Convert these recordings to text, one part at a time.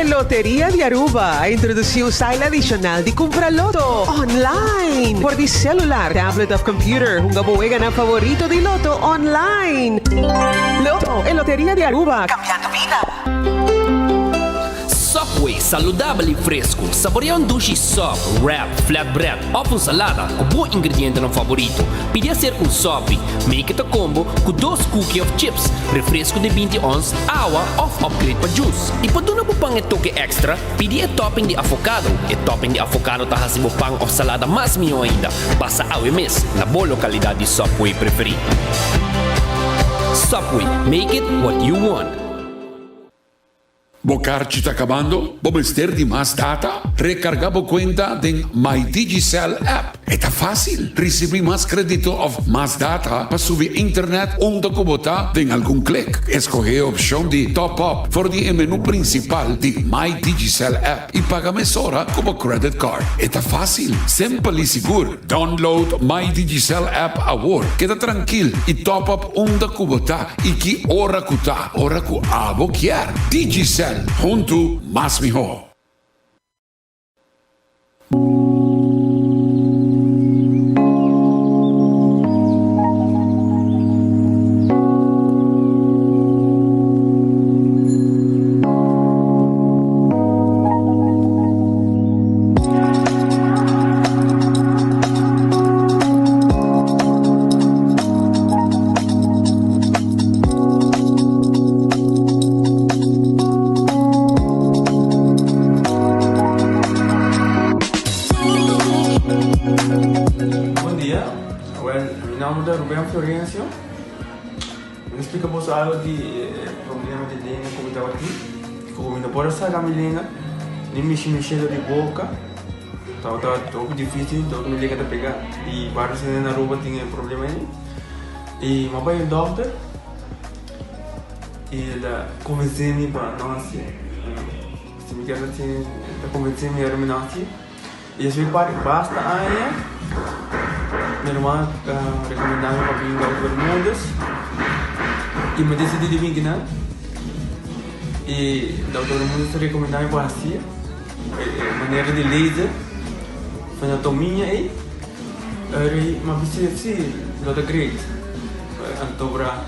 Loteria di Aruba a introduci un style adicional di cumpra loto online. For di celular, tablet of computer, hunga bo weganan favorito di loto online. Loto, e Loteria di Aruba, cambiando bida. Subway, saludabel y fresco. Saborea un dushi sub, wrap, flatbread of un salada cu bo ingredientenan favorito. Pidi acerca un sopi. Make it a combo cu dos cookie of chips, refresco di binti ons, awa of upgrade pa juice. Y pa duna bo pan e toke extra, pidi e topping di avocado. E topping di avocado ta haci bo pan of salada mas miho ainda. Pasa awe mes na bo localidad di Subway preferi. Subway, make it what you want. Bo karchi ta kabando? Bo mester di mas data? Rekargá bo kuenta den My Digicel app. E ta fásil! Risibí mas kredito òf mas data pa subi internet unda ku bo ta den algun klik. Eskohé e opshon di Top Up for di e menú prinsipal di My Digicel app i paga mesora ku bo credit card. E ta fásil, simpel i sigur. Download My Digicel app awor. Keda trankil i top up unda ku bo ta i ki ora ku ta, ora ku abo kier. Digicel, huntu mas mihó. Bon dia, well mi nomber ta Ruben Florencio. Mi ta splika boso algo di e problema di lenga ku mi tabatin. Ku mi no por a saka mi lenga ni mishi mi shelo di boka. Tabata hopi dificil dor ku mi lenga ta pega. I varios hende na Aruba tin e problema ei. I mi a bai un dokter i el a konvensé mi pa no hasié. Si mi kier hasié el ta konvensé mi ora mi no hasié. I despues di basta aña mi ruman a rekomendá mi pa bin Dòkter Bermudez i mi a disidí di bin kinan. I Dòkter Bermudez a rekomendá mi pa hasié e manera di laser frenotomia ei. Ora mi a bisa si lo ta great. Anto bra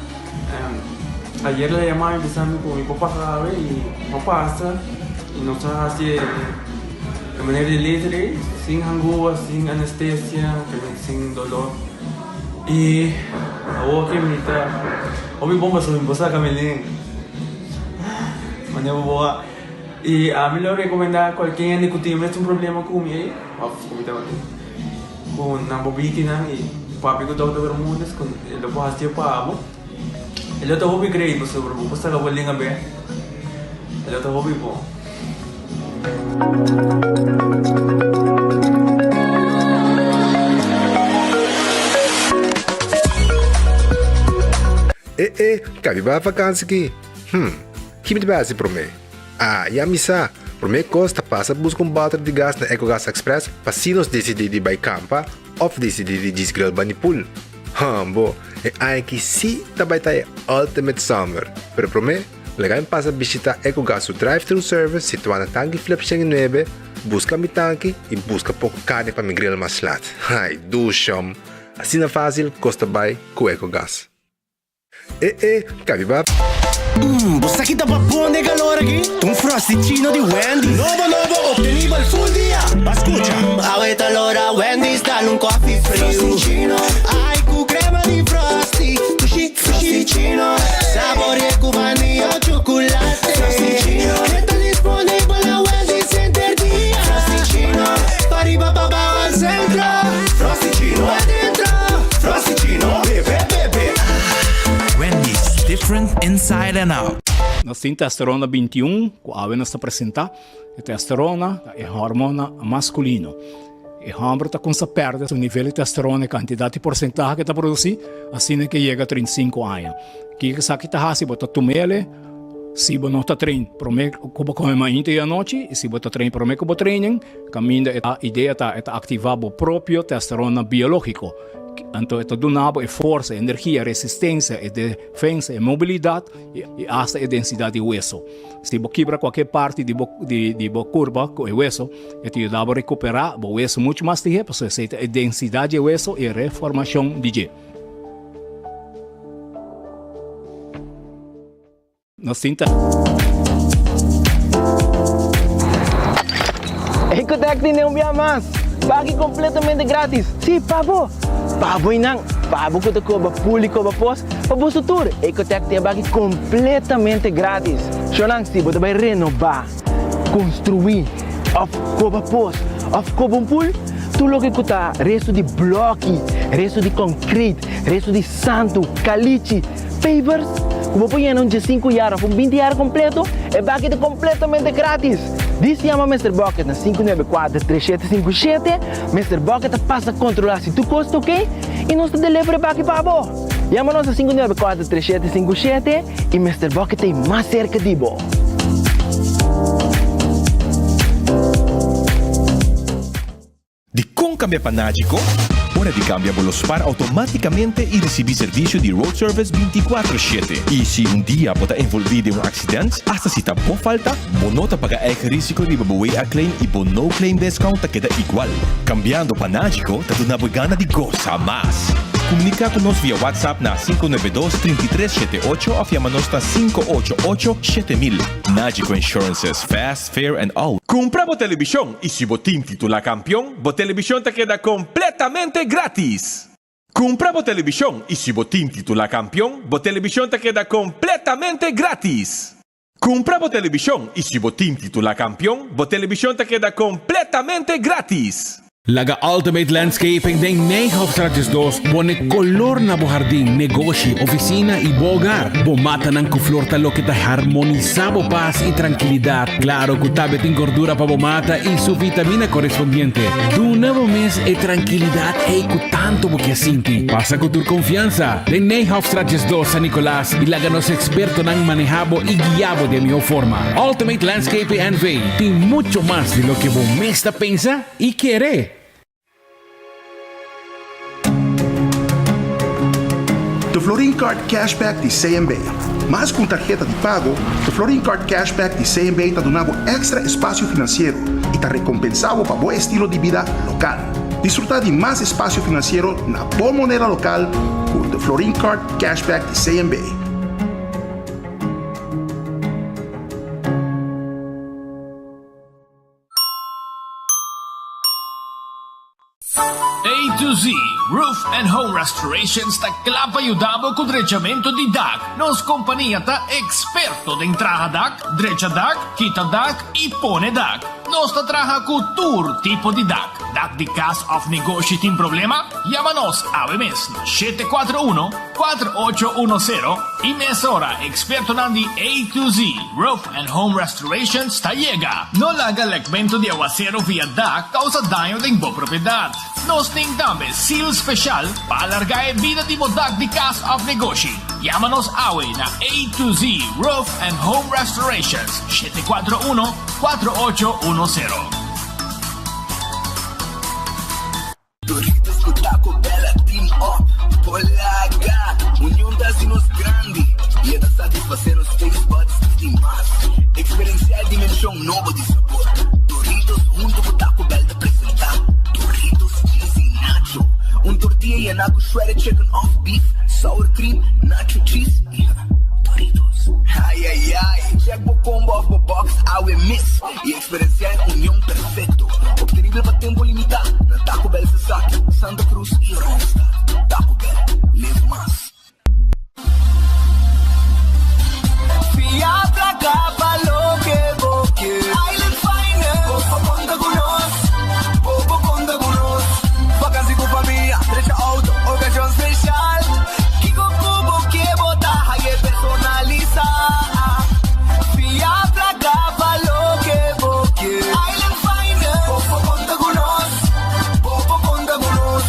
ayer el a yama mi bisa mi ku mi por pasa awe i mi a pasa i nos a hasi e manera di laser ei sin hangua, sin anestesia, sin dolor i awor ke mi ta hopi bon pasobra mi por saka mi lenga manera bo a i ami lo rekomenda kualke hende ku tin mesun problema ku mi ei òf ku mi tabatin. Ku nan bo bikinan i papia ku Dòkter Bermudez ku e lo por hasié pa bo. E lo ta hopi great pasobra bo por saka bo lenga bek. E lo ta hopi bon. E e, kabi bai vakansi ki? Hm, ki mi ta bai hasi promé? Ah, ya mi sa! Promé kos ta pasa buska un bòter di gas na Ecogas Express pa si nos disidí di bai kampa òf disidí di djis grill bani pool. Hambo, e aña aki sí ta bai ta e ultimate summer! Pero promé, laga mi pasa bishitá Ecogas su drive-thru service situá na Tanki Flip 109, buska mi tanki i buska poko karni pa mi grill mas lat. Ai, dushom! Asina fásil kos ta bai ku Ecogas. E e, kabi ba. Mmm, bo sa ki ta babon den calor aki? Ta un Frosty-chino di Wendy's. Nobo nobo, obtenibel full dia. Ba scucha. Mmm, awe ta lora Wendy's dal un coffee friu. Frosty-chino. Ai, cu crema di Frosty. Dushi, Frosty-chino. Saborea cu vanilla o chocolate. Frosty-chino. E ta disponibel na Wendy's henter dia. Frosty-chino. Pariba, pabao al centro. Frosty-chino. Adentro. Frosty-chino. Bebe, bebe. Wendy's, different inside and out. Nos tin testosterona 21 ku awe nos ta presentá. E testosterona ta e hormona maskulino. E hòmber ta kumsa pèrdè su nivel di testosterona, e kantidat i porsentahe ku e ta produsí, asina ke yega 35 aña. Kiko esaki ta hasi? Bo ta tum'el. Si bo no ta train promé ku bo kome mainta i anochi i si bo ta train promé ku bo training, kaminda e idea ta e ta aktivá bo propio testosterona biológiko. Anto e ta duna bo e forsa, e energia, e resistensia, e defensa, e mobilidat i asta e densidat di weso. Si bo kibra kualke parti di bo di bo kurpa ku e weso, e ta yuda bo rekuperá bo weso muchu mas lihé pasobra esei ta e densidat di e weso i e reformashon di dje. Nos tin ta. Ecotec tin un bia mas! Baki completamente gratis! Si, pa bo! Pa bo y nan! Pa bo cu ta coba pool y coba pos, pa boso tur! Ecotec tin e baki completamente gratis! Shownan, si bo ta bay renoba, construi, of coba pos, of coba un pool, tur loke cu ta resto di bloki, resto di concrete, resto di santu, calichi, Pavers ku bo por yena un diesinku yar òf un binti yar kompleto, e baki ta kompletamente gratis! Dis yama Mister Bucket na 594 3757, Mister Bucket ta pasa kontrolá si tur kos ta oke i nos ta deliver e baki pa bo! Yama nos na 594 3757 i Mister Bucket ta ei mas serka di bo! Dikon kambia pa Nagico? Ora di kambia bo lo spar outomátikamente i risibí servisio di road service bintikuatro shete. I si un dia bo ta envolví den un aksident, asta si ta bo falta, bo no ta paga eigen risiko riba bo WA claim i bo no claim discount ta keda igual. Kambiando pa Nagico ta duna bo e gana di gosa mas! Komuniká ku nos via WhatsApp na 592 33 78 òf yama nos na 588 7000. Nagico Insurances, fast, fair and al. Kumpra bo telebishon i si bo tin titulá kampion, bo telebishon ta keda kompletamente gratis! Kumpra bo telebishon i si bo tin titulá kampion, bo telebishon ta keda kompletamente gratis! Kumpra bo telebishon i si bo tin titulá kampion, bo telebishon ta keda kompletamente gratis! Laga Ultimate Landscaping den Nijhofstraat 12 pone kolor na bo hardin, negoshi, ofisina i bo hogar. Bo matanan ku flor ta loke ta harmonisá bo pas i trankilidat. Klaro ku tambe tin gordura pa bo mata i su vitamina korespondiente. Duna bo mes e trankilidat ei ku tantu bo ke sinti. Pasa ku tur konfiansa den Nijhofstraat 12 San Nicolas i laga nos ekspertonan manehá bo i guiá bo den mihó forma. Ultimate Landscaping NV tin mucho mas di loke bo mes ta pensa. I kere. The Florin Card Cashback di CMB. Mas ku un tarheta di pago, The Florin Card Cashback di CMB ta duna bo èkstra espasio finansiero i ta rekompensá bo pa bo estilo di bida lokal. Disfrutá di mas espasio finansiero na bo moneda lokal ku The Florin Card Cashback di CMB. A to Z Roof and Home Restorations ta kla pa yuda bo ku drechamentu di dak. Nos kompania ta eksperto den traha dak, drecha dak, kita dak i pone dak. Nos ta traha ku tur tipo di dak. Dak di kas òf negoshi tin problema? Yama nos awe mes na 741 4810 i mesora ekspertonan di A to Z Roof and Home Restorations ta yega. No laga lekmentu di awasero via dak kousa daño den bo propiedat. Nos tin tambe seal speshal pa alargá e bida di bo dak di kas òf negoshi. Yama nos awe na A to Z Roof and Home Restorations, 741 4810. Doritos ku Taco Bell a team up por laga Union ta hasi nos grandi i e ta satisfasé nos taste buds di mas. Eksperensiá e dimenshon nobo di sabor. Doritos huntu ku Taco Bell ta presentá Doritos Cheesy Nacho, un tortilla yená ku shredded chicken òf beef, sour cream, nacho cheese i Doritos. Ai ai ai! Check bo combo òf bo box awe mes i Eksperensiá e union perfekto, optenibel pa tempu limitá na Taco Bell Sasaki, Santa Cruz i Oranjestad. Taco Bell, live mas. Fia plaka pa loke bo ke. Island Finance. Bo por konta ku nos. Bo por konta ku nos. Vakansi ku famia, drecha outo, okashon speshal. Kiko ku bo ke bo ta haye personalisá. Fia plaka pa loke bo ke. Island Finance. Bo por konta ku nos. Bo por konta ku nos.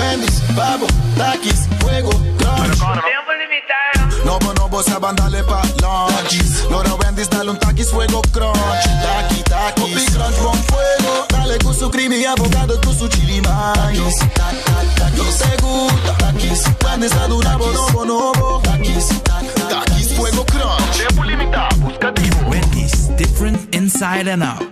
Wendy's, pa bo, Takis, Fuego, Crunch. Tempo limita. Nobo nobo sa ban dale pa lunch. Lora Wendy's dale un Takis Fuego Crunch. Taki Takis. Hopi crunch bon fuego. Dale cu su creamy avocado cu su chili mayo. Nos te gusta. Takis. Wendy's a duna bo nobo nobo. Takis. Takis Fuego Crunch. Tempo limita. Busca di bo. Wendy's, different inside and out.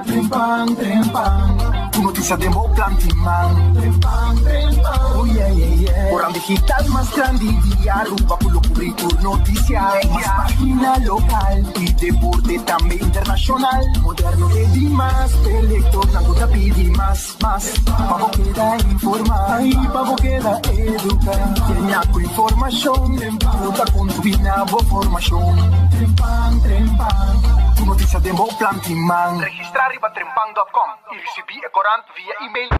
Trempan, trempan, ku notisia den bo plan tin man. Trempan, trempan, oh yeah, yeah, yeah. Koran digital mas grandi di Aruba ku lo kubri tur notisia. Mas pagina lokal i deporte tambe internashonal. Moderno te di mas, p'e lektornan ku ta pidi mas, mas. Pa bo keda informa i pa bo keda eduka. Tenia ku informashon ku ta kontribuí na bo formashon. Trempan, trempan, tur notisia den bo plan tin man. Registrá riba trempan dòt kòm i risibí e korant via email.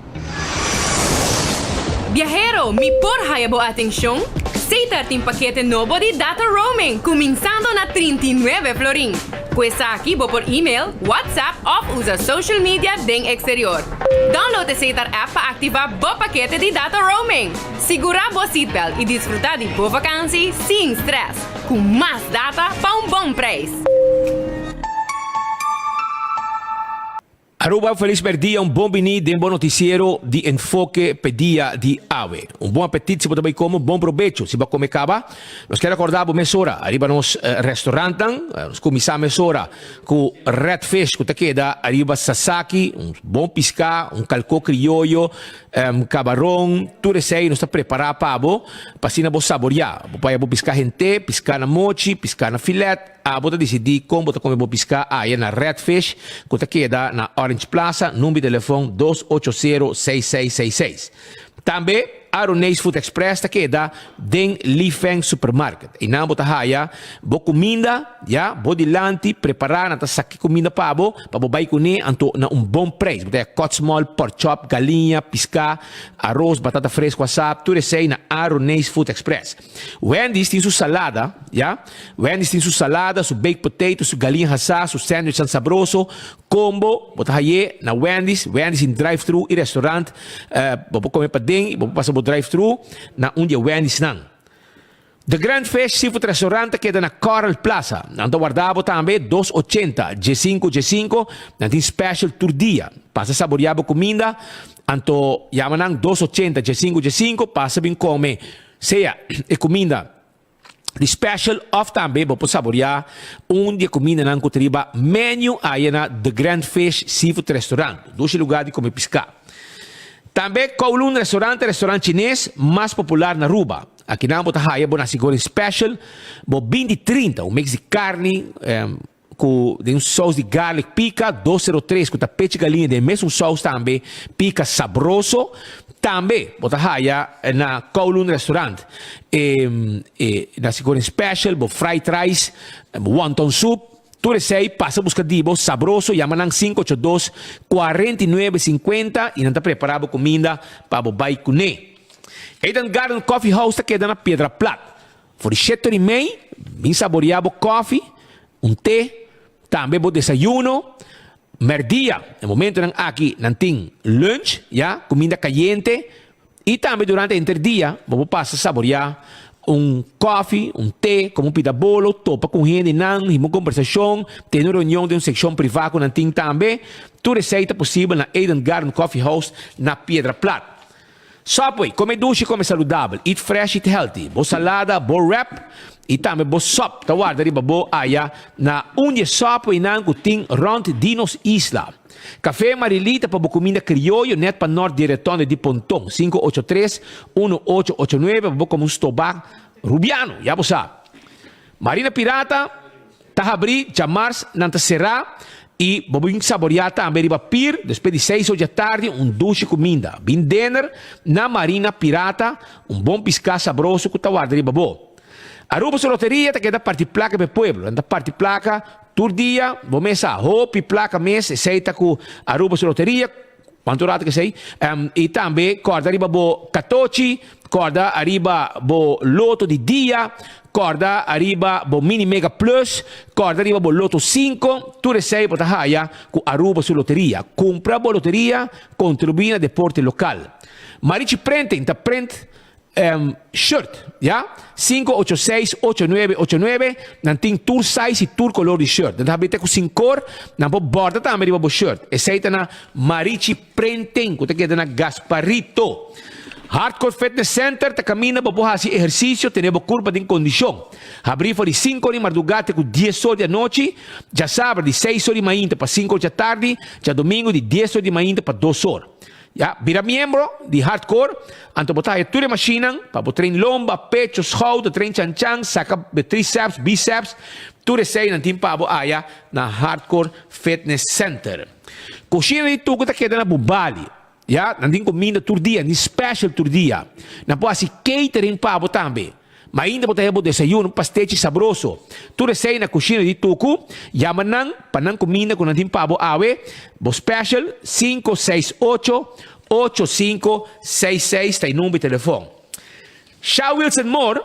Biahero, mi por haya bo atencion? Setar tin pakete nobo di data roaming cuminsando na 39 florin. Cu esaki bo por email, WhatsApp of usa social media den exterior. Download e Setar app pa activa bo pakete di data roaming. Sigura bo seatbelt y disfruta di bo vakantie sin stress, cu mas data pa un bon prijs. Aruba, felis merdia, un bon bini den bo noticiero di Enfoke p'e dia di awe. Un bon apetit si bo ta bay come, un bon probecho si bo a come caba. Nos kier acorda bo mesora ariba nos restaurantnan. Nos cuminsa mesora cu Red Fish cu ta keda ariba Sasaki, un bon pisca, un calco crioyo, cabaron, tur esey nos ta prepara pa bo pa asina bo saboria. Bo por haya bo pisca hente, pisca na mochi, pisca na filet. Abo ta disidí kon bo ta kome bo piská aya na Red Fish ku ta keda na Orange Plaza, number di telefon 280 6666. Tambe Aroneis Food Express ta keda den Li Feng Supermarket. Einan bo ta haya bo kuminda ya bo dilanti prepará, nan ta saki kuminda pa bo pa bo bai kuné anto na un bon preis. Bo ta haya kòtsmòl, pòrchòp, galiña, piská, aros, batata fresku asá, tur esei na Aroneis Food Express. Wendy's tin su salada, ya. Wendy's tin su salada, su baked potato, su galiña hasá, su sandwichnan sabroso. Combo, bo ta hay'é na Wendy's. Wendy's tin drive-thru i restaurant. Bo por come paden i bo por pasa bo drive-thru na un di e Wendy'snan. The Grand Fish Seafood Restaurant ta keda na Coral Plaza. Nan ta warda bo tambe dos ochenta, djesinku djesinku. Nan tin special tur dia. Pasa saboria bo cuminda. Anto yama nan dos ochenta, djesinku djesinku. Pasa bin come. Sea e kuminda di special of tambe bo por saboreá un di e kumindanan ku ta riba menu aya na The Grand Fish Seafood Restaurant, dushi lugar di kome piská. Tambe Kowloon Restaurant ta e restaurant chines mas popular na Aruba. Akinan bo ta haya bo nasi goreng special, bo binti trinta, un mix di karni, Ku den un sous di garlic pika, dos sero tres ku ta pechi galiña den mesun sous tambe pika sabroso. Tambe bo ta haya na Kowloon Restaurant e e nasi goreng special, bo fried rice, bo wonton soup. Tur esei pasa buska di bo sabroso, yama nan 582 49 50 i nan ta prepara bo kuminda pa bo bai kuné. Eden Garden Coffee House ta keda na Piedra Plat. For di shete ora i mei, bin saboreá bo kòfi, un te, tambe bo desayuno. Mèrdia, e momentonan aki nan tin lunch, ya, kuminda kayente, i tambe durante henter dia bo por pasa saboreá un kòfi, un te, komo un pita bolo, topa ku hendenan, hiba un kombersashon, tene un reunion den un sekshon privá ku nan tin tambe. Tur esei ta posibel na Eden Garden Coffee House na Piedra Plat. Subway, Come dushi, come saludabel, eat fresh, eat healthy. Bo salada, bo wrap y tambe bo sop ta warda riba bo aya na un di e Subwaynan cu tin rond di nos isla. Café Marilí ta pa bo cuminda crioyo net pa nort di Retonde di Ponton, 583 1889 pa bo come un stobá Rubiano, ya bo sa. Marina Pirata ta habrí djamars nan ta será i bo bin saboreá tambe riba pir despues di seis or djatardi un dushi kuminda. Bin dinner na Marina Pirata, un bon piská sabroso ku ta warda riba bo. Aruba su loteria ta keda parti plaka pa e pueblo. Nan ta parti plaka tur dia, bo mes sa hopi plaka mes, esei ta ku Aruba su loteria. Cuanto rato kesey? Y tambe corda riba bo catochi, corda ariba bo loto di dia, corda ariba bo mini mega plus, corda riba bo loto cinco, tur esey bo ta haya cu Aruba su loteria. Cumpra bo loteria, contribui na deporte local. Marichi Printing ta print shirt, ya, sinku ocho seis ocho nuebe ocho nuebe, nan tin tur size y tur color di shirt. Nan ta habri te cu sinkor, nan por borda tambe riba bo shirt. Esey ta na Marichi Printing cu ta keda na Gasparito. Hardcore Fitness Center ta caminda bo por haci ehercicio, tene bo curpa den condicion. Habri for di sinku or di marduga te cu dies or di anochi, djasabra di seis or di mainta pa sinku or djatardi, djadomingo di dies or di mainta pa dos or. Ya, bira miembro di Hardcore, anto bo ta haya tur e mashinnan pa bo train lomba, pecho, schouder, train chanchan, saca bo triceps, biceps, tur esey nan tin pa bo aya na Hardcore Fitness Center. Cushina di Tucu ta keda na Bubali. Ya, nan tin cuminda tur dia, nan tin special tur dia. Nan por haci catering pa bo tambe. Ma ainda bo ta heba bo desayuno, un pastechi sabroso. Tur esei na kushina di Tuku. Yama nan pa nan kuminda ku nan tin pa bo awe. Bo special, sinku seis ocho, ocho sinku seis seis ta e number di telefon. Sha Wilson Moore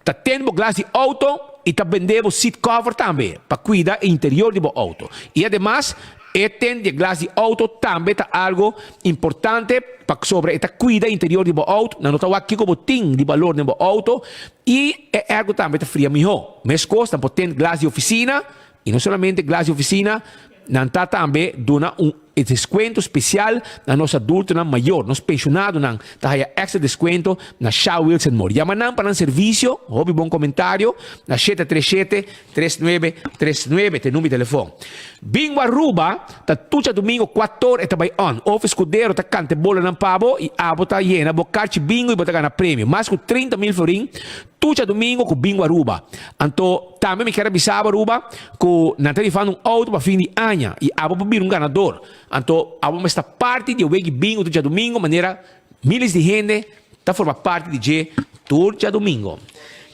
ta tende bo glas di auto i ta bende bo seat cover tambe pa kuida e interior di bo auto. I ademas E ten di e glas di auto tambe ta algo importante pasobra e ta cuida interior di bo auto, nan no ta wak kico bo tin di balor den bo auto y e airco tambe ta fria miho. Mescos nan por ten glas di oficina y no solamente glas di oficina, nan ta tambe duna un descuento special na nos adultonan mayor, nos pensionadonan ta haya extra descuento na Sha Wilson Moore. Yama nan pa nan servicio, hopi bon comentario na shete tres shete Tres nuebe, tres nuebe ta e number di telefon. Bingo Aruba ta tur djadumingo kuator e ta bai on. Of Escudero ta kanta e bolanan pa bo i abo ta yena bo karchi bingo i bo ta gana premio. Mas ku 30 mil florin tur djadumingo ku Bingo Aruba. Anto tambe mi kier a bisa abo Aruba ku nan ta rifando un auto pa fin di aña i abo por bira un ganador. Anto abo mester ta parti di e wegi bingo tur djadumingo manera Miles di hende ta forma parti di dje tur djadumingo.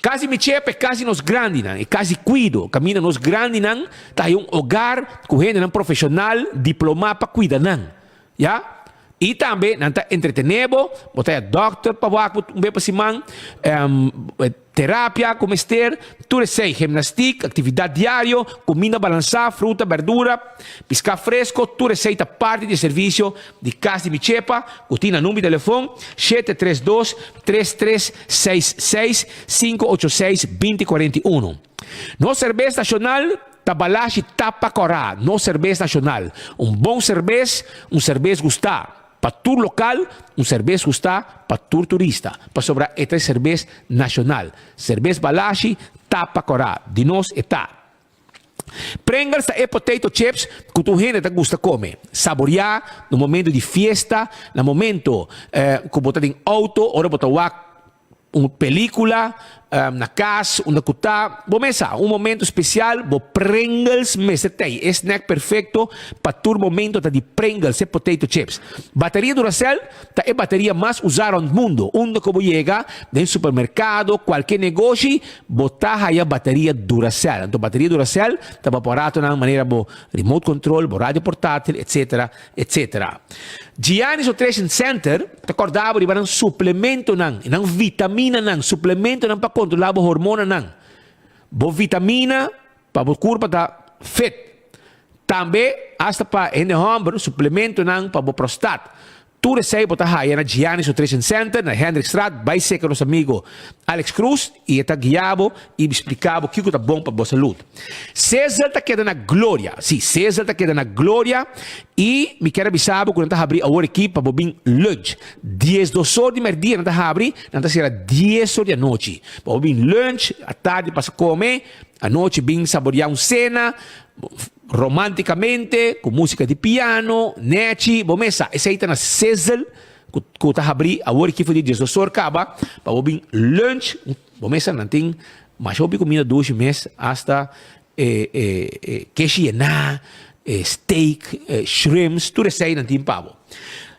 Kas di Michepa e kas di nos grandinan, e kas di kuido, kaminda nos grandinan ta haña un ogar ku hendenan profeshonal diplomá pa kuida nan. Ya. I tambe nan ta entretené bo, bo ta haña dòkter pa wak bo un bes pa siman, Terapia ku mester, tur esei, gimnastik, aktividat diario, kuminda balansá, fruta, berdura, piská fresko, tur esei ta parti di e servisio di Kas di Michepa ku tin na number di telefon shete tres dos, tres tres seis seis, sinku ocho seis, binti kuarenta i unu. Nos serbes nashonal ta Balashi Tapa Kòrá, nos serbes nashonal. Un bon serbes, un serbes gustá. Pa tur lokal, un serbes gustá pa tur turista, pasobra e ta e serbes nashonal. Serbes Balashi ta pa kòrá, di nos e ta. Pringles ta e potato chips ku tur hende ta gusta kome. Saboriá na momento di fiesta, na momento ku bo ta den outo, ora bo ta wak Un pelicula na cas unda cu ta bo mesa. Un momento special bo Pringles mester tey. E snack perfecto pa tur momento ta di Pringles, e potato chips. Bateria Duracell ta e bateria mas usa rond mundo. Unda cu bo yega, den supermercado, cualke negoshi, bo ta haya bateria Duracell. Anto bateria Duracell ta bo aparatonan manera bo remote control, bo radio portatil, etc. Etc. Giannis Nutrition Center ta kòrda bo riba nan suplementonan, nan vitaminanan, suplementonan pa kontrolá bo hormonanan. Bo vitamina pa bo kurpa ta fit. Tambe asta pa hende hòmber, suplementonan pa bo prostat. Tur esei bo ta haya na Giannis Nutrition Center na Hendrikstraat. Bai seka nos amigo Alex Cruz i e ta guia bo i splika bo kiko ta bon pa bo salud. Cesar ta keda na gloria. Sí, Cesar ta keda na gloria i mi kier a bisa bo ku nan ta habri awor aki pa bo bin lunch. Diesdos or di merdia nan ta habri, nan ta sera dies or di anochi. Pa bo bin lunch, atardi pasa kome, anochi bin saboria un sena romanticamente ku musika di piano, nechi, bo mes sa. Esei ta na Cesar ku ta habri awor aki for di diesdos or kaba pa bo bin lunch. Bo mes sa nan tin masha hopi kumida dushi mes, asta e e e keshi yená, e steak, e shrimps, tur esei nan tin pa bo.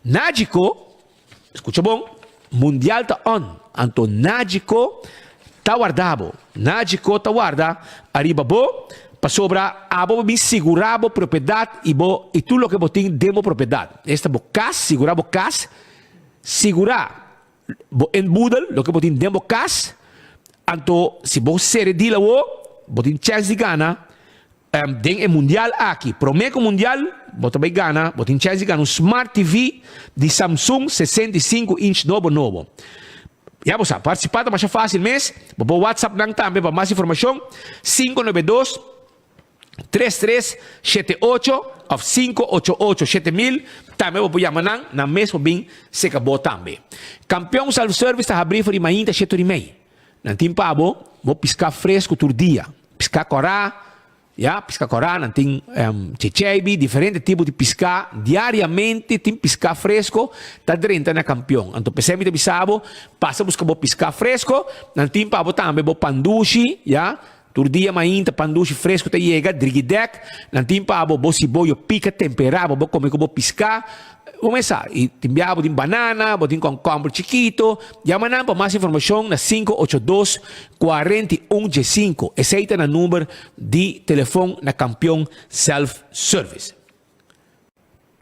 Najiko, skucha bon, mundial ta on, anto Najiko ta warda bo. Najiko ta warda ariba bo pasobra abo bo bin sigurá bo propiedat i bo i tur loke bo tin den bo propiedat. Esta bo kas, sigurá bo kas, sigurá Bo inboedel, loke bo tin den bo kas, anto si bo sere deal awo, bo tin chèns di gana. Den e mundial aki, prome ku mundial, bo ta bai gana, bo tin chèns di gana un Smart TV di Samsung 65 inch nobo nobo. Ya bo sa, partisipá ta masha fásil mes, bo por WhatsApp nan tambe pa mas informashon, 592 33 78 òf 588 7000, tambe bo por yama nan, nan mes por bin seka bo tambe. Kampeon Self Service ta habrí for di mainta shete ora i mei. Nan tin pa bo, bo piská fresku tur dia. Piská kòrá, ya, piská kòrá, nan tin checheibi, diferente tipo di piská. Diariamente tin piská fresko ta drenta na Kampion. Anto p'esei mi ta bisa bo, pasa buska bo piská fresko. Nan tin pa bo tambe bo pandushi, ya, tur dia mainta pandushi fresko ta yega, drigidèk. Nan tin pa bo bo siboyo pika temperá pa bo kome ku bo piská. Bo mesa y tin bia bo tin banana, bo tin concomber chikito. Yama nan pa mas informacion na 582 41 diesinco. Esey ta nan number di telefon na Campeon Self Service.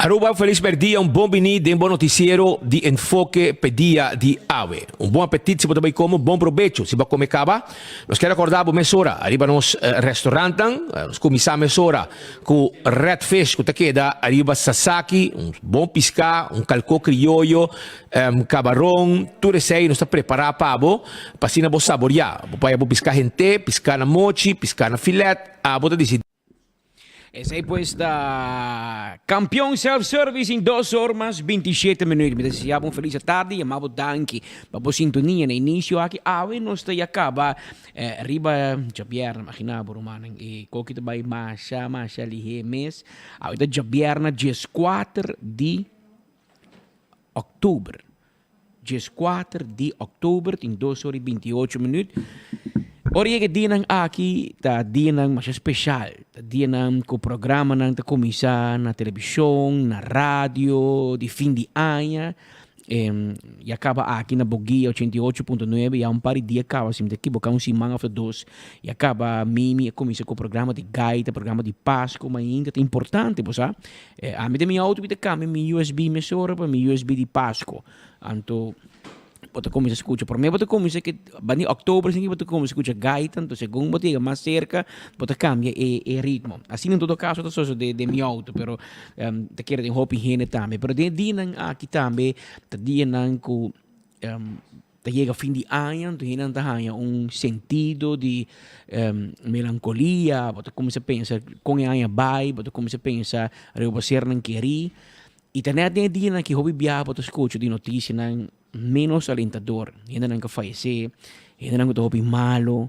Aruba, un feliz merdia, un bon bini den bo noticiero di Enfoke p'e dia di awe. Un bon apetit si bo ta bay come, un bon probecho si bo a come caba. Nos kier acorda bo mesora ariba nos restaurantnan. Nos cuminsa mesora Ku red fish ku ta keda ariba sasaki, un bon piská, un kalkó krioyo, kabaron, tur esei nos ta prepará pa bo, pa asina bo saboriá. Bo por haya bo piská hent'é, piská na mochi, piská na filet, abo ta disidí. Esei pues ta Campeon Self Service in dos or mas 27 minuut. Mi ta desea bo un feliz tardi y ama bo danki pa bo sintonia na inicio aki. Awe nos ta ya caba Riba djabièrnè, imaginá bo rumannan, e koki ta bai masha, masha lihé mes. Awe ta djabièrnè dieskuater di òktober. Dieskuater di òktober, tin dos ora i bintiocho minüt. Ora yega e dianan aki, ta dianan masha speshal. Ta dianan ku programanan ta kuminsá na televishon, na radio, di fin di aña. Ya kaba aki na Boguia 88.9 ya un par di dia kaba si mi ta ekiboká un siman òf dos ya kaba Mimi a kuminsá ku programa di gaita programa di Pasko mainta ta importante bo sa ami den mi outo mi ta kambia mi usb mesora pa mi usb di Pasko anto bo ta kuminsá skucha promé bo ta kuminsá ke bani òktober esaki bo ta kuminsá skucha gaita anto segun bo ta yega mas serka bo ta kambia e ritmo asina en todo kaso ta sosodé den mi outo pero Ta kere den hopi hende tambe. Pero den e dianan aki tambe ta dianan ku ta yega fin di aña, anto hendenan ta haña un sentido di melankolia, bo ta kuminsá pensa kon e aña bai, bo ta kuminsá pensa riba bo sernan kerí. I ta nèt den e dianan aki hopi biaha bo ta skucha di notisianan ménos alentador. Hendenan ku a fayesé, hendenan ku ta hopi malu,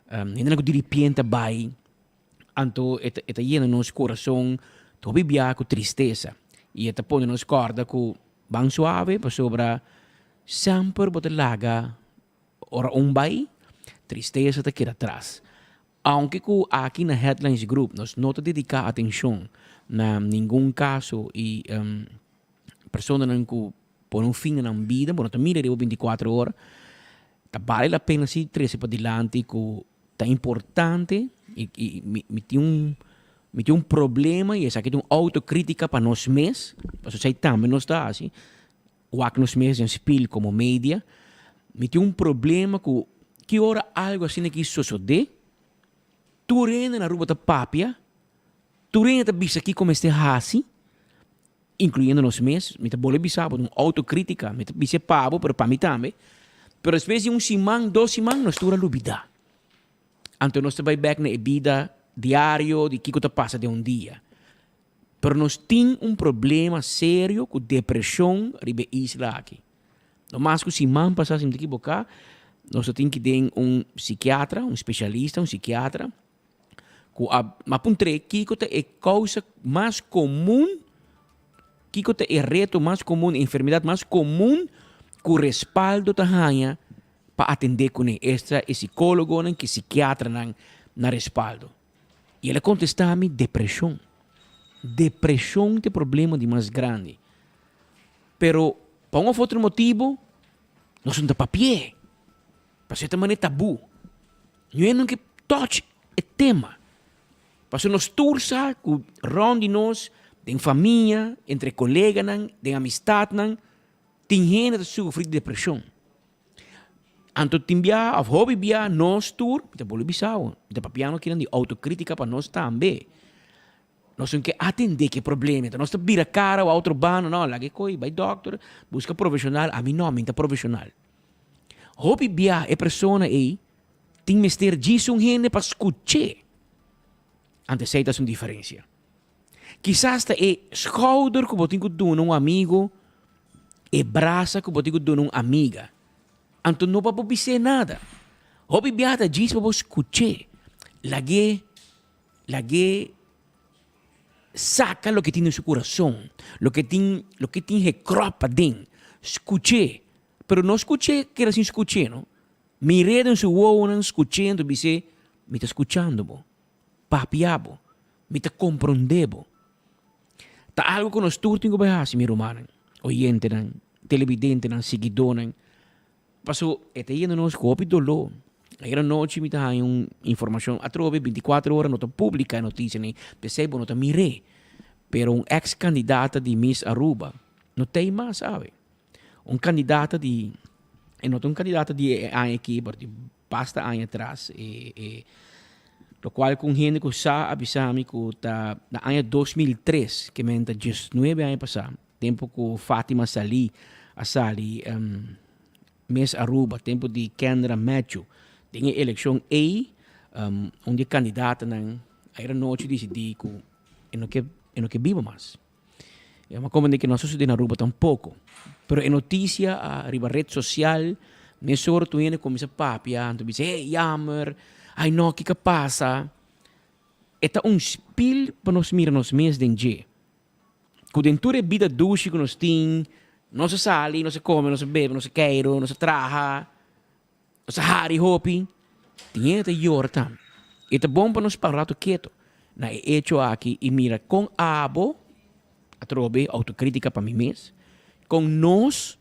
hendenan ku diripiente a bai. Anto e ta e ta yena nos kurason hopi bia ku tristesa i e ta pone nos kòrda ku ban suave pasobra semper bo ta laga ora un bai tristesa ta keda tras. Aunke ku aki na Headlines Group nos no ta dediká atenshon na ningun kaso i personanan ku pone un fin na nan bida bo no ta mira riba bintikuater ora ta bale la pena si trese padilanti ku Ta importante y y mi mi tin un mi tin un problema y esaki ta un autocritica pa nos mes, pasobra esei tambe nos ta haci, wak nos mes den spiel como media, mi tin un problema cu ki ora algo asina aki sosode, tur hende na Aruba ta papia, tur hende ta bisa kico mester haci, incluyendo nos mes, mi ta bolbe bisa bo, ta un autocritica, mi ta bisa pa bo, pero pa mi tambe, pero despues di un siman, dos siman, nos tur a lubida. Anto nos ta bai bek na e bida diario di kico ta pasa den un dia. Pero nos tin un problema serio cu depresion riba e isla aki. No mas cu siman pasa, si mi ta ekiboca, nos ta tin ki den un psikiatra, un specialista, un psikiatra, Ku a a puntr'é kiko ta e kousa mas komun, kiko ta e reto mas komun, e enfermedat mas komun ku Respaldo ta haña pa atendé kuné, esta e sikólogonan ku e sikiatranan na Respaldo. I el a kontestá mi, depreshon. Depreshon ta e problema di mas grandi. Pero pa un òf otro motibu nos no ta papi'é. Pasobra e ta manera tabú. Ñoe no ke touch e tema. Pasobra nos tur sa ku rònt di nos, den famia, entre koleganan, den amistatnan, tin hende ta sufri di depreshon. Anto tin bia of hopi bia nos tur, mi ta bolbe bisa bo, mi ta papiando kinan di autocritica pa nos tambe. Nos no ke atende ke problema, enton nos ta bira cara wou otro banda, no, laga e koe, bai dokter, buska profesional, ami no, ami no ta profesional. Hopi bia e persona ei tin mester djis un hende pa skuch'é. Anto esei ta haci un diferencia. Kisas ta e schouder ku bo tin ku duna un amigo, e brasa ku bo tin ku duna un amiga. Anto no pa bo bis'é nada. Hopi biaha ta djis pa bo skuch'é. Lag'é, lag'é saka loke tin den su kurason, loke tin, loke tin hekròp paden. Skuch'é. Pero no skuch'é keda sin skuch'é no. Mir'é den su wowonan skuch'é anto bis'é, Mi ta skuchando bo. Papia bo. Mi ta komprondé bo. Ta algu ku nos tur tin ku bai hasi, mi rumannan, oyentenan, televidentenan, siguidónan. Paso e ta yendo nos ku hopi doló. Ayer anochi mi ta haña un informashon atrobe, bintikuater ora no ta publiká e notisia ni, p'esei bo no ta mir'é. Pero un eks kandidata di Miss Aruba no t'ei mas awe. Un kandidata di, e no ta un kandidata di e aña aki, pero di Basta aña atras e e locual cu un hende cu sa a bisa mi cu ta na aña 2003, ke men ta diesnuebe aña pasa, tempo cu Fatima Salih a sali Miss Aruba, tempo di Kendra Matthew. Den e eleccion ey un di e candidatanan ayer anochi dicidi cu e no ke e no ke biba mas. E ma como di que no a sucede na Aruba tampoco. Pero e noticia a riba red social, mesora tur hende cuminsa papia, anto bisa, hey, jammer, ay no, kiko a pasa? E ta un spiel pa nos mira nos mes den dje. Cu den tur e bida dushi cu nos tin, nos a sali, nos a come, nos a bebe, nos a keiro, nos a traha, Nos a hari hopi, tin hende ta yora tambe. E ta bon pa nos para un rato keto na e echo aki i mira kon abo, atrobe autokritika pa mi mes, kon nos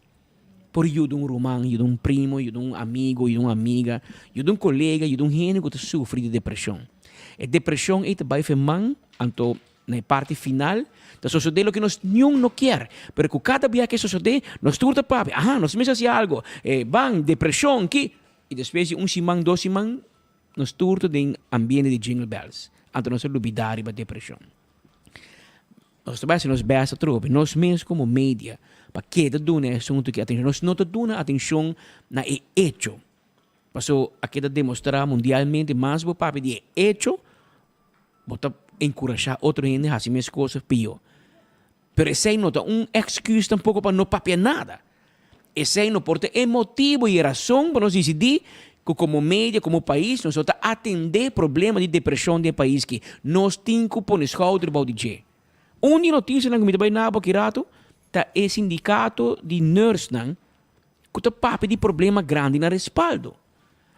por yuda un ruman, yuda un primo, yuda un amigo, yuda un amiga, yuda un kolega, yuda un hende ku ta sufri di depreshon. E depreshon ei ta bai fe man, anto Na e parti final ta sosodé loke nos niun no kier, pero ku kada bia ke sosodé nos tur ta papia, aha, nos mester hasi algo, e ban, depreshon, ki, i despues di un siman, dos siman, nos tur ta den ambiente di jingle bells, anto nos ta lubidá riba depreshon. Nos ta bai hasi nos bèst atrobe, nos mes komo media, pa keda duna e asuntu aki atenshon, nos no ta duna atenshon na e echo, paso a keda demostrá mundialmente mas bo papia di e echo, Bo ta enkurashá otro hende hasi mes kos of pió. Pero esei no ta un èksküs tampoko pa no papia nada. Esei no por ta e motibu i e rason pa nos disidí ku komo media, komo pais, nos no ta atendé problema di depreshon den e pais ki. Nos tin ku pone skouder bou di dje. Un di e notisianan ku mi ta bai nabo aki ratu ta e sindikato di nùrsnan ku ta papia di problema grandi na respaldo.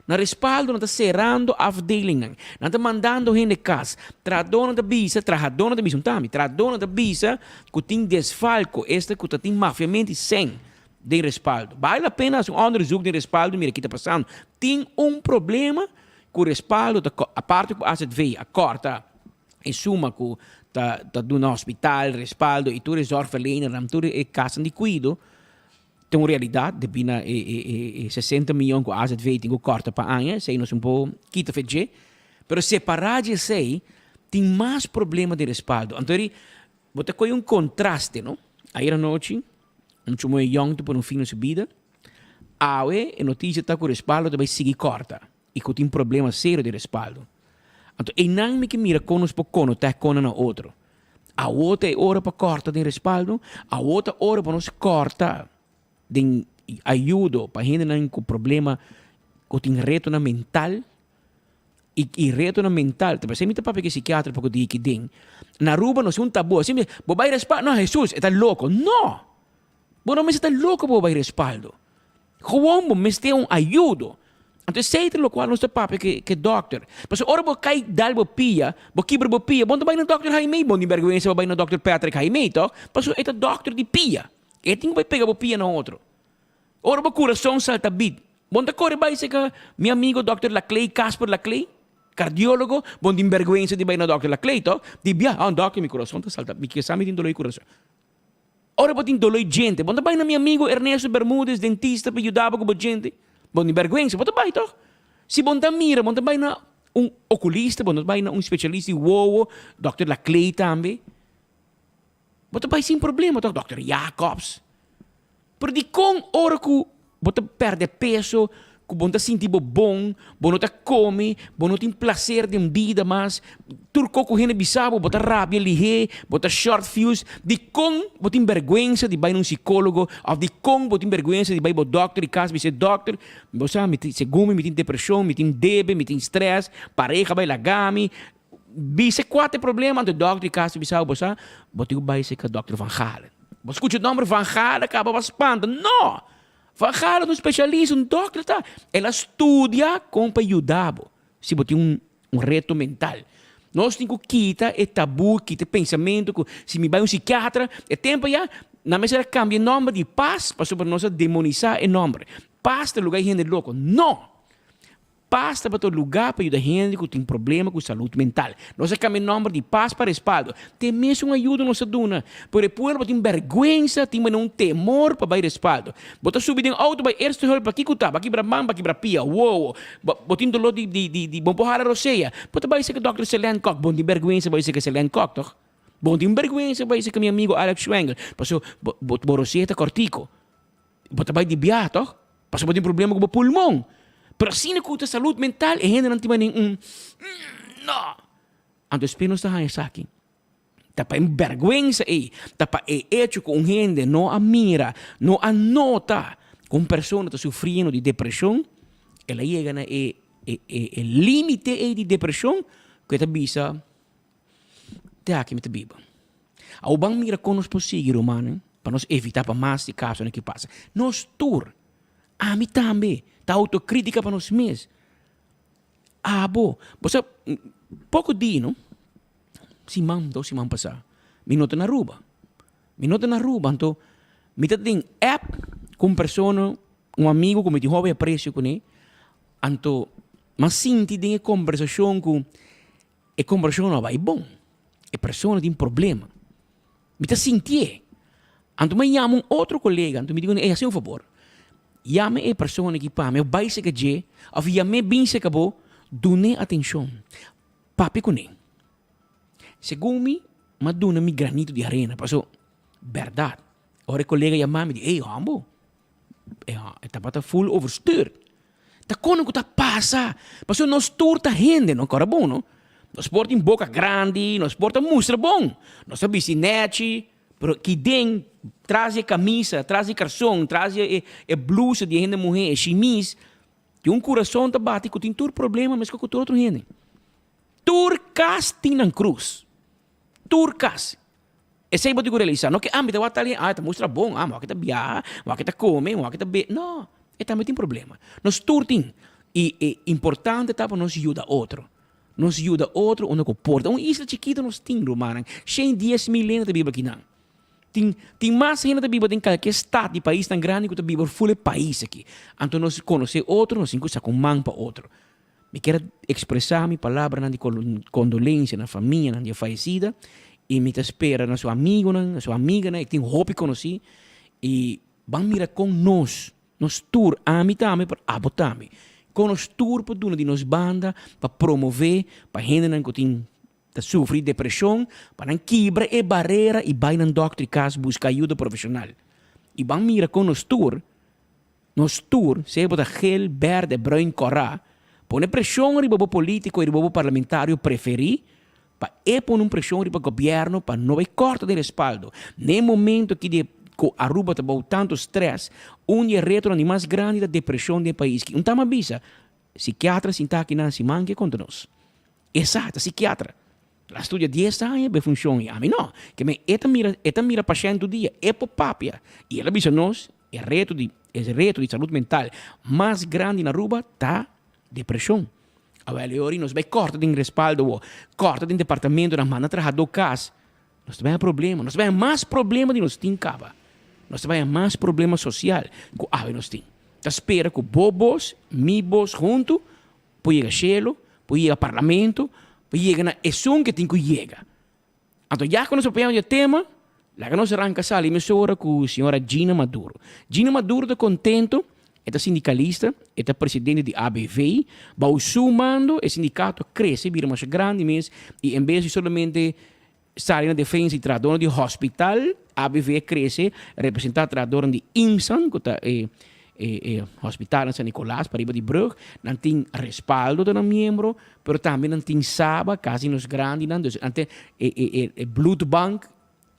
Na respaldo nan ta serando afdelingnan, nan ta mandando hende kas, trahadónan ta bisa, trahadónan ta bisa, un tambe, trahadónan ta bisa ku tin desfalko, esta ku ta tin mafiamento i sèn den respaldo. Bale la pena hasi un onderzoek den respaldo mira ki ta pasando. Tin un problema ku respaldo ta aparte ku AZV a kòrta e suma ku ta ta duna hospital, respaldo i tur e zorgverlenernan, tur e kasnan di kuido, Ta un realidat, debí na e sesenta miyon ku AZV tin ku kòrta pa aña, esei nos un por kita fe dje. Pero separá dje esei, tin mas problema di respaldo. Anto eri, bo ta kohe un kontraste, no? Ayer anochi, un chumoi yòn ta pone un fin na su bida. Awe, e notisia ta ku respaldo ta bai sigui kòrta i ku tin problema serio di respaldo. Anto einan mi ke mira kon nos por konotá e kona na otro. Awo ta e ora pa kòrta den respaldo, awo ta ora pa nos kòrta den ayudo pa hendenan ku problema ku tin retonan mental i i retonan mental ta p'esei mi ta papia ku e sikiatra poko di aki den na Aruba nos tin un tabu asina mi bo bai respaldo no Hesus e ta loko no bo no mester ta loko pa bo bai respaldo. Gewoon bo mester un ayudo. Anto esei ta lokual nos ta papia ku e dòkter. Pasobra ora bo kai dal bo pia, bo kibra bo pia, bo no ta bai na dòkter Jaime, bo no tin bèrgwensa pa bai na dòkter Patrick Jaime, tòg? Pasobra e ta dòkter di pia. E tin ku bai pega bo pia na otro. Ora bo kurason salta bit, bo no ta kore bai serka mi amigo dòkter Laclay, Casper Laclay, kardiólogo, bo no tin bèrgwensa di bai na dòkter Laclay, tòg? Di bia, ah dòkter mi kurason ta salta, mi kisa mi tin doló di kurason. Ora bo tin doló i djente, bo no ta bai na mi amigo Ernesto Bermudez, dentista, pa yuda bo ku bo djente? Bo no tin bèrgwensa, bo ta bai tòg. Si bo no ta mira, bo no ta bai na un okulista, bo no ta bai na un spesialista di wowo, dòkter Laclay tambe. Bo ta bai sin problema tòg, dòkter Jacobs. Pero dikon ora ku bo ta pèrdè peso, ku bo no ta sinti bo bon, bo no ta kome, bo no tin plaser den bida mas, tur kos ku hende bisa bo, bo ta rabia lihé, bo ta short fuse, dikon bo tin bèrgwensa di bai na un sikólogo òf dikon bo tin bèrgwensa di bai bo dòkter di kas bisa e dòkter, bo sa mi tin, segun mi mi tin depreshon, mi tin debe, mi tin strès, pareha bai laga mi, Bisa kua ta e problema, anto e dòkter di kas ta bisa bo, bo sa, bo tin ku bai serka dòkter Van Galen. Bo skucha e nòmber Van Galen kaba bo a spanta. No! Van Galen ta un spesialista, un dòkter ta. El a studia kon pa yuda bo si bo tin un un reto mental. Nos tin ku kita e tabú, kita e pensamentu ku si mi bai un sikiatra, e tempu ya nan mester a kambia e nòmber di Pas pasobra nos a demonisá e nòmber. Pas ta luga di hende loko. No! Pas tabata un lugá pa yuda hende ku tin problema ku salud mental. Nos a kambia nòmber di Pas pa Respaldo. Te mesun ayuda nos a duna, pero e pueblo tin bèrgwensa, tin manera un temor pa bai Respaldo. Bo ta subi den outo bai Eerste Hulp, pakiko ta? Bo a kibra man, bo a kibra pia, wowo, bo bo tin doló di di di di bo por hala rosea. Bo ta bai serka dòkter Selène Kok, bo no tin bèrgwensa bai serka Selène Kok, tòg? Bo no tin bèrgwensa bai serka mi amigo Alex Schwengle, pasobra bo bo bo rosea ta kòrtiko. Bo ta bai di biaha tòg? Pasobra bo tin problema ku bo pulmon. Pero asina ku ta salud mental e hendenan tin manera un no. Anto espe nos ta haña esaki. Ta pa e bèrgwensa ei, ta pa e echo ku un hende no a mira, no a nota ku un persona ta sufriendo di depreshon, el a yega na e e e limite ei di depreshon ku e ta bisa, Te aki mi ta biba. Awor ban mira kon nos por sigui, rumannan, pa nos evitá pa mas di kasonan ki pasa. Nos tur, ami tambe, ta outokritika pa nos mes. Abo, bo sa, poko di, no, siman, dos siman pasá, mi no ta na Aruba. Mi no ta na Aruba, anto mi ta den app ku un persona, un amigu ku mi tin hopi apresio kuné, anto mi a sinti den e kombersashon ku E kombershon no a bai bon. E persona tin problema. Mi ta sintié. Anto mi a yama un otro kolega, anto mi di kuné, ey hasi un fabor, yama e persona aki pa mi òf bai serka dje òf yam'é bin serka bo, dun'é atenshon, papia kuné. Segun mi, mi a duna mi granito di arena, paso bèrdat, ora e kolega yama mi di, ey hòmber, E tabata full overstuur. Ta kono ku ta pasa? Pasobra nos tur ta hende, no kòrda bon no. Nos por tin boka grandi, nos por ta mustra bon, nos ta bisti nèchi, pero ki den, tras di e kamisa, tras di e karson, tras di e blusa di e hende muhé, e shimis, tin un kurason ta bati ku tin tur problema meskos ku tur otro hende. Tur kas tin nan krus. Tur kas. Esei bo tin ku realisá. No ke ami ta wak tal hende, ah e ta mustra bon, ah wak e ta biaha, wak e ta kome, wak e ta be. No, e tambe tin problema. Nos tur tin. I e importante ta pa nos yuda otro. Nos yuda otro unda ku por. Ta un isla chikitu nos tin, rumannan. Shen 10,000 hende ta biba akinan. Tin tin mas hende ta biba den kalke stat di paisnan grandi ku ta biba ful e pais aki. Anto nos konosé otro, nos tin ku saka un man pa otro. Mi kier a expresa mi palabranan di condolencia na famianan di e fallecida y mi ta spera na su amigonan, na su amiganan, e tin hopi conoci y ban mira con nos, nos tur, ami tambe pero abo tambe, con nos tur por duna di nos banda pa promove pa hendenan cu tin ta sufri depresion pa nan kibra e barera y bay nan dokter y cas busca ayuda profesional y ban mira con nos tur Nos tur, sea bo ta gel, berde, bruin, kòrá, pone preshon riba bo polítiko i riba bo parlamentario preferí pa e pone un preshon riba gobièrnu pa no bai kòrta den respaldo. Na e momento aki di ku Aruba ta bou tantu strès, un di e retonan di mas grandi ta depreshon den e pais aki. Un tama a bisa, sikiatra sinta aki nan siman ke konta nos. Esa ta sikiatra. El a studia dies aña pa e funshon i ami no. Ke men e ta mira e ta mira pashènt tur dia, e por papia. I el a bisa nos e reto di e reto di salud mental mas grandi na Aruba ta depreshon. Awel e ora nos bai kòrta den respaldo awo, kòrta den departamentonan, manda trahadó kas, nos ta bai haña problema. Nos ta bai haña mas problema di nos tin kaba. Nos ta bai haña mas problema sosial ku awe nos tin. Ta spera ku bo bos, mi bos huntu Por yega shelu, por yega parlamento, por yega na esun ke tin ku yega. Anto ya ku nos a papia di e tema, laga nos ranka sali mesora ku señora Gina Maduro. Gina Maduro ta kontento. E ta sindicalista, e ta presidente di ABV. Bou su mando e sindicato a crece bira masha grandi mes y en bes di solamente sali na defensa di trahadornan di hospital, ABV a crece representa trahadornan di IMSAN cu ta e e hospital na San Nicolas pariba di brug. Nan tin respaldo di nan miembro, pero tambe nan tin Saba, casi nos grandinan, dus nan tin e e e bloedbank.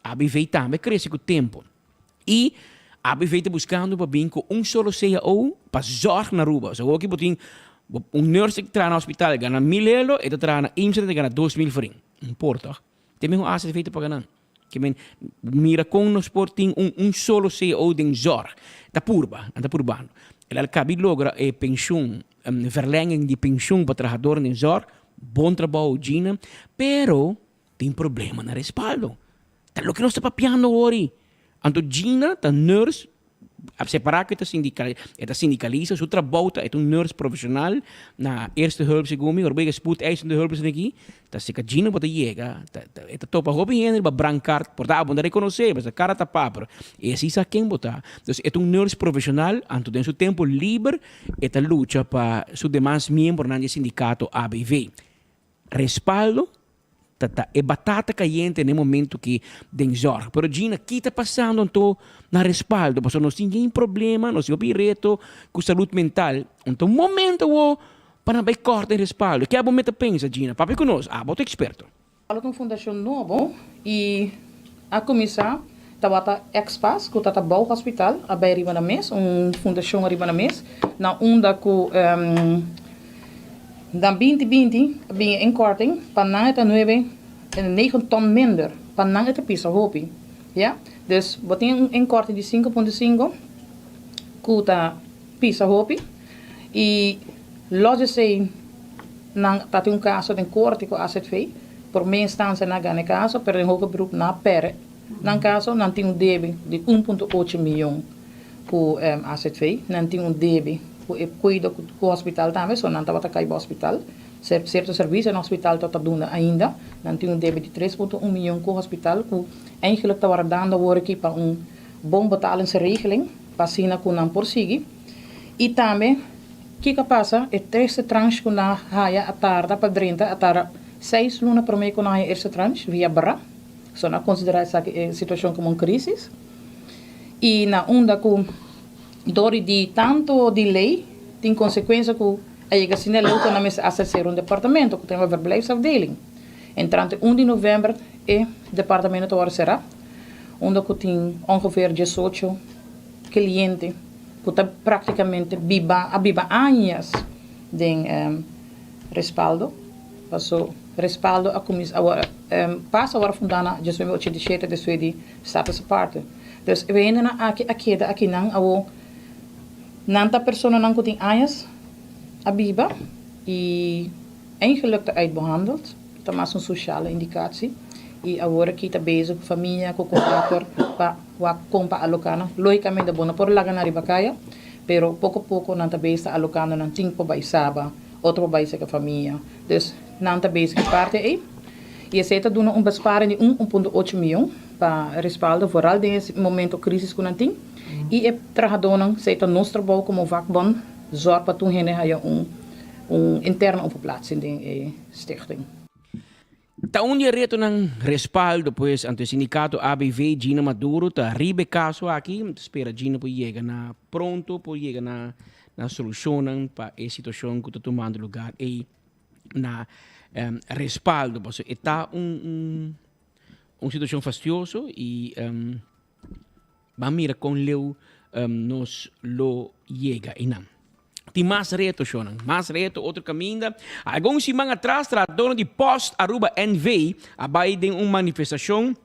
ABV tambe a crece cu tempo. Y ABV ta buscando pa bin cu un solo cao pa zorg na Aruba. So awor ki bo tin un nurse ki traha na hospital gana mil euro, e ta traha na IMSA ta gana 2000 florin. No por toch? Te miho AZV ta paga nan. Ke men mira con nos por tin un un solo cao den zorg. Ta purba, nan ta purbando. El al cabi logra e pensioen, verlenging di pensioen pa trahadornan den zorg. Bon trabou Gina, pero Tin problema na respaldo. Ta loke nos ta papiando hori. Anto Gina ta nurse, a separa ku e ta sindical, e ta sindicalista, su trabou ta e ta un nurse profesional na eerste hulp segun mi, ora bo yega spoedeisende hulp esaki aki, ta seka Gina bo ta yega, ta ta e ta topa hopi hende riba brancard, por ta abo no ta rekonosé, pasobra kara tapá, pero e si sa ken bo ta. Dus e ta un nurse profesional, anto den su tempo liber e ta lucha pa su demas miembronan di e sindicato ABV. Respaldo ta ta e batata cayente na e momento ki den zorg. Pero Gina, ki ta pasando anto na respaldo? Pasobra nos tin yen problema, nos tin hopi reto cu salud mental. Anto un momento awo pa nan bay corta e respaldo. Ke abo meta pensa, Gina? Papia cu nos, abo ta experto. Respaldo ta un fundacion nobo y a cuminsa tabata ex-pas cu ta ta bou hospital a bay riba nan mes, un fundacion ariba nan mes, na unda cu Na binti binti a bin e inkorting, pa nan e ta nuebe negen ton minder, pa nan e ta pisa hopi, ya. Dus bo tin un inkorting di sinku punto sinku ku ta pisa hopi i los esei nan ta tin un kaso den korte ku AZV, prome instansia nan a gana e kaso pero den hoger beroep nan a perde nan kaso, nan tin un debe di un punto ocho miyon. Ku AZV, nan tin un debe ku e kuido ku hospital tambe, so nan tabata kai ba hospital. Sierto servisio na hospital ta ta duna ainda. Nan tin un debe di 3.1 miyon ku hospital ku eigenlijk ta wardando awor aki pa un bon betalingsregeling pa asina ku nan por sigui. I tambe kiko a pasa, e terse tranche ku nan a haya a tarda pa drenta, a tarda seis luna prome ku nan haya e eerste tranche via bra. So nan a konsidera esaki e situashon komo un krisis. I na unda ku dor di tantu delay tin konsekuensia ku a yega asina leu ku nan mester hasta sera un departamento ku ta yama verblijfsafdeling. Entrante un di novèmber e departamento ta wòrdu será unda ku tin ongeveer diesocho kliente ku ta praktikamente biba a biba añas den respaldo. Paso respaldo a kuminsá awor pas a wòrdu fundá na 1987 despues di Status aparte. Dus e hendenan aki a keda akinan awo nan ta personanan ku tin añas a biba i eigenlijk ta uitbehandeld, ta mas un sociale indicatie i awor aki ta bezig ku famia ku kurator pa wak kon pa aloká nan. Logicamente bo no por laga nan riba kaya pero poko poko nan ta bezig ta alokando nan tin por bai Saba, otro por bai serka famia. Dus nan ta bezig e parti ei. I esei ta duna un besparing di un un punto ocho mion pa respaldo, vooral den e momento crisis cu nan tin. I e trahadónan, esei ta nos trabou como vakbond, zorg pa tur hende haya un un interne overplaatsing den e stichting. Ta un di e retonan respaldo pues anto e sindicato ABV Gina Maduro ta riba e caso aki. Mi ta spera Gina por yega na pronto por yega na na solucionnan pa e situacion cu ta tumando lugar ey. Na respaldo pasobra e ta un un situacion fastioso y ban mira con leu nos lo yega eynan. Tin mas reto shownan, mas reto otro caminda. Algun siman atras trahadornan di Post Aruba NV a bay den un manifestacion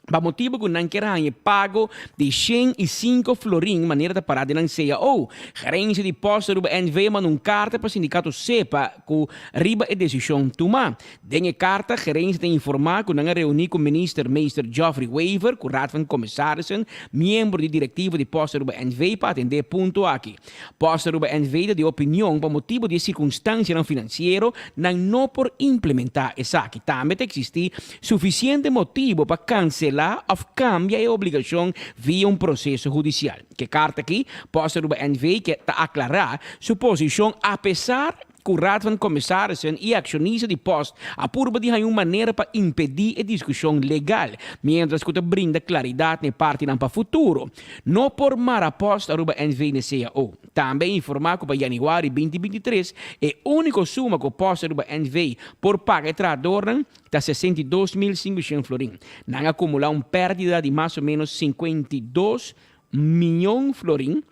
Pa motibu ku nan kier haña e pago di 105 florin manera ta pará den nan cao. Gerensia di Post Aruba NV a manda un karta pa sindikato sepa ku riba e desishon tumá. Den e karta gerensia ta informá ku nan a reuní ku minister Meester Geoffrey Wever ku Raad van Commissarissen, miembro di direktiva di Post Aruba NV pa atendé e punto aki. Post Aruba NV ta di opinion pa motibu di e sirkunstansianan finansiero nan no por implementá esaki. Tambe ta eksistí Sufisiente motibu pa kanselá. kanselá òf kambia e obligashon via un proseso hudisial. Ku e karta aki, Post Aruba NV ke ta aklará su posishon apesar ku Raad van Commissarissen i akshonista di Post a purba di haña un manera pa impedí e diskushon legal, miéntras ku ta brinda klaridat na e partinan pa futuro. No por mara Post Aruba NV na e cao. Tambe a informá ku pa yanüari 2023 e úniko suma ku Post Aruba NV por paga e trahadornan ta 62.500 florin. Nan a kumulá un pèrdida di mas o ménos 52 mion florin.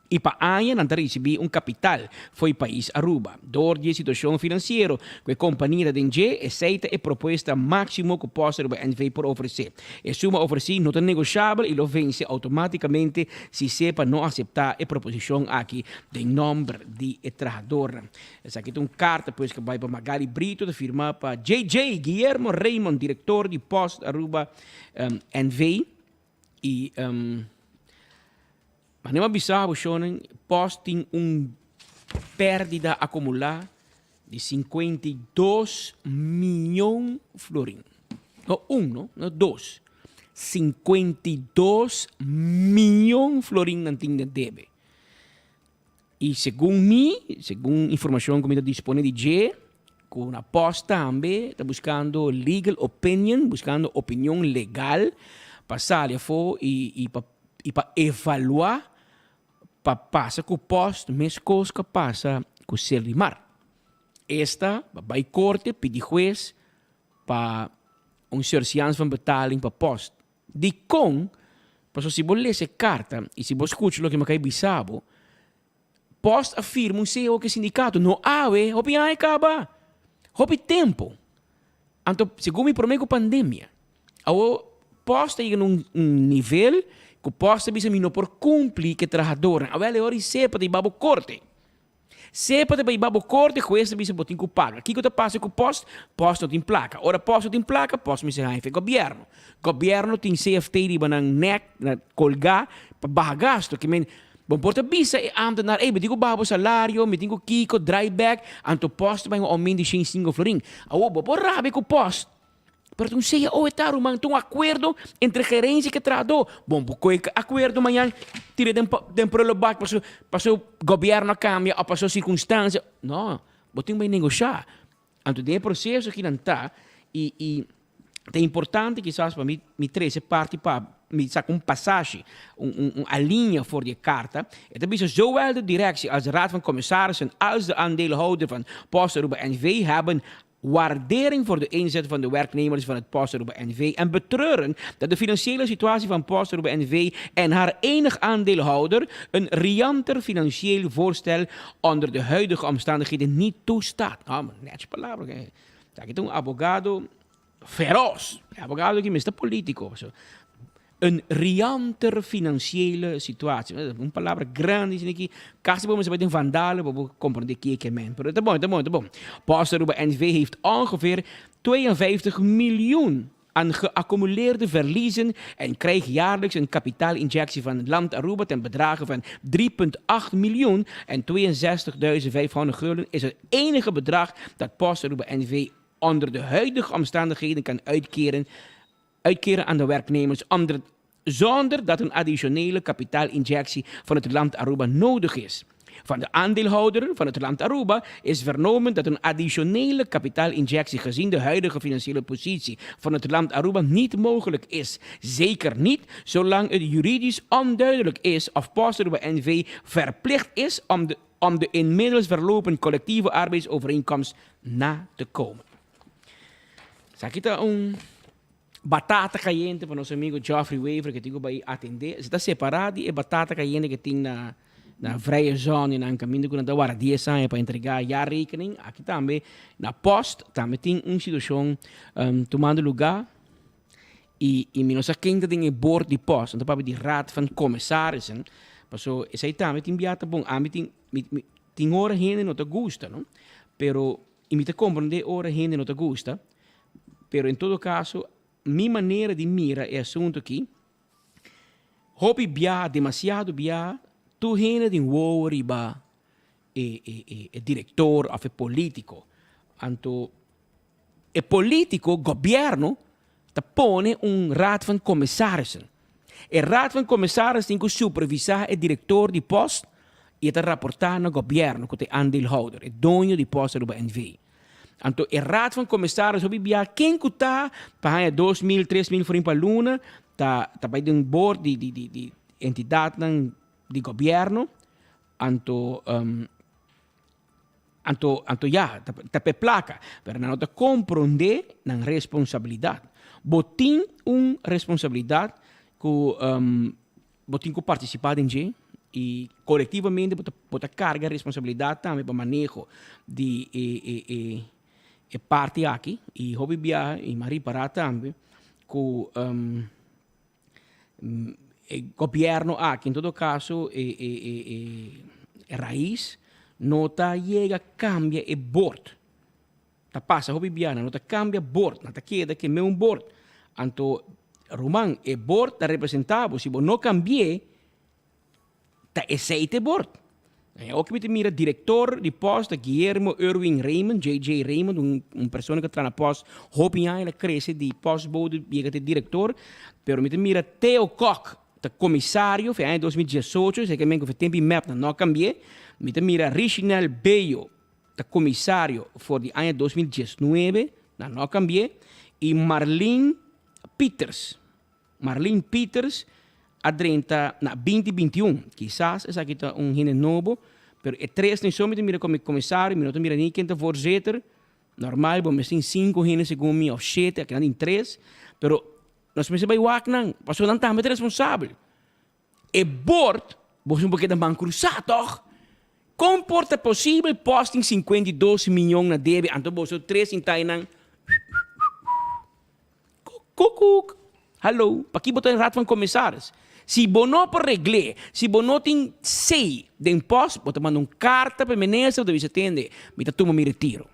I pa aña nan ta risibí un kapital fo'i pais Aruba. Dor di e situashon finansiero ku e kompania ta den dje, esei ta e propuesta máksimo ku Post Aruba NV por ofresé. E suma ofresí no ta negoshabel i lo vense outomátikamente si sepa no aseptá e proposishon aki den nòmber di e trahadornan. Esaki ta un karta pues ku a bai pa Magali Brito, ta firmá pa JJ Guillermo Raymond, direktor di Post Aruba NV. I Manera mi a bisa bo shownan, Post tin un pèrdida akumulá di 52 mion florin. No un, no, no dos. 52 mion florin nan tin den debe. I segun mi, segun informashon ku mi ta dispone di dje, ku na Post tambe ta buskando legal opinion, buskando opinion legal pa sali afó i i pa i pa evaluá pa pasa ku Post meskos ku a pasa ku Serlimar. Esta pa bai korte pidi hues pa un surseance van betaling pa Post. Dikon? Pasobra si bo lesa e karta i si bo skucha loke mi a kai bisa bo, Post a firma un seo ku e sindikato. No awe, hopi aña kaba. Hopi tempu. Anto, segun mi promé ku pandemia. Awor, Post a yega na un nivel ku Post a bisa mi no por kumpli ku e trahadornan. Awel e ora i sepa ta hiba bo korte. Sepa ta bay babo korte, hues ta bisa bo tin ku paga. Kiko ta pasa ku post? Post no tin plaka. Ora post no tin plaka, post mester haña fe gobièrnu. Gobièrnu tin CFT riba nan nèk, na kolgá, pa baha gastu. Ke men, bo por ta bisa e ámtenar, ey, mi tin ku baha bo salario, mi tin ku kiko, draai bèk, anto post ta bay un oumento di shen sinku florin. Awor, bo por rabia ku post. Pero ta un cao e ta ruman, ta un akuerdo entre gerensia ku e trahadó. Bon, bo kohe e akuerdo mañan tira den den prullenbak paso paso gobièrnu a kambia òf paso sirkunstansia. No, bo tin bai negoshá. Anto den e proseso ki nan ta i i ta importante kisas pa mi mi trese parti pa mi saka un pasashi, un un un alinea for di e karta. E ta bisa, Zowel de directie als de raad van commissarissen als de aandeelhouder van Post Aruba NV hebben Waardering voor de inzet van de werknemers van het Post Aruba NV en betreuren dat de financiële situatie van Post Aruba NV en haar enig aandeelhouder een rianter financieel voorstel onder de huidige omstandigheden niet toestaat. Ah, maar netjes palabra. Esaki ta un abogado feroz. E abogado aki mester politico. Een rianter financiële situatie. Un palabra grandi asina aki. Casi bo mester bai den Van Dale pa bo comprende ke ke men. Pero ta bon, ta bon, ta bon. Post Aruba NV heeft ongeveer 52 miljoen aan geaccumuleerde verliezen en krijgt jaarlijks een kapitaalinjectie van Land Aruba ten bedrage van 3,8 miljoen en 62.500 gulden is het enige bedrag dat Post Aruba NV onder de huidige omstandigheden kan uitkeren uitkeren aan de werknemers onder, zonder dat een additionele kapitaalinjectie van het land Aruba nodig is. Van de aandeelhouder van het land Aruba is vernomen dat een additionele kapitaalinjectie gezien de huidige financiële positie van het land Aruba niet mogelijk is. Zeker niet zolang het juridisch onduidelijk is of Post Aruba NV verplicht is om de, om de inmiddels verlopen collectieve arbeidsovereenkomst na te komen. Esaki ta un batata cayente pa nos amigo Geoffrey Wever que tin cu bay atende. Se ta separa di e batata cayente que tin na na Vrije Zon y nan caminda cu nan ta warda dies aña pa entrega jaarrekening. Aki tambe na post tambe tin un situacion tumando lugar y y mi no sa ken ta den e board di post. Nan ta papia di Raad van Commissarissen. Paso esey tambe tin bia ta bon. Ami tin mi mi tin ora hende no ta gusta no pero Y mi ta comprende ora hende no ta gusta, pero en todo caso mi manera di mira e asunto aki, hopi biaha, demasiado biaha, tur hende tin wowo riba e e e e director of e politico. Anto e politico, gobierno. Ta pone un Raad van Commissarissen. E Raad van Commissaris tin ku supervisá e direktor di Post i e ta raportá na gobièrnu ku ta e aandeelhouder, e doño di Post Aruba NV. Anto e Raad van Commissaris hopi bia ken ku ta pa haña 2000, 3000 florin pa luna ta ta bai den board di di di di entidatnan di gobièrnu. Anto Anto, anto ya, ta, ta p'e placa. Pero nan no ta comprende nan responsabilidad. Bo tin un responsabilidad cu um, bo tin cu participa den dje y colectivamente bo ta, bo ta carga responsabilidad tambe pa maneho di e, e, e, e parti aki. Y hopi biaha, y m'a ripara tambe, cu um, E gobierno aki en todo caso e e e e rais no ta yega cambia e bord. Ta pasa hopi biaha no ta cambia bord, nan ta keda ke meun bord. Anto ruman e bord ta representa bo, si bo no cambi'e Ta esei te bord. En oki mi ta mira director di post ta Guillermo Erwin Raymond, JJ Raymond, un, un persona cu a traha na post hopi aña, el a crece di postbode yega te director. Pero mi ta mira Theo Kok ta comisario fe aña 2018, esei ke men cu fe tempo di mep nan no a cambi'e. Mi ta mira Richinel Bello ta comisario for di aña 2019, nan no a cambi'e. Y Marlene Pieters. Marlene Pieters a drenta na binti 21. Kisas esaki ta un hende nobo, pero e tres ni so mi ta mira komo komisario, mi no ta mira ni ken ta voorzitter. Normal bo mester tin sinku hende segun mi òf shete, akinan tin tres. Pero nos mester bai wak nan, pasobra nan tambe ta responsabel. E bord, boso no por keda man krusá tòg? Kon por ta posibel pòs tin 52 miyon na debe anto boso tres sinta einan? Koekoek! Hallo, paki bo ta den Raad van Commissaris? Si bo no por regl'é, si bo no tin say den post, bo ta manda un karta pa e minister, bo ta bisa, Tende, mi ta tuma mi retiro,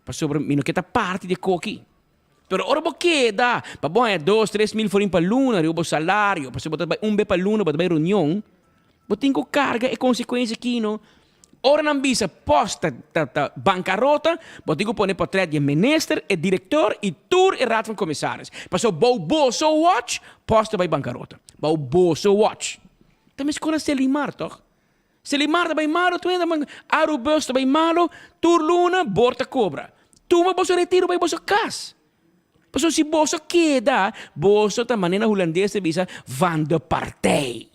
pasobra mi no ke ta parti di e koki. Pero ora bo keda pa bo haña dos, 3000 florin pa luna riba bo salario, pasobra bo ta bai un be pa luna, bo ta bai reunion, Bo tin ku karga e konsekuensia aki no. Ora nan bisa post ta ta ta bankarota, bo tin ku pone portret di e minister, e direktor i tur e raad van commissaris. Pasobra bou boso watch, post ta bai bankarota. Bou boso watch. Ta meskos na Selimar tòg? Selimar ta bai malo tur hende ta bai Arubus ta bai malo, tur luna bor ta kobra. Tuma boso retiro bai boso kas. Pasobra si boso keda, boso ta manera hulandes ta bisa van de partij.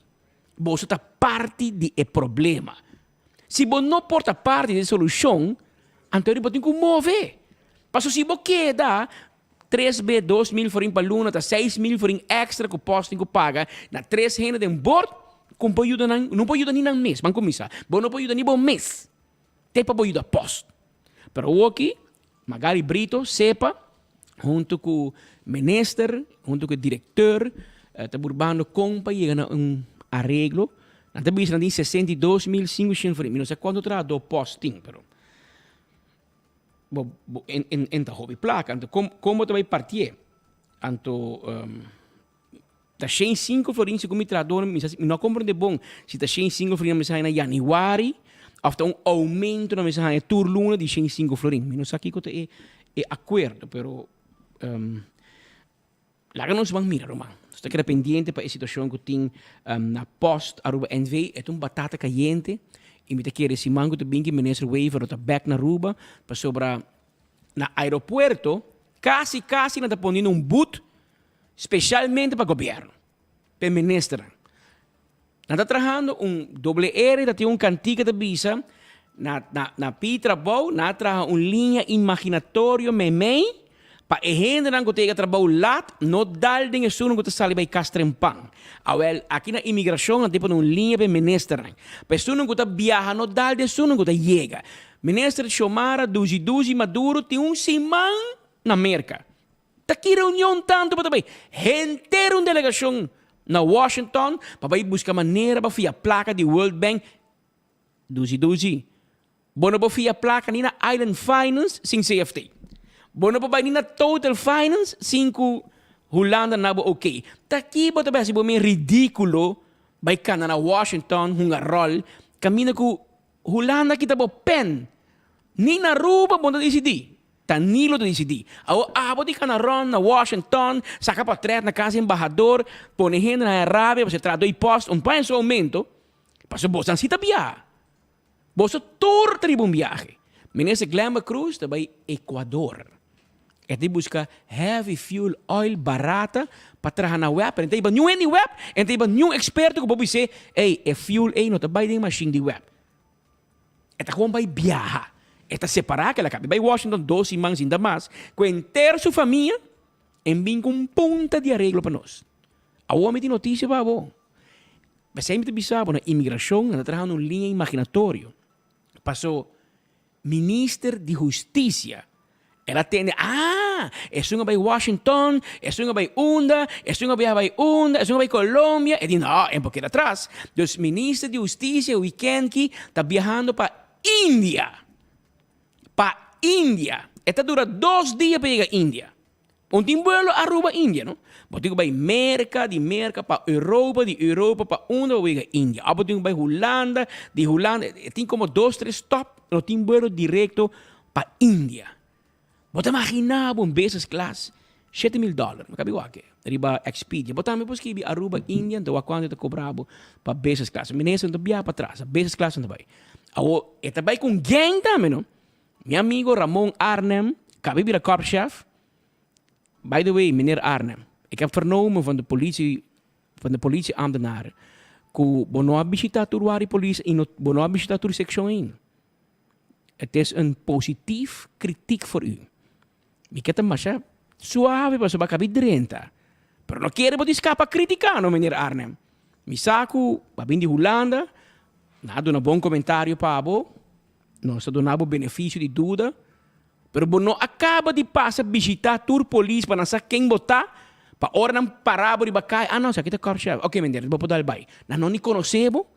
Boso ta parti di e problema. Si bo no por ta parti di e solushon, anto bo tin ku move. Pasobra si bo keda, tres be 2000 florin pa luna ta 6000 florin èkstra ku pòst tin ku paga na tres hende den bòrt ku por yuda nan, no por yuda ni nan mes, ban kuminsá. Bo no por yuda ni bo mes te pa bo yuda pòst. Pero awoki Magali Brito, sepa, hunto ku minister, hunto ku e direkteur, ta burbando kon pa yega na un areglo. Nan ta bisa nan tin 62.500 florin. Mi no sa kuantu trahadó pòst tin, pero bo bo en en en ta hopi plaka. Anto kon kon bo ta bai partié? Anto ta 105 florin segun mi trahadónan, mi sa mi no a komprendé bon si ta 105 florin nan mester haña na yanüari òf ta un oumento nan mester haña tur luna di 105 florin. Mi no sa kiko ta e e akuerdo, pero laga nos ban mira ruman. Nos ta keda pendiente pa e situashon ku tin na Post Aruba NV. E ta un batata kayente i mi ta kere siman ku ta bin ki Minister Wever lo ta bèk na Aruba pasobra na aeropuerto kasi kasi nan ta poniendo un but Specialmente pa gobierno, p'e ministernan. Nan ta trahando un doble R ta tin un cantica ta bisa na na na pidi trabou nan a traha un liña imaginatorio meimei pa e hendenan cu ta yega trabou lat no dal den esunnan cu ta sali bay cas trempan. Awel aki na imigracion nan tin pone un liña p'e ministernan pa esunnan cu ta biaha no dal den esunnan cu ta yega. Minister Xiomara Duzi Duzi Maduro tin un siman na Merca. Ta ki reunion tantu bo ta bai? Henter un delegashon na Washington pa bai buska manera pa fia plaka di World Bank. Duzi duzi. Bo no por fia plaka ni na Island Finance sin CFT. Bo no por bai ni na Total Finance sin ku Hulanda na bo ok. Ta ki bo ta bai hasi bo men ridikulo bai kana na Washington hunga ròl kaminda ku Hulanda kita bo pen. Ni na Aruba bo no ta disidí. Ta Nilo ta disidí. Awor abo di kana rònt na Washington, saka pòtrèt na kas di embahador, pone hende na Arabia pa se traha doi pòst, un paña su oumento, pasobra boso si ta biaha. Boso tur ta riba un biahe. Minister Glenbert Croes ta bai Ecuador. E ta buska heavy fuel oil barata pa traha na web. E no ta hiba niun hende di web, e no ta hiba niun eksperto ku por bis'é, ey, e fuel ey no ta bai den mashin di web. E ta gewoon bai biaha. E ta separá kila kaba. E bai Washington dos siman sinta mas ku henter su famia en bin ku un punta di areglo pa nos. Awor mi tin notisia pa bo. P'esei mi ta bisa bo na imigrashon nan ta traha un liña imaginatorio. Paso minister di hustisia el a tende, ah, esun a bai Washington, esun a bai unda, esun a biaha bai unda, esun a bai Colombia. E di no, e por keda atras. Dus minister di hustisia weekend ki ta biahando pa India. Pa India. E ta dura dos dia pa yega India. Un tin buelo Aruba India no. Bo tin ku bai Merka, di Merka pa Europa, di Europa pa unda bo yega India. Of bo tin ku bai Hulanda, di Hulanda, e tin komo dos tres stop, no tin buelo direkto pa India. Bo ta imagina bo un business class 7000 dollar, mi kabi wak riba Expedia. Bo tambe por skibi Aruba India, anto wak kuantu e ta kobra bo pa business class. Minister no ta biaha pa atras, business class no ta bai. Awor e ta bai ku un gang tambe no. Mi amigo Ramon Arnhem kabi bira korpschef. By the way, meneer Arnhem, ik heb vernomen van de politie, van de politieambtenaren ku bo no a bishita tur wari polis i no, bo no a bishita tur sekshon ainda. Het is een positief kritiek voor u. Mi ke ta masha suave pasobra bo a kabi drenta. Pero no kere bo tin skapa kritika no, meneer Arnhem. Mi sa ku bo a bin di Hulanda, nan a duna bon komentario pa bo. Nos ta duna bo benefisio di duda, pero bo no a kaba di pasa bishitá tur polis pa nan sa ken bo ta, pa ora nan para bo riba kai, ah no, esaki ta korpschef, oke meneer, bo por dal bai. Nan no ni konosé bo,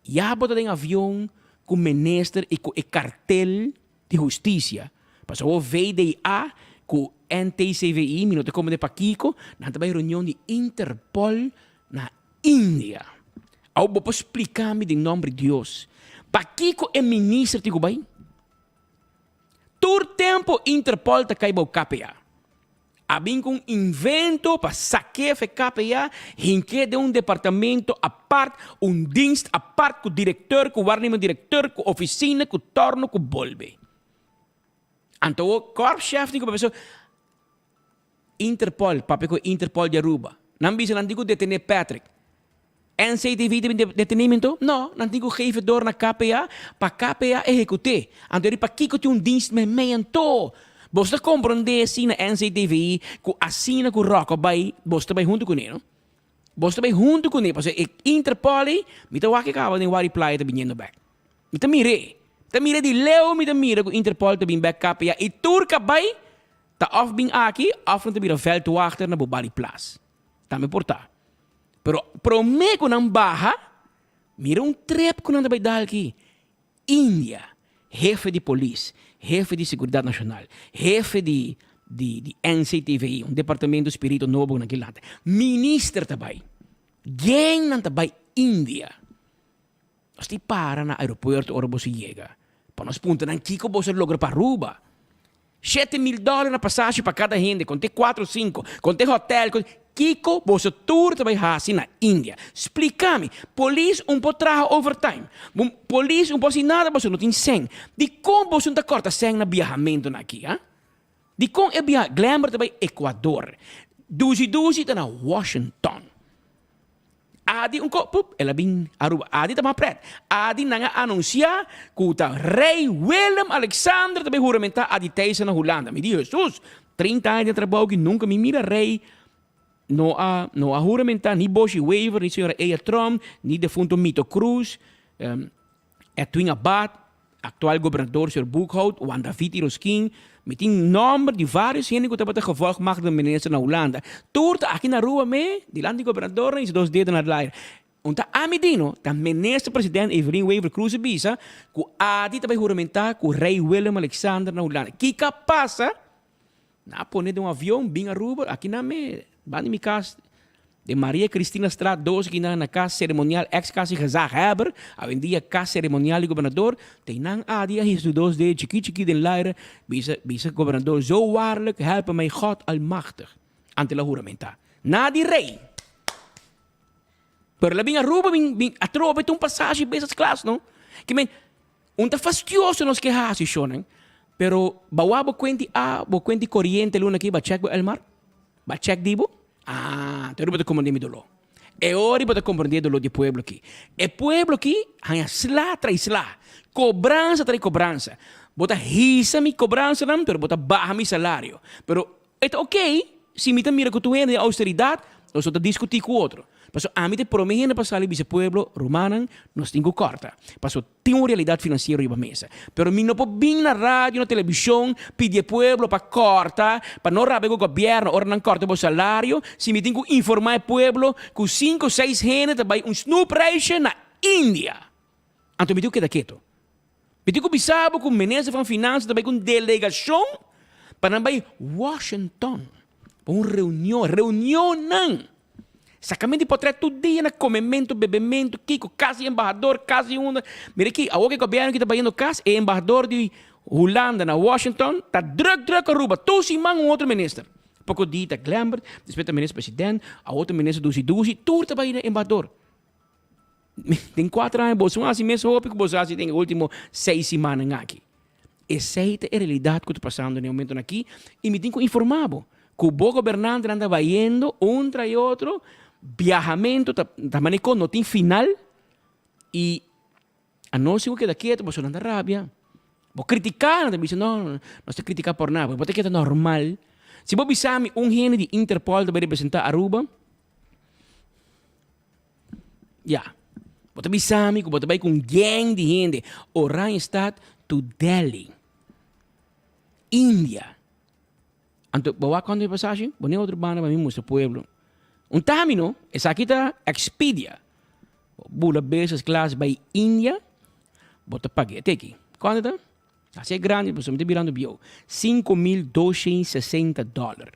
ya bo ta den avion ku minister i ku e kartel di hustisia, pasobra bo VDA ku NTCVI, mi no ta komprendé pakiko, nan ta bai reunion di Interpol na India. Awor bo por splica mi den nomber di Dios, pakico e minister tin cu bay? Tur tempo Interpol ta cay bao KPA. A bin cu un invento pa saque fe KPA, hinke den un departamento apart, un dienst apart cu directeur, cu waarnemend directeur, cu oficina, cu torno, cu bolbe. Anto awor korpschef tin cu papia so, Interpol, papia ku Interpol di Aruba. Nan bisa nan tin ku detené Patrick. NCTV ta bin detené mi anto? No, nan tin ku geef e door na KPA pa KPA ehekut'é. Anto eri pakiko tin un dienst meimei anto? Boso ta komprondé si na NCTV ku asina ku Rocco bai, boso ta bai huntu kuné, no? Boso ta bai huntu kuné pasobra e Interpol ei, mi ta wak e kaba den Wari Playa ta biniendo bèk. Mi ta mir'é. Mi ta mir'é di leu mi ta mira ku Interpol ta bin bèk KPA i tur ka bai Ta of bin aki of nan ta bira veldwachter na bo bali plas. Tambe por ta. Pero prome ku nan baha, mira un trip ku nan ta bai dal aki. India, hefe di polis, hefe di seguridat nashonal, hefe di di di NCTVI, un departamento spirito nobo ku nan ke lanta. Minister ta bai. Gen nan ta bai India. Nos tin para na aeropuerto ora boso yega pa nos puntra nan kiko boso a logra pa Aruba. 7000 dòler na pasashi pa kada hende, konte kuatro sinku, konte hotèl, konte kiko boso tur ta bai hasi na India? Splika mi. Polis un por traha overtime, polis un por hasi nada pasobra no tin sèn. Dikon boso no ta kòrta sèn na biahamentunan aki, ha? Dikon e biaha Glenbert ta bai Ecuador, Dushi Dushi ta na Washington. Adi un ko, pup, el a bin Aruba. Adi ta mas pret. Adi nan a anunsiá ku ta Rei Willem Alexander ta bai huramentá Adi Thijssen na Hulanda. Mi di, Hesus, 30 aña den trabou aki nunka mi mira Rei no a no a huramentá ni Boshy Wever, ni señora Ella Tromp, ni defunto Mito Croes. Edwin Abad, actual gobernador señor Boekhout, Juan David Iroskin, mi tin nomber di varios hende cu tabata gevolgmachtigde minister na Hulanda. Tur ta aki na Aruba me, dilanti di gobernadornan y su dos dedo na laira. Un ta ami di no, ta minister president Evelyn Wever Croes a bisa cu Adi ta bay huramenta cu Rey Willem Alexander na Hulanda. Kico a pasa? Nan a pone den un avion bin Aruba, aki nan me, banda di mi cas. Den Maria Christinastraat dos aki na Cas Ceremonial, ex cas di Gezaghebber, awendia Cas Ceremonial di Gobernador, te nan adi a hisa su dos dede chiki chiki den laire, bisa, bisa Gobernador, Zo waarlijk helpe mij God Almachtig. Ante el a huramentá. Na di rey! Pero el a bin Aruba, bin, bin atrobe ta un pasashi business class, no? Ke men, un ta fastioso nos ke hasi shownan, pero bawa bo kuenti a, bo kuenti koriente luna aki, ba check bo Elmar? Ba check di bo? Ah, te ora bo ta komprendé mi doló. E ora bo ta komprendé e doló di e pueblo aki. E pueblo aki haña sla trai sla, kobransa trai kobransa. Bo ta hisa mi kobransanan, pero bo ta baha mi salario. Pero e ta okey si mi ta mira ku tur hende den austeridat, nos no ta diskutí ku otro. Pasobra ami ta e promé hende pa sali bisa e pueblo, Rumannan, nos tin ku kòrta. Pasobra Tin un realidad financiero riba mesa. Pero mi no por bin na radio, na television, pidi e pueblo pa corta, pa no rabia cu gobierno ora nan corta bo salario, si mi tin cu informa e pueblo cu cinco, seis hende ta bay un snoepreisje na India. Anto mi tin cu keda keto. Mi tin cu bisa bo cu minister van Finanzas ta bay cu un delegacion pa nan bay Washington pa un reunion, reunionnan. Sacamento di potret tur dia na comemento, bebemento, kico, cas di embahador, cas di unda. Mira aki, awor cu e gobierno aki ta bayendo cas, e embahador di Hulanda na Washington ta druk druk Aruba, tur siman un otro minister. Poco dia ta Glembert, despues ta minister president, awor ta minister dushi dushi, tur ta bay na embahador. Den cuatro aña boso no haci mes hopi cu boso haci den e ultimo seis simannan aki. Esey ta e realidad cu ta pasando den e momentonan aki y mi tin cu informa bo cu bo gobernantenan ta bayendo un tras e otro, biahamento ta ta manera con no tin final y anos si bo keda keto boso nan ta rabia. Bo critica nan ta bisa no, nos ta critica por nada, bo ta keda normal. Si bo bisa mi un hende di Interpol ta bay representa Aruba, Ya. Bo ta bisa mi ku bo ta bai ku un gang di hende Oranjestad to Delhi, India. Anto bo wak kuantu e pasashi? Bo ne otro banda pa mi mustra pueblo. Un tami no, esaki ta Expedia. Bo bula business class bai India, bo ta paga e teki. Kuantu ta? Asi e grandi pasobra mi ta birando bieu. 5260 dollar.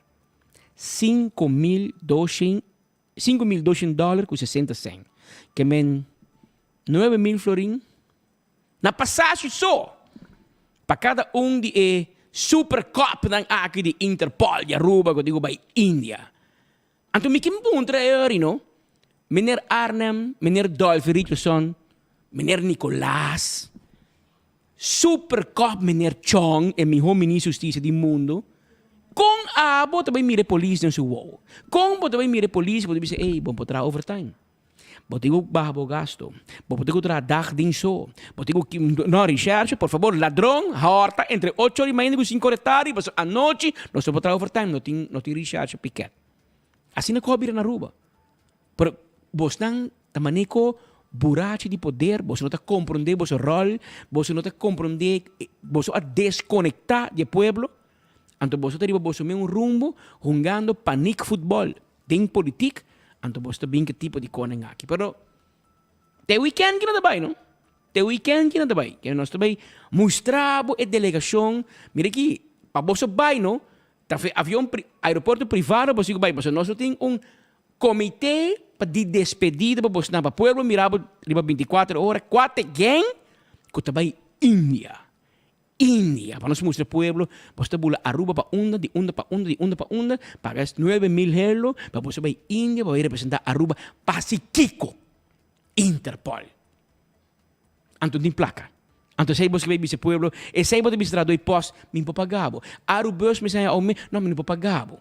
5200. 5200 dòler ku 60 sèn, ke men 9000 florin na pasashi so pa kada un di e super kòpnan aki di Interpol di Aruba ku tin ku bai India. Anto mi kin puntra e ori no, Meneer Arnhem, Meneer Dolphy Richardson, Meneer Nicolaas, Super kòp meneer Chong e mihó ministro hustisia di mundu, kon abo ta bai mira e polis den su wowo? Kon bo ta bai mira e polis bo ta bisa ey bo por traha overtime, bo tin ku baha bo gasto, bo por tin ku traha dag den so, bo tin ku no recherche por fabor ladron hòrta entre ocho ora di mainta ku sinku ora di tardi pasobra anochi nos no por traha overtime no tin no tin recherche piket. Asina ku a bira na Aruba. Pero bosnan ta maneko burachi di poder, boso no ta komprondé boso ròl, boso no ta komprondé, boso a deskonektá di e pueblo, anto boso ta riba boso mes un rumbo hungando panik futbòl den politik, anto boso ta bin ku e tipo di konan aki. Pero te wikènt ki no ta bai no, te wikènt ki no ta bai, ke nos ta bai mustra bo e delegashon, mira aki, pa boso bai no, ta avion aeropuerto privado boso tin ku bai, pasobra nos no tin un Comité pa di despedida pa bosnan pa pueblo mira bo riba 24 ora cuate gen cu ta bay India. India pa nos mustra pueblo bos ta bula Aruba pa unda di unda pa unda di unda pa unda paga es 9000 helo pa boso bay India pa bay representa Aruba pa haci kico? Interpol. Anto tin placa. Anto esey bos ke bay bisa pueblo esey bo ta bisa trahador di post mi no por paga bo. Arubus mi sa mi no mi no por paga bo.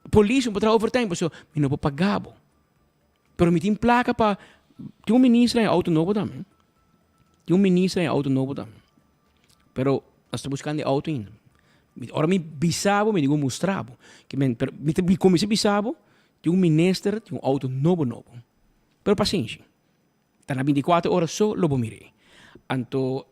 Polis no por traha overtime pasobra mi no por paga bo. Pero mi tin plaka pa tin un minister den auto nobo tambe. Tin un minister den auto nobo tambe. Pero nos ta buskando e auto ainda. Ora mi bisa bo mi digo mustra bo. Ke men pero mi ta kuminsá bisa bo tin un minister tin un auto nobo nobo. Pero pasenshi. Ta na binticuater ora so lo bo mir'é. Anto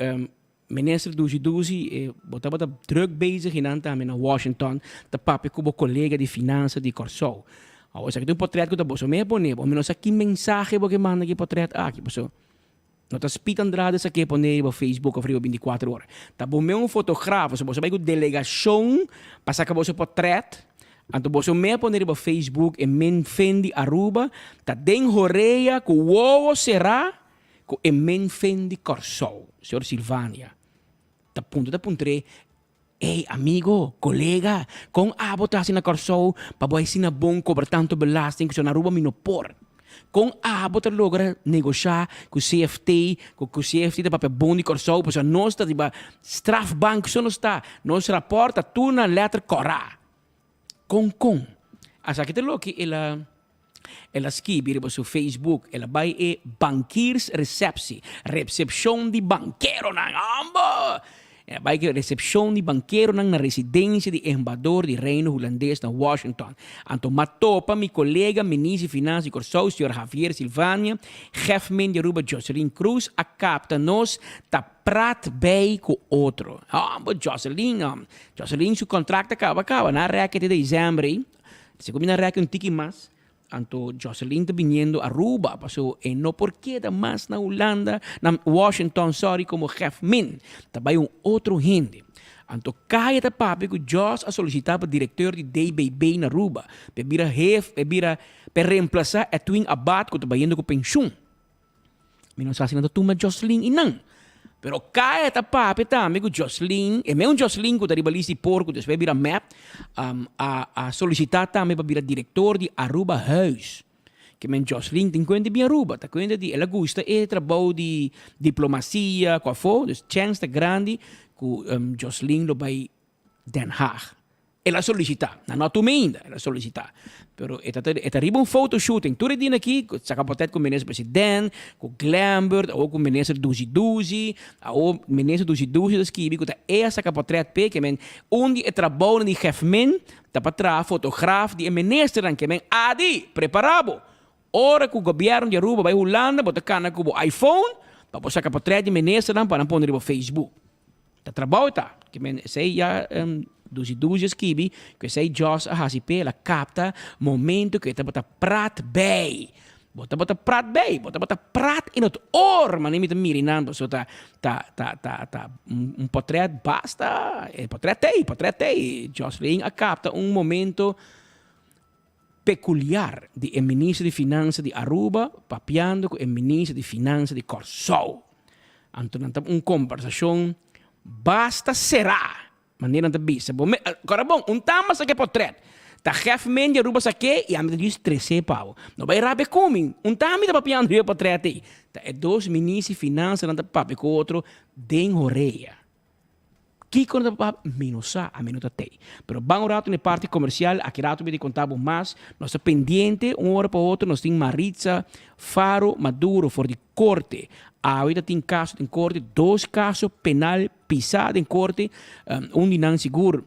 Minister Dushi Dushi e bo tabata druk bezig y nan tambe na Washington ta papia cu bo colega di finansa di Corsou. Awor esaki ta un potret cu ta boso mes pone bo. Mi no sa ki mensahe bo ke manda ki potret aki pasobra no ta Speed Andrade sa ke pone riba Facebook of riba binticuater ora. Ta bo mes un fotograaf pasobra boso a bay cu delegacion pa saca boso potret. Anto boso me a pone riba Facebook e men fen di Aruba ta den horea ku wowo será ku e men fen di Kòrsou, señor Silvania. Ta puntra ta puntr'é, Ey, amigo, kolega, kon abo ta hasi na Kòrsou pa bo asina bon kobra tantu belasting ku so na Aruba mi no por? Kon abo ta logra negoshá ku CFT, ku ku CFT ta papia bon di Kòrsou pasobra nos ta riba strafbank so nos ta, nos rapòrt ta tur na lèter kòrá. Kon kon? Asaki ta loke el a el a skibi riba su Facebook, el a bai e bankiersreceptie, recepcion di bankeronan, homber! El a bai ku e recepcion di bankeronan na residencia di embahador di Reino Hulandes na Washington. Anto m'a topa mi colega Minister di Finansa di Kòrsou, señor Javier Silvania, Hefman di Aruba Jocelyn Croes a capta nos ta Prat bay cu otro. Homber, Jocelyn, hom. Jocelyn su contract a caba caba. Nan a rek te december ey. Si cu mi nan rek un tiki mas, anto Jocelyn ta biniendo Aruba, paso e no por keda mas na Hulanda, na Washington, sorry, como gef min. Ta bay un otro hende. Anto Kaya ta papia cu Jos a solicita pa directeur di DBB na Aruba, p'e bira hef, p'e bira, p'e reemplaza Edwin Abad cu ta bayendo cu pensioen. Mi no sa si nan ta tuma Jocelyn i nan. Pero Kaya ta papia tambe ku Jocelyn, e meun Jocelyn ku ta riba lista di por ku despues bira mep, a a solisitá tambe pa bira direktor di Aruba Huis. Ke men Jocelyn tin kuenta di bin Aruba, ta kuenta di el a gusta e trabou di diplomasia ku afó, dus chèns ta grandi ku Jocelyn lo bai Den Haag. El a solicita, nan no a tuma ainda, el a solicita. Pero e ta e ta riba un foto shooting tur e dia aki, cu saca portret cu minister president, cu Glembert, awor cu minister Duzi Duzi, awor minister Duzi Duzi ta skibi cu ta e a saca portret p'e, ke men un di e trabounan di Gefmin ta pa traha fotograaf di e ministernan, ke men Adi, prepara bo, ora cu gobierno di Aruba bay Hulanda bo ta cana cu bo iPhone pa bo saca portret di ministernan pa nan pone riba Facebook. Ta trabou e ta. Ke men esei ya duzi duzi a skibi ku esei Jos a hasi p'e el a kapta momento ku e tabata prat bei. Bo tabata prat bei, bo tabata prat in het oor, manera mi ta mira einan pasobra ta ta ta ta ta un potret basta, e potret t'ei, potret t'ei. Joslin a kapta un momento pekuliar di e minister di Finansa di Aruba papiando ku e minister di Finansa di Kòrsou. Anto nan ta un kombersashon basta será, manera nan ta bisa. Bo me, kòrda bon, un tamba sa ke potrèt. Ta gèf men di Aruba sa ke i ami ta djis tres'é pa bo. No bai rabia ku mi, un tamba mi ta papiando riba e potrèt ei. Ta e dos minister di Finansa nan ta papia ku otro den horea. Kiko no ta papia? Mi no sa, ami no ta tei. Pero ban un rato na e parti comercial, aki rato mi ta conta bo mas. Nos ta pendiente un ora pa otro, nos tin Maritza Faro Maduro for di corte. Awe ta tin caso den corte, dos caso penal pisa den corte. Un di nan sigur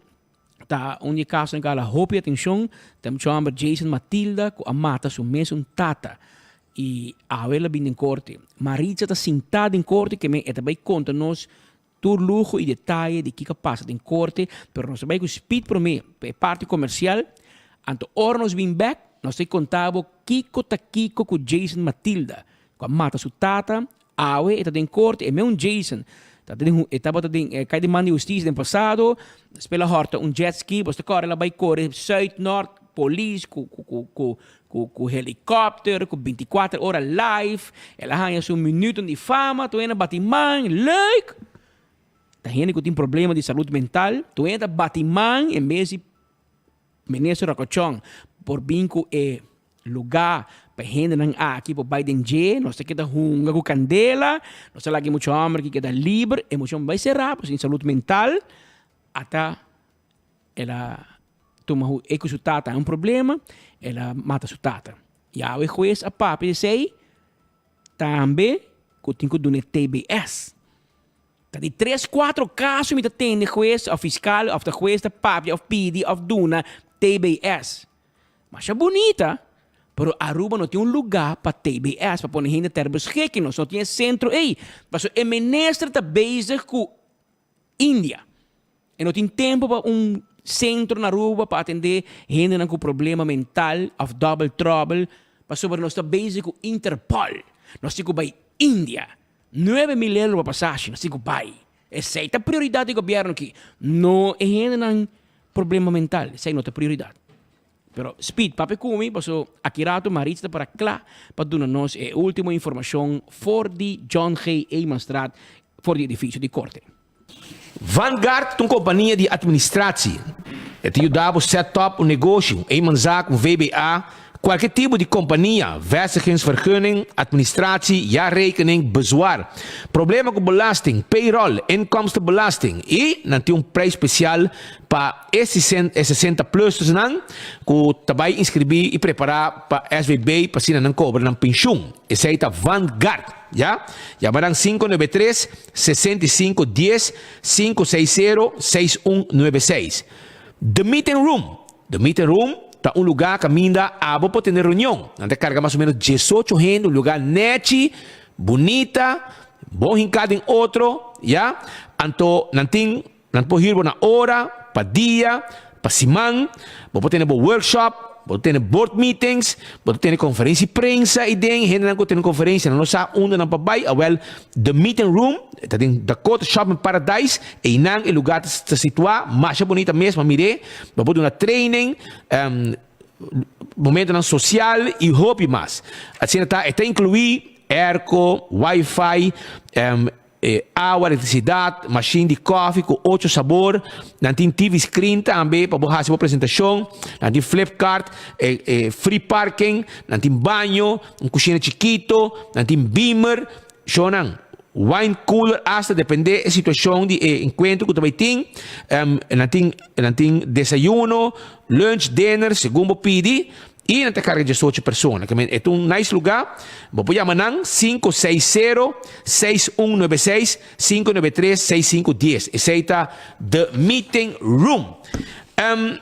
ta un di e casonan cu a hala hopi atencion, ta mucho homber Jason Matilda cu a mata su mesun tata. Y awe el a bin den corte. Maritza ta sinta den corte, keme e ta bay conta nos Tur luho y detaye di kiko a pasa den corte, pero nos ta bay cu speed prome pa e parti comercial, anto ora nos bin bek nos ta conta bo kiko ta kiko cu Jason Matilda cu a mata su tata, awe e ta den corte, e meun Jason ta den e tabata den e cay den man di husticia den pasado, despues el a horta un jet ski, bo ta core el a bay core zuid nort polis cu cu cu Cu cu helicopter, cu binticuater ora live, el a haña su minuten di fama, tur hende a bati man, leuk! Ta hende cu tin problema di salud mental, tur hende ta bati man en bes di Minister Rocochon por bin cu e lugar pa e hendenan aki por bay den dje, nos ta keda hunga cu candela, nos ta laga e mucha homber aki keda liber, e mucha homber bay cera pasobra tin salud mental, ata El a tuma hu e ku su tata un problema, el a mata su tata. Yahweh hues a papia di esei tambe ku tin ku duna e TBS. Ta di tres kuatro kaso mi ta tende hues òf fiskal òf ta hues ta papia òf pidi òf duna TBS. Masha bunita, pero Aruba no tin un lugá pa TBS, pa pone hende ter beschikking. Nos no tin e sentro ei. Pasobra e minister ta bezig ku India. E no tin tempo pa un centro na Aruba pa atende hendenan cu problema mental of double trouble pasobra nos ta bezig cu Interpol. Nos tin cu bay India. 9000 euro pa pasashi, nos tin cu bay. Esey ta prioridad di gobierno aki. No e hendenan problema mental, esey no ta prioridad. Pero Speed, papia ku mi, paso aki rato Maritza ta para kla pa duna nos e ultimo informashon for di John G. Emanstraat for di edifisio di korte. Vanguard ta un kompania di atministratie. E ta yuda bo set up un negoshi, un eenmanszaak, un VBA, kualke tipo di kompania, vestigingsvergunning, atministratie, jaarrekening, bezwaar, problema ku belasting, payroll, inkomstenbelasting i nan tin un prijs spesial pa e 60 plustersnan ku ta bai inskribí i prepará pa SVB pa asina nan kobra nan penshun. Esei ta Vanguard, ya. Yama nan 593 65 10 560 6196. The Meeting Room The Meeting Room ta un lugá kaminda abo por tene reunion. Nan ta karga mas o ménos diesocho hende, un lugá nèchi, bunita, bon hinká den otro, ya. Anto nan tin Nan por hür bo na ora, pa dia, pa siman. Bo por tene bo workshop, bo ta tene board meetings, bo ta tene konferensia di prensa ei den. Hendenan ku tene konferensia nan no sa unda nan por bai. Awel, The Meeting Room ta den Dakota Shopping Paradise. Einan e lugar ta situá. Masha bunita mes, m'a mir'é. Bo por duna training, momentonan sosial i hopi mas. Asina ta, e ta inkluí airco, wifi, E awa, elektrisidat, mashin di kòfi ku ocho sabor. Nan tin TV screen tambe pa bo hasi bo presentashon. Nan tin flipkart, e e free parking, nan tin baño, un kushina chikito, nan tin beamer. Shownan, wine cooler asta depende e situashon di e enkuentro ku ta bai tin. Nan tin nan tin desayuno, lunch, dinner, segun bo pidi. I nan ta karga diesocho persona. Ke men e ta un nice lugá. Bo por yama nan 560 6196 593 6510. Esei ta The Meeting Room. Um,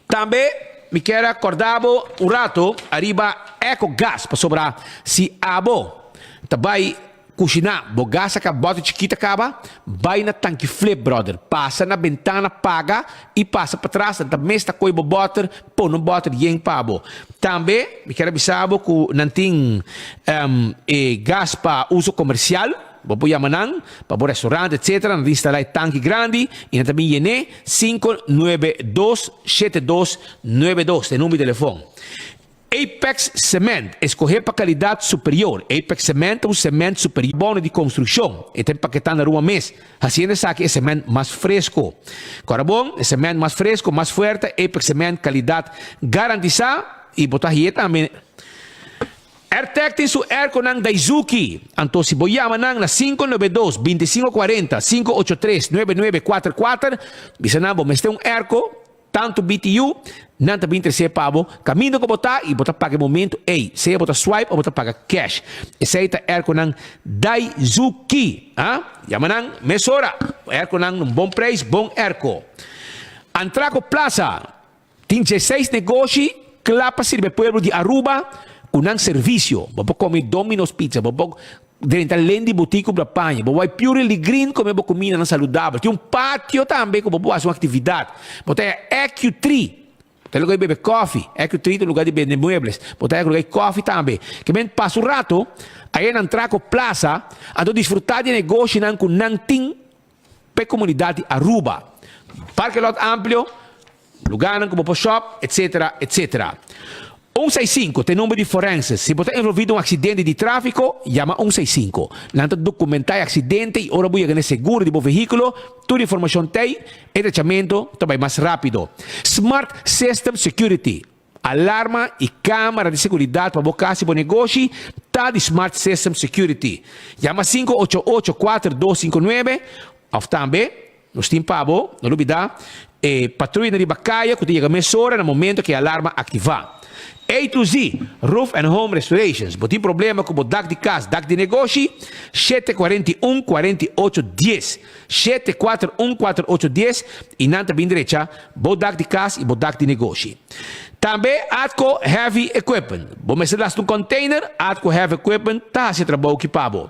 tambe mi kier a kòrda bo un rato ariba Ecogas pasobra si abo ta bai Kushiná, bo gas a kaba, bòter chikit a kaba, bai na tanki flip brother, pasa na bentana paga i pasa patras, nan ta mes ta koe bo bòter, pone un bòter yen pa bo. Tambe mi kier a bisa bo ku nan tin e gas pa uso komersial, bo por yama nan pa bo restaurant etc. Nan ta instalá e tanki grandi i nan ta bin yen'é, 592 7292 ta e number di telefòn. Apex Cement, escoge pa calidad superior. Apex Cement ta un cement superior bono di construccion. E ta empaketa na ruma mes, haciendo esaki e cement mas fresco. Cora bon, e cement mas fresco, mas fuerte, Apex Cement calidad garantisa y bo ta haye tambe. Airtec tin su airconan Daizuki. Anto si bo yama nan na 592 25 40, 583 99 4 4, bisa nan bo mester un airco. Tantu BTU, nan ta bin tresé pa bo kaminda ku bo ta i bo ta paga e momentu ei, sea bo ta swipe o bo ta paga cash. Esei ta airconan Daizuki. Ha? Yama nan mesora. Airconan un bon prijs, bon airco. Antraco Plaza tin dieseis negoshi kla pa sirbi e pueblo di Aruba ku nan servisio. Bo por kome Domino's Pizza, bo por Drenta len di boutique kumpra paña. Bo bai Pure Lee Green kome bo kumindanan saludabel. Tin un patio tambe ku bo por hasi un aktividat. Bo ta haña EQ3. Bo ta lugar di bebe kòfi. EQ3 ta un lugar di bende muebles. Bo ta haña lugar di kòfi tambe. Ke men pasa un rato aya na Antraco Plaza anto disfrutá di e negoshinan ku nan tin pa e komunidat di Aruba. Parke lot amplio. Lugánan ku bo por shòp, etsetera, etsetera. Un seis sinku ta e number di forenses. Si bo ta envolví den un aksidente di tráfiko, yama un seis sinku. Nan ta dokumentá e aksidente i ora bo yega na e seguro di bo vehíkulo, tur informashon t'ei, e trachamentu ta bai mas rápido. Smart System Security, alarma i kámara di seguridat pa bo kas i bo negoshi ta di Smart System Security. Yama sinku ocho ocho kuater dos sinku nuebe òf tambe. Nos tin pa bo, no lubida, e patruyanan riba kaya ku ta yega mesora na momento ku e alarma aktivá. A to Z, Roof and Home Restorations. Bo tin problema ku bo dak di kas, dak di negoshi? 741 48 dies. 741 48 dies i nan ta bin drecha bo dak di kas i bo dak di negoshi. Tambe Atco Heavy Equipment. Bo mester lasta un container? Atco Heavy Equipment ta hasi e trabou ki pa bo.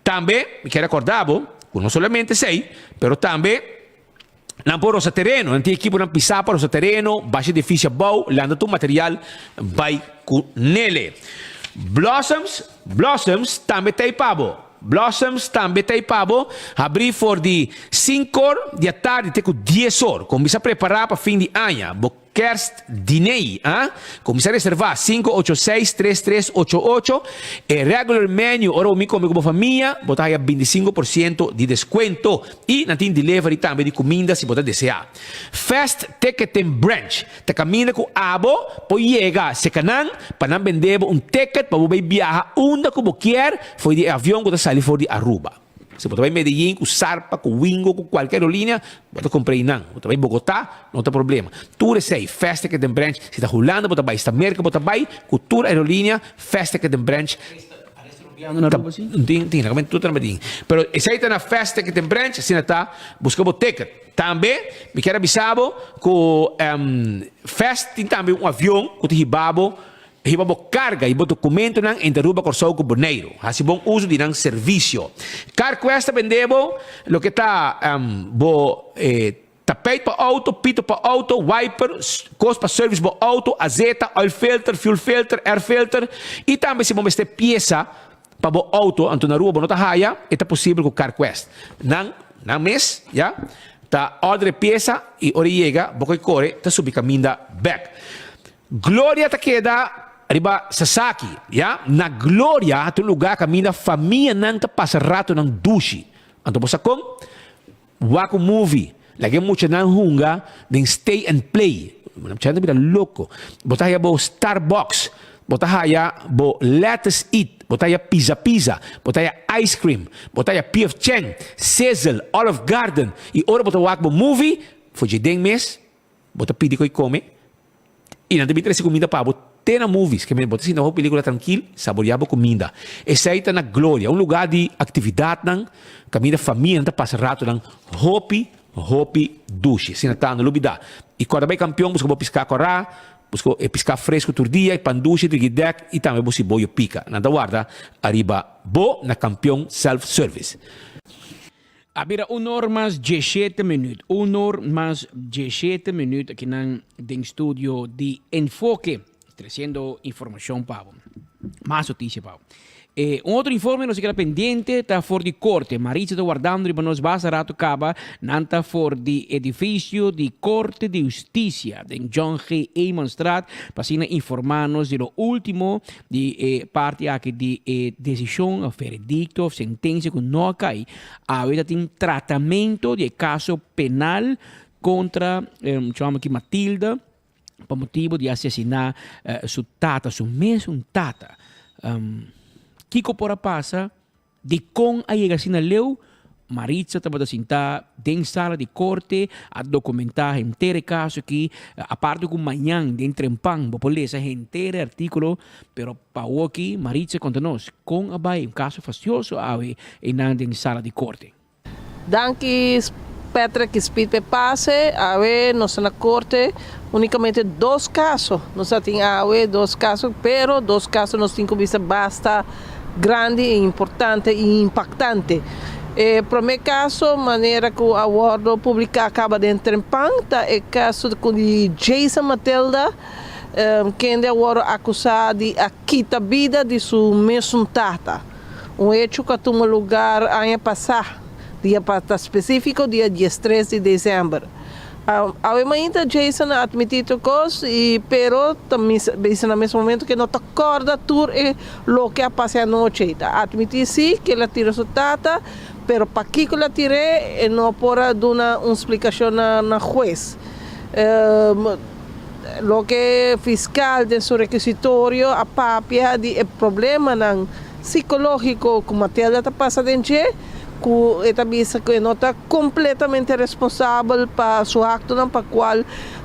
Tambe mi kier akorda bo ku no solamente esei, Pero tambe nan por rosa tereno, nan tin ekiponan pisá pa rosa tereno, basha edifisio abou, lanta tur material bai ku nele. Blossoms, Blossoms tambe ta ei pa bo. Blossoms tambe ta ei pa bo, habrí for di sinkor di atardi te ku diesor. Kuminsá prepará pa fin di aña. Bo. Kerst diner, ah. Kuminsá reservá, 586 3388. E regular menu, ora bo mi kome ku bo famia, bo ta haya 25% di deskuento. I nan tin delivery tambe di kuminda si bo ta deseá. Fast Ticketing Branch ta kaminda ku abo por yega serka nan pa nan bende bo un ticket pa bo bai biaha unda ku bo kier for di e avion ku ta sali for di Aruba. Si bo ta bai Medellin ku Sarpa, ku Wingo, ku kualke aerolínea, bo ta kumpra einan. Bo ta bai Bogotá, no ta problema. Tur esei, Fast Ticket and Branch, si ta Hulanda bo ta bai, si ta Merka bo ta bai, ku tur aerolínea, Fast Ticket and Branch ta tin, tin, tur ta tin. Pero esei ta na Fast Ticket and Branch, asina ta, buska bo ticket. Tambe, mi kier a bisa bo ku Fast tin tambe un avion ku ta hiba bo Hiba bo karga i bo dokumentonan entre Aruba, Kòrsou ku Boneiru. Hasi bon uso di nan servisio. CarQuest ta bende bo loke ta bo tapijt pa outo, pito pa outo, wiper, kos pa service bo outo, azeta, oil filter, fuel filter, air filter i tambe si bo mester piesa pa bo outo anto na Aruba bo no ta haya, e ta posibel ku CarQuest. Nan nan mes ya ta order e piesa i ora e yega bo koe kore ta subi kaminda bek. Gloria ta keda riba Sasaki, ya. Na Gloria ta un lugá kaminda famianan ta pasa ratonan dushi. Anto bo sa kon? Wak un movie, laga e muchanan hunga den stay and play. Muchanan ta bira loko. Bo ta haya bo Starbucks, bo ta haya bo Lettuce Eat, bo ta haya Pizza Pizza, bo ta haya ice cream, bo ta haya PF Chang, Sizzle, Olive Garden. I ora bo ta wak bo movie, for dje den mes, Bo ta pidi koe kome i nan ta bin trese kuminda pa bo te na movies. Ke men bo ta sinta wak pelikula trankil, saboria bo kuminda. Esei ta na Gloria, un lugar di aktividatnan kaminda famianan ta pasa ratonan hopi, hopi dushi. Asina ta, no lubida. I kòrda bai Kampion buska bo piská kòrá, buska e piská fresku tur dia, e pan dushi, trigidèk i tambe bo siboyo pika. Nan ta warda ariba bo na Kampion Self Service. A bira un or mas dieshete minuut, un or mas dieshete minuut akinan den studio di Enfoke, treciendo informacion pa bo. Mas noticia pa bo. E un otro informe nos a keda pendiente ta for di corte. Maritza ta wardando riba nos basta rato caba. Nan ta for di edificio di Corte di Husticia den John G. Eemanstraat pa asina informa nos di lo ultimo Di e parti aki di e desishon òf veredikto òf sentensia ku no a kai, awe ta tin tratamento di e kaso penal kontra e hòmber aki Matilda pa motibu di asesiná su tata, su mesun tata. Kiko por a pasa? Dikon a yega asina leu? Maritza tabata sintá den sala di korte a dokumentá henter e kaso aki. Aparte ku mañan den Trempan bo por lesa henter e artíkulo, pero pa awoki Maritza konta nos kon a bai un kaso fastioso awe einan den sala di korte. Danki Patrick y Speed p'e pase. Awe nos ta na korte unicamente dos kaso. Nos a tin awe dos kaso, pero dos kaso nos tin ku bisa basta grandi y importante y impactante. E prome caso, manera cu a wordo publica caba den Trempan, ta e caso di Jason Matilda, kende a wordo acusa di a kita bida di su mesun tata. Un hecho cu a tuma lugar aña pasa, dia pa ta specifico dia diestres di december. Awe mainta Jason a admiti tur cos y pero ta bisa na mes momento ke no ta corda tur e loke a pasa e anochi. Ta admiti si ke el a tira su tata pero pakico el a tir'e e no por a duna un splicacion na hues. Loke fiscal den su requisitorio a papia di e problemanan psicologico cu Matilda ta pasa den dje. Ku e ta bisa ku e no ta kompletamente responsabel pa su aktonan pa kual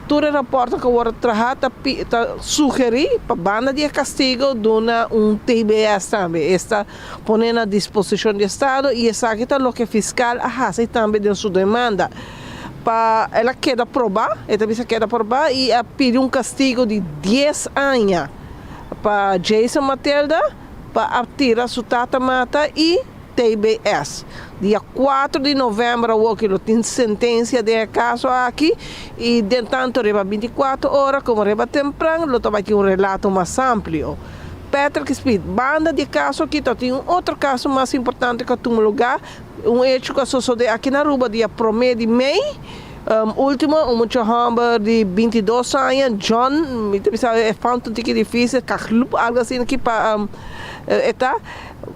tur e raportnan ku a wòrdu traha ta ta sugerí pa banda di e kastigo duna un tbs tambe, esta pone na disposishon di estado i esaki ta loke fiskal a hasi tambe den su demanda pa el a keda probá, e ta bisa keda probá i a pidi un kastigo di dies aña pa Jason Matilda pa a tira su tata mata i. TBS. Dia kuater di novèmber awoki lo tin sentensia den e kaso aki i den tanto riba binti kuater ora komo riba tempran lo ta bai tin un relato mas amplio. Patrick Speed, Banda di e kaso aki ta tin un otro kaso mas importante ku a tuma lugá, un hecho ku a sosodé aki na Aruba dia promé di mei. Ultimo, un mucha homber di 22 aña, John, mi ta bisa e fam ta un tiki dificil, Kahloop, algo asina ki pa e ta.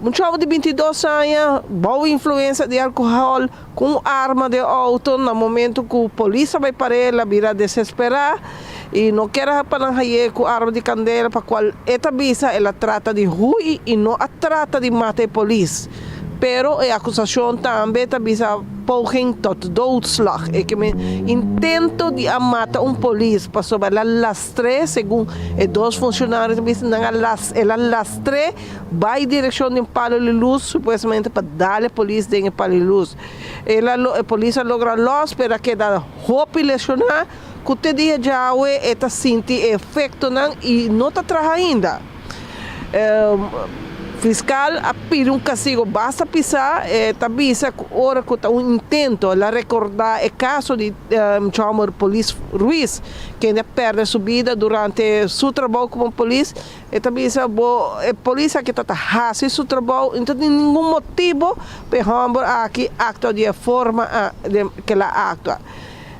Mucha homber di 22 aña, bou influencia di alcohol, cu un arma den auto, na momento cu polis a bay par'e, el a bira desespera y no kier a pa nan haye cu arma di candela, pa cual e ta bisa el a trata di huy y no a trata di mata e polis. Pero e acusacion tambe ta bisa poging tot doodslag, e ke men intento di a mata un polis pasobra el a lastr'é, segun e dos funcionario ta bisa nan a las el a lastr'é bai direccion di un palo di luz supuestamente pa dal e polis den e palo di luz. El a e polis a logra los pero a keda hopi lesioná cu te dia djawe e ta sinti e efectonan y no ta traha ainda. Fiscal a pidi un castigo basta pisa, e ta bisa cu ora cu ta un intento, el a recorda e caso di Jommer Polis Ruiz, kende a perde su bida durante su trabou como polis, e ta bisa bo e polis aki ta ta haci su trabou y no ta tin ningun motibo pa e homber aki actua di e forma cu el a actua.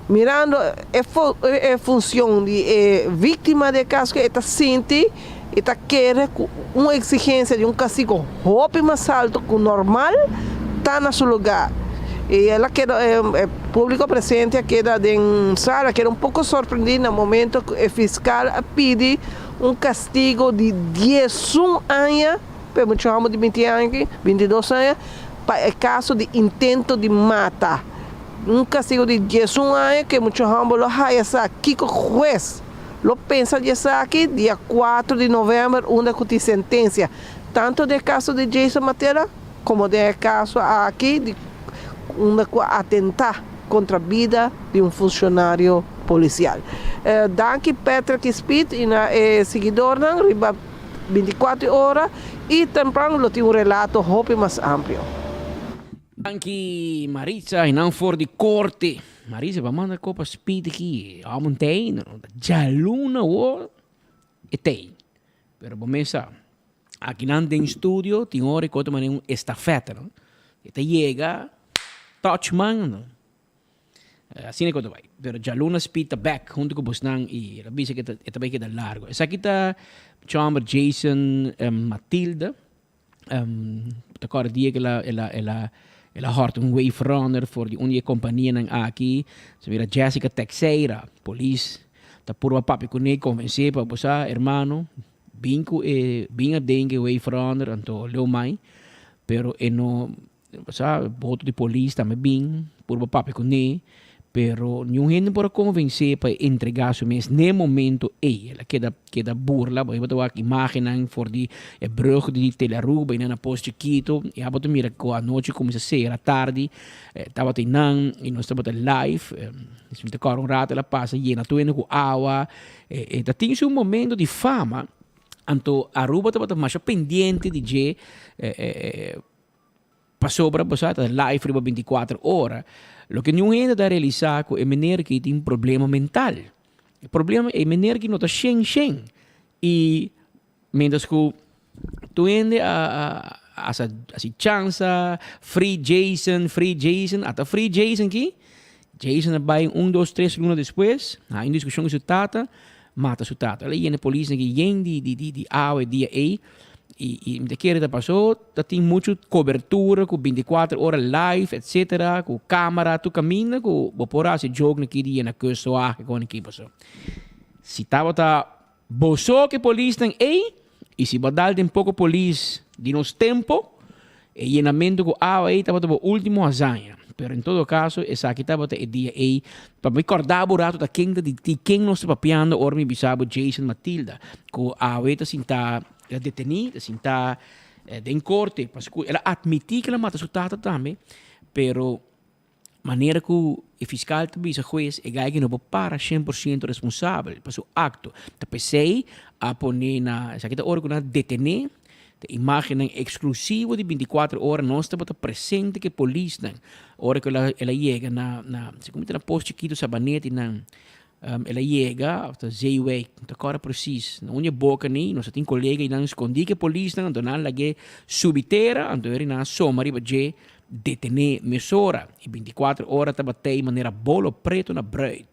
Mirando e funcion di e victima di e caso e ta sinti y ta kere cu un exigencia di un castigo hopi mas alto cu normal ta na su lugar. Y el a keda, e publico presente a keda den sala a keda un poco sorprendi na momento cu e fiscal a pidi un castigo di diesun aña pa e muchacho homber di binti aña aki, bintidos aña, pa e caso di intento di mata. Un castigo di diesun aña cu e mucha homber lo haya sa kico hues lo pensa di esaki dia cuatro di november unda cu tin sentencia tanto den e caso di Jason Matera como den e caso aki di unda cu a atenta contra bida di un funcionario policial. Danki Patrick y Speed y na e siguidornan riba binticuatro ora y tempran lo tin un relato hopi mas amplio. Danki Maritza y nan for di corte. Maritza ba manda copa speed aki. Amo un tei, no djaluna awor e tei. Pero bo mes sa, aki nan den studio tin ora e kota manera un estafeta, no? E ta yega, touch man, no? Asina e kota bai. Pero djaluna speed ta back hunto ku bosnan y el a bisa ku e ta bai keda largo. Esaki ta chomber Jason Matilda. Ta kòrda dia ku el a el a el a el a hòrt un wave runner for di un di e kompanianan aki. Se mira Jessica Texeira, polis ta purba papia kuné, konvensé pa bo sa, hermano, bin ku e bin aden ku e wave runner, anto leu mai, pero e no Bo sa, boto di polis tambe bin, purba papia kuné, pero niun hende por a konvensé pa e entregá su mes n'e momento ei. El a keda keda burla, bo ta wak imágennan for di e brùg di Tele Aruba i nan na Pos Chikito, i abo ta mira ku anochi kuminsá sera tardi, tabata einan i nos tabata live, mi ta kòrda un rato el a pasa yena tur hende ku awa, e ta tin su momento di fama, anto Aruba tabata masha pendiente di dje. Pasobra bo sa ta live riba binticuater ora. Loke niun hende ta realisa cu e meneer aki tin problema mental. E problema e meneer aki no ta shen shen. Y mientras cu tur hende a a haci chansa, free Jason, free Jason, ata free Jason aki, Jason a bay un dos tres luna despues, haña un discusion cu su tata, mata su tata. El a yena polis nan ki yen di di di awa e dia ey y y mi ta kere ta paso ta tin mucho cobertura cu binticuater ora live etcetera cu camera tur caminda cu bo por haci joke nan ki di yena keuswagen con aki paso si tabata boso ke polisnan ey y si bo a dal den poco polis di nos tempo E yenamentu ku awa ei tabata bo último hazaña. Pero en todo kaso, esaki tabata e dia ei pa mi kòrda bo ratu ta ken ta di di ken nos ta papiando ora mi bisa bo Jason Matilda ku awe ta sintá, el a detení, ta sintá den korte pasobra ku el a atmití ku el a mata su tata tambe, pero Manera ku e fiskal ta bisa hues e gai ku no por para shen por siento responsabel pa su akto. Ta p'esei a pone na esaki ta ora ku nan a detené ta imágennan eksklusivo di bintikuater ora nos tabata presente ku e polisnan ora ku el a yega na na segun mi ta na Pos Chikitu Sabaneti nan el a yega ta Zeewijk no ta kòrda presis na un di e boka ni nos a tin kolega einan skondí ku e polisnan anto nan a lag'é subi tera anto nan a soma riba dje. detené mesora i bintikuater ora tabat'ei manera bolo preto na bruid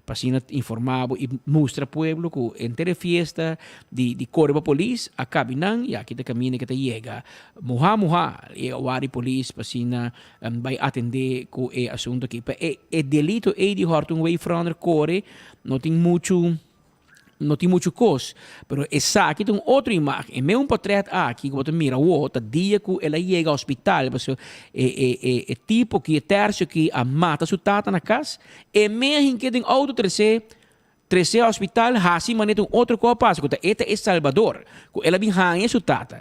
pa asina informá bo i mustra pueblo ku henter e fiesta di di kore pa polis a kabi nan i aki ta kaminda ke ta yega muhá muhá e awar di polis pa asina bai atendé ku e asuntu aki. Pa e e delito ei di hòrta un weefverander kore no tin muchu No tin muchu kos, pero esaki ta un otro imagen. E meun potret aki ku bo ta mira awo ta dia ku el a yega hospital pasobra e e e e tipo ki e tersio ki a mata su tata na kas, e mei a hink'é den outo tres'é tres'é hospital hasi manera ta un otro kos a pasa ku ta e ta e salbador ku el a bin haña su tata.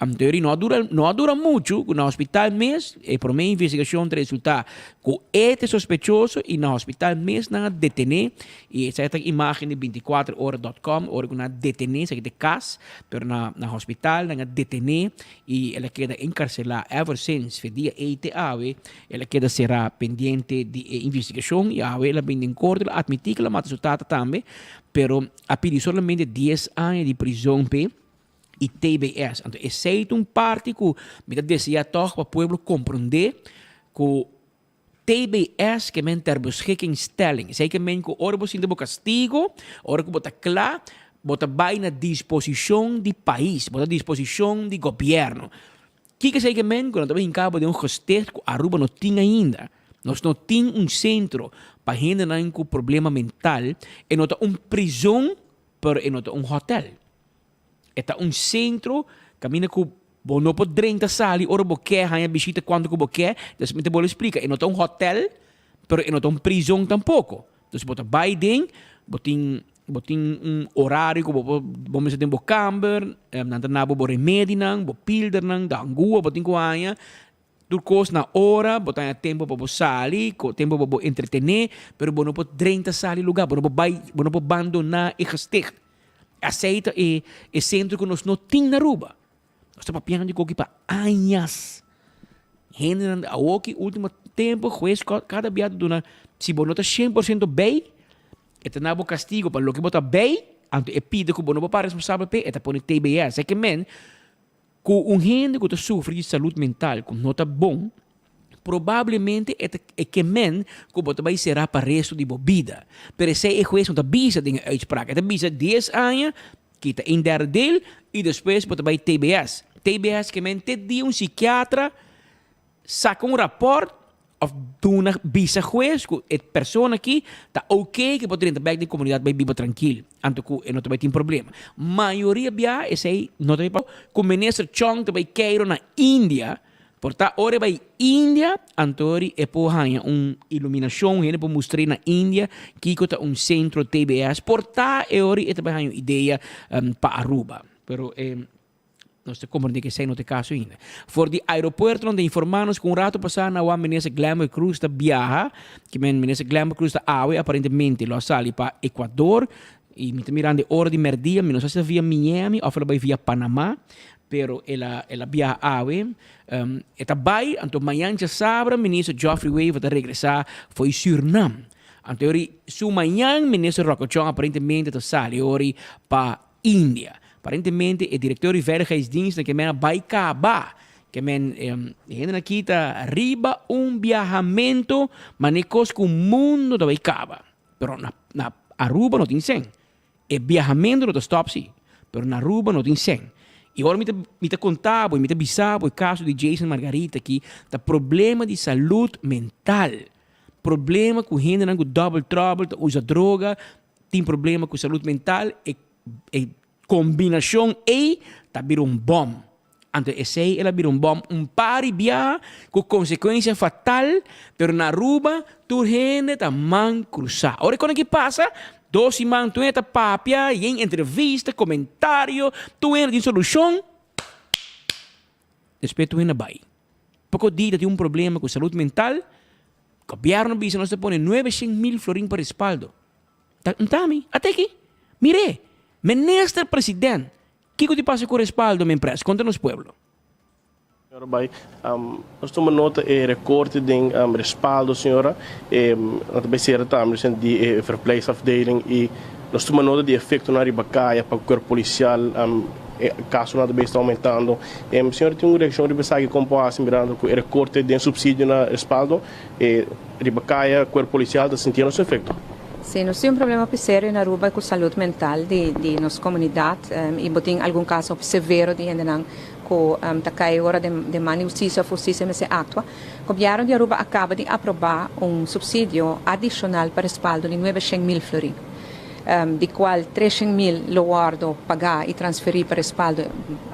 Anto eri no a dura no a dura muchu ku na hospital mes e prome investigashon ta resulta ku e ta e sospechoso i na hospital mes nan a detene i esaki ta imagen di binticuatro ora dot com ora ku nan a detene esaki ta e kas pero na na hospital nan a detene i el a keda enkarselá ever since fe dia ei te awe el a keda será pendiente di e investigashon i awe el a bini den korte el a atmití ku el a mata su tata tambe pero a pidi solamente dies aña di prizon p'e. i TBS. Anto esei ta un parti ku mi ta desea tòg pa pueblo komprondé ku TBS ke men ter beschikkingstelling. Esei ke men ku ora bo sinti bo kastigo, ora ku bo ta kla, bo ta bai na disposishon di pais, bo ta disposishon di gobièrnu. Kiko esei ke men ku nan ta bai hinka bo den un gesticht ku Aruba no tin ainda. Nos no tin un sentro pa hendenan ku problema mental, e no ta un prizon pero e no ta un hòtèl. E ta un sentro kaminda ku bo no por drenta sali ora bo ke, haña bishita kuantu ku bo ke. Des mi ta bolbe splika, e no ta un hòtèl, pero e no ta un prizon tampoko. Dus bo ta bai den, bo tin bo tin un orario ku bo por bo mester den bo kamber, nan ta na bo bo remedinan, bo pildernan, de angua bo tin ku haña. Tur kos na ora, bo ta haña tempu pa bo sali, tempu pa bo entretené, pero bo no por drenta sali lugá, bo no por bai, bo no por bandoná e gesticht. Esei ta e e sentro ku nos no tin na Aruba. Nos ta papiando di koki pa añas. Hendenan awoki último tempu hues kada bia ta duna, si bo no ta shen por siento bei, e ta na bo kastigo pa loke bo ta bei, anto e pidi ku bo no por para responsabel p'e, e ta pone TBS. Esei ke men Ku un hende ku ta sufri di salud mental ku no ta bon, probablemente e ta e ke men ku bo ta bai será pa resto di bo bida. Pero esei e hues no ta bisa den e uitspraak. E ta bisa dies aña, kita een derde deel i despues bo ta bai tbs. Tbs ke men te dia un sikiatra saka un rapòrt Of duna bisa hues ku e persona aki ta oké ku e por drenta bèk den komunidat bai biba trankil, anto ku e no ta bai tin problema. Mayoria bia esei no ta bai pa ku minister Chong ta bai keiro na India, por ta ora e bai India anto ori e por haña un iluminashon, hende por mustr'é na India kiko ta un sentro TBS, por ta e ori e ta bai haña un idea pa Aruba. Pero e. Nos ta comprende cu esey no ta e caso ainda. For di aeropuerto nan ta informa nos cu un rato pasa na wak Minister Glenbert Croes ta biaha, ki men Minister Glenbert Croes ta awe aparentemente lo a sali pa Ecuador y mi ta mirando e ora di merdia, mi no sa si ta via Miami of el a bay via Panama, pero el a el a biaha awe. E ta bay, anto mañan djasabra Minister Geoffrey Wever ta regresa fo'i Surinam. Anto ori su mañan Minister Rocco Chong aparentemente ta sali ori pa India. Aparentemente e directeur di veiligheidsdienst na ke men a bai kaba. Ke men e hendenan aki ta riba un biahamento mane kos ku mundo ta bai kaba. Pero na na Aruba no tin sen. E biahamento no ta stop si, pero na Aruba no tin sen. I ora mi ta mi ta konta bo i mi ta bisa bo e kaso di Jason Margarita aki ta problema di salud mental. Problema ku hendenan ku double trouble ta usa droga, tin problema ku salud mental, e e kombinashon ei ta bira un bòm. Anto esei el a bira un bòm un par di biaha ku konsekuensia fatal, pero na Aruba tur hende ta man krusá. Ora e kos aki pasa, dos siman tur hende ta papia, yen entrevista, komentario, tur hende tin solushon, despues tur hende a bai. Poko dia ta tin un problema ku salud mental, gobièrnu bisa nos ta pone nuebe shen mil florin pa respaldo. Ta ntami, ata aki, mir'é, Minister President, kiko di pasa ku respaldo men pres kontra nos pueblo? Señora bai, nos tuma nota e rekorte den respaldo señora, e nan ta bai sera tambe di e verpleegsafdeling i. Nos tuma nota di efectonan riba caya pa cuerpo policial, e casonan ta bes ta aumentando. Señor tin un reaccion riba esaki con por haci mirando cu e recorte den subsidio na respaldo e riba caya cuerpo policial ta sintiendo su efecto? Si, nos tin un problema hopi serio na Aruba cu salud mental di di nos comunidad y bo tin algun caso hopi severo di hendenan cu ta cay ora den den man di husticia of husticia mester actua. Gobierno di Aruba a caba di aproba un subsidio adicional pa respaldo di nuebe shen mil florin, di cual tres shen mil lo wordo paga y transferi pa respaldo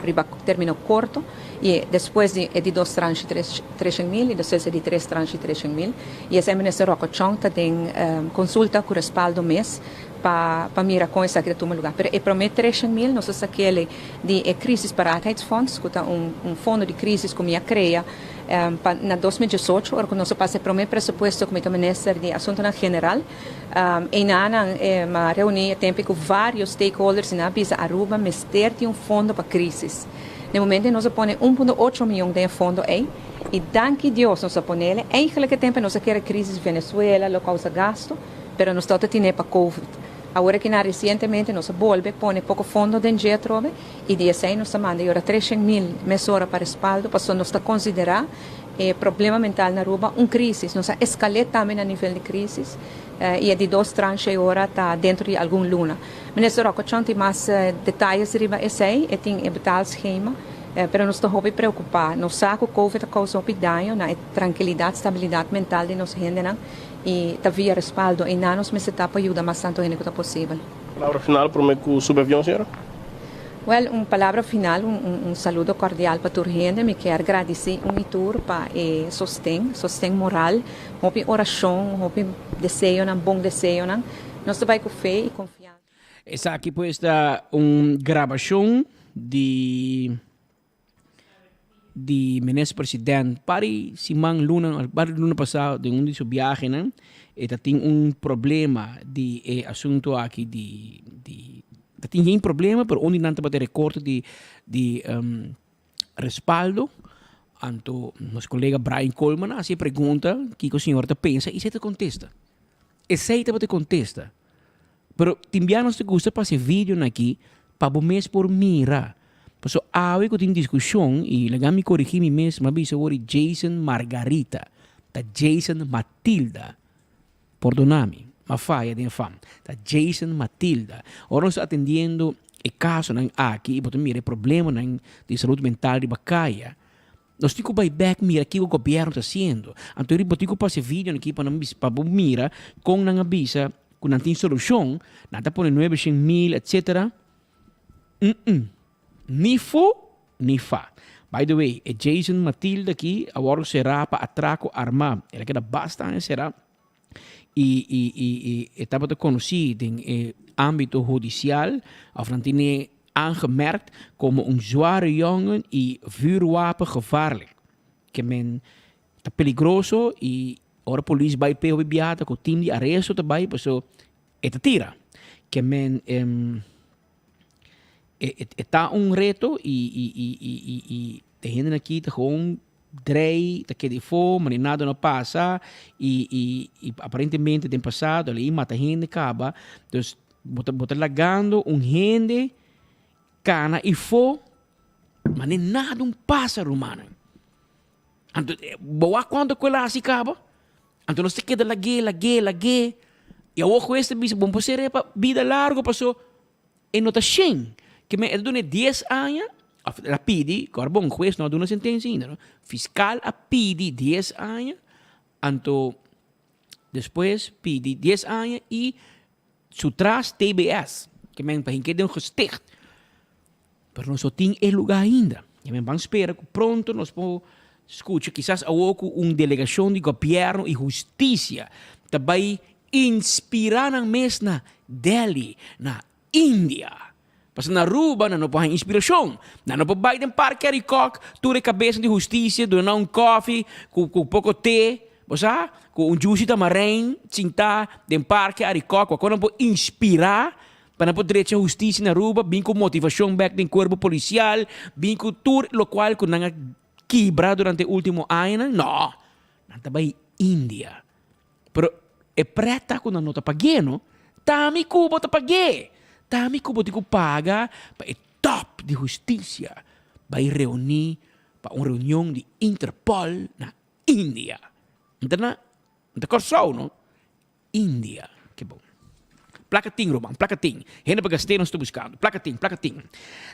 riba termino corto y despues di e di dos tranche tres shen mil y despues e di tres tranche tres shen mil. Y esei Minister Rocco Chong ta den consulta cu respaldo mes pa pa mira con esaki ta tuma lugar. Pero e prome tres mil nos a sakele di e Crisis Paratheidsfonds cu ta un un fondo di crisis cu mi a crea pa na 2018 ora cu nos a pasa e prome presupuesto cu mi ta Minister di Asuntonan General. Einanan mi a reuni e tempo cu varios stakeholders y nan a bisa Aruba mester tin un fondo pa crisis. Na e momento nos a pone 1.8 miyon den e fondo ey y danki Dios nos a ponele. Eigenlijk e tempo nos a kere crisis Venezuela lo causa gasto. Pero nos tabata tine pa covid. Awor aki na recientemente nos a bolbe pone poco fondo den dje atrobe y di esey nos ta manda yora treshen mil mesora pa respaldo pasobra nos ta considera e problema mental na Aruba un crisis. Nos a escal'e tambe na nivel di crisis y e di dos tranche ayora ta dentro di algun luna. Minister Rocco Chong tin mas detayes riba esey, e tin e betaalschema, pero nos ta hopi preocupa. Nos sa cu covid a causa hopi daño na e trankilidad, stabilidad mental di nos hendenan. I ta via respaldo einan nos mester ta pa yuda mas tantu hende ku ta posibel. Palabra final prome ku subi avion, señora? Wèl, un palabra final, un un saludo kordial pa tur hende. Mi kier gradisí un i tur pa e sosten, sosten moral, hopi orashon, hopi deseonan, bon deseonan. Nos ta bai ku fe i konfiansa. Esaki pues ta un grabashon di. di Minister President pari siman luna pari luna pasado den un di su biahenan e ta tin un problema di e asunto aki di di ta tin geen problema pero un di nan tabata e recorte di di respaldo anto nos colega Brian Koolman a haci e pregunta kico señor ta pensa y esey ta contesta esey tabata e contesta Pero tin bia nos ta gusta pasa e videonan aki pa bo mes por mira. Paso awe ku tin diskushon i laga mi korigí mi mes, mi a bisa wor di Jason Margarita, ta Jason Matilda. Pordona mi, mi a faya den e fam. Ta Jason Matilda. Ora nos ta atendiendo e kasonan aki i bo ta mira e problemanan di salud mental riba kaya, Nos tin ku bai bek mira kiko gobièrnu ta hasiendo. Anto bo tin ku pasa e videonan aki pa nan bisa pa bo mira kon nan a bisa ku nan tin solushon, nan ta pone nuebe shen mil etsetera. Um ni fu ni fa. By the way, e Jason Matilda aki a wòrdu será pa atrako armá. El a keda basta aña será i i i i e tabata konosí den e ámbito hudisial òf nan tene aangemerkt komo un zware jongen i vuurwapen gevaarlijk. Ke men ta peligroso i ora polis bai p'e hopi biaha ta ku tim di aresto ta bai paso e ta tira. Ke men e ta un reto i i i i i e hendenan aki ta gewoon drei ta keda efo mane nada no pasa i i i aparentemente den pasado a mata hende kaba dus bo ta bo ta lagando un hende kana efo mane nada un pasa rumannan anto bo wak kuantu ku el a hasi kaba anto nos ta keda lag'é lag'é lag'é i awor hues ta bisa bo no por sera pa bida largo paso E no ta shen. Ke men e ta duna e dies aña, of el a pidi, ku ora bon hues no a duna sentensia ainda no, fiskal a pidi dies aña, anto despues pidi dies aña i su tras tbs, ke men pa hinke den gesticht. Pero nos no tin e luga ainda. Ke men ban spera ku pronto nos por skucha, kisas awor ku un delegashon di gobièrnu i hustisia ta bai Inspirá nan mes na Delhi, na India. Pasobra na Aruba nan no por haña inspirashon. Nan no por bai den Parke Arikok, tur e kabesnan di hustisia duna nan un kòfi ku ku poko te, bo sa, ku un juice di tamarein sintá den Parke Arikok. Wak nan por inspirá pa nan por drecha hustisia na Aruba, bin ku motivashon bèk den kuerpo polisial, bin ku tur lokual ku nan a kibra durante e último añanan. No! Nan ta bai India. Pero e preta ku nan no ta pag'é no, T'ami ku bo ta pag'é. T'ami ku bo tin ku paga pa e tòp di hustisia bai reuní pa un reunion di Interpol na India. N ta na, n ta Kòrsou no. India. Ke bon. Plaka tin, ruman, plaka tin. Hende pa gast'é nos ta buskando. Plaka tin, plaka tin.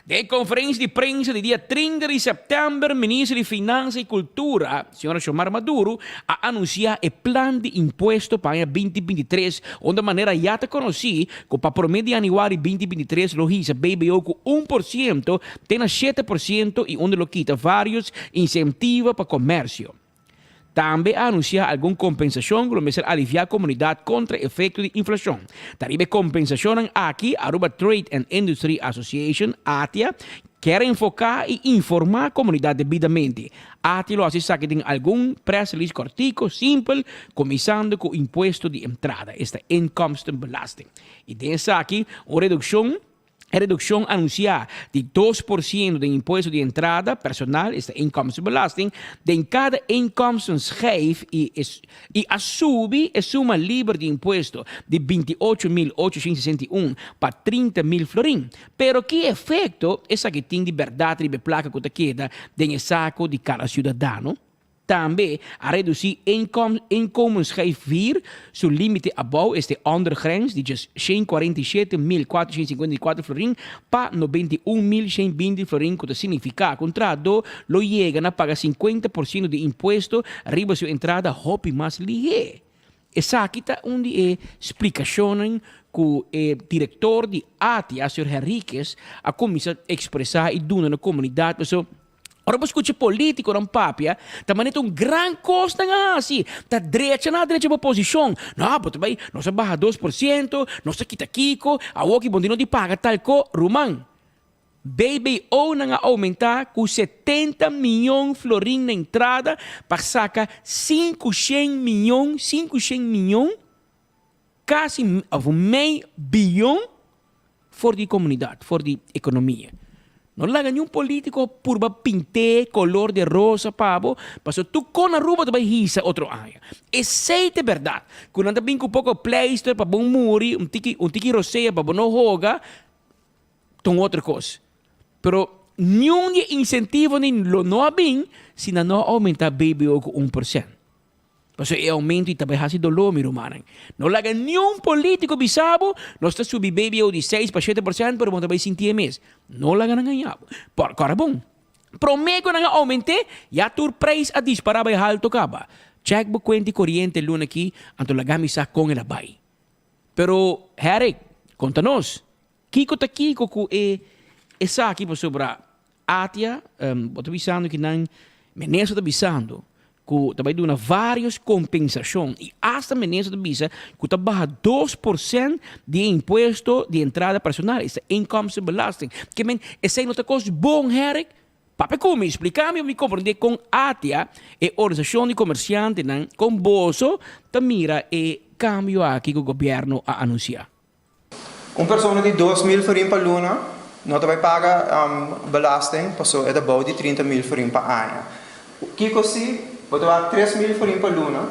Den e konferensia di prensa di dia 30 di sèptèmber, Minister di Finansa i Kultura, señora Xiomara Maduro, a anunsiá e plan di impuesto pa aña 2023, unda manera ya ta konosí ku pa promé di yanüari 2023 lo hisa BBO ku 1% te na 7% i unda lo kita vários insentiva pa komersio. Tambe a anunsiá algun kompensashon ku lo mester aliviá komunidat kontra efekto di inflashon. Ta riba e kompensashonnan aki Aruba Trade and Industry Association, ATIA, kier enfoká i informá komunidat debidamente. ATIA lo hasi esaki den algun press release kòrtiku, simpel, kuminsando ku impuesto di entrada, esta inkomstenbelasting. I den esaki un redukshon. E redukshon anunsiá di 2% den impuesto di entrada personal, esta inkomstenbelasting, den kada inkomstenschijf i i a subi e suma liber di impuesto di 28.861 pa 30.000 florin. Pero ki efekto esaki tin di bèrdat riba e plaka ku ta keda den e sako di kada siudadano? Tambe a redusí inkomensschijf vier su límite abou, este ondergrens, di djes 147.454 florin pa 91.120 florin ku ta signifiká ku un trahadó lo yega na paga 50% di impuesto riba su entrada hopi mas lihé. Esaki ta un di e splikashonnan ku e direktor di ATIA, señor Henriquez, a kuminsá ekspresá i duna na komunidat pasobra Ora bo skucha politikonan papia, ta manera ta un gran kos nan a hasi. Ta drecha nan a drecha bo posishon. No, bo ta bai, nos a baha 2%, nos ta kita kiko, awoki bo no di paga tal ko. Ruman, BBO nan a oumentá ku 70 mion florin na entrada pa saka 500 mion, 500 mion, kasi òf mei bion For di komunidat, for di ekonomia. No laga niun politiko purba pint'é kolor de rosa pa bo, pasobra tur kon Aruba ta bai hisa otro aña. Esei ta e bèrdat, ku nan ta bin ku poko pleister pa bo muri, un tiki un tiki rosea pa bo no hoga, ta un otro kos. Pero niun di e insentivonan lo no a bin si nan no a oumentá BBO ku 1%. Pasobra e aumento i ta bai hasi doló, mi rumannan. No laga niun polítiko bisa bo, nos ta subi BBO di seis pa 7%, pero bo no ta bai sinti e mes. No laga nan gaña bo. Por kòrda bon, promé ku nan a oument'é, ya tur preis a dispará bai haltu kaba. Chèk bo kuenta i koriente luna aki, anto laga mi sa kon el a bai. Pero, Herrick, konta nos, kiko ta kiko ku e esaki pasobra ATIA, bo ta bisando ki nan minister ta bisando ku ta bai duna varios kompensashon i asta minister ta bisa ku ta baha 2% di e impuesto di entrada personal, esta inkomstenbelasting. Ke men esei no ta kos bon, Herrick? Papia ku mi, splika mi pa mi komprende kon ATIA, e organisashon di komersiantenan, kon boso ta mira e kambio aki ku gobièrnu a anunsiá. Un persona di 2000 florin pa luna no ta bai paga belasting paso e ta bou di 30.000 florin pa aña. Kiko si bo ta wak 3000 florin pa luna,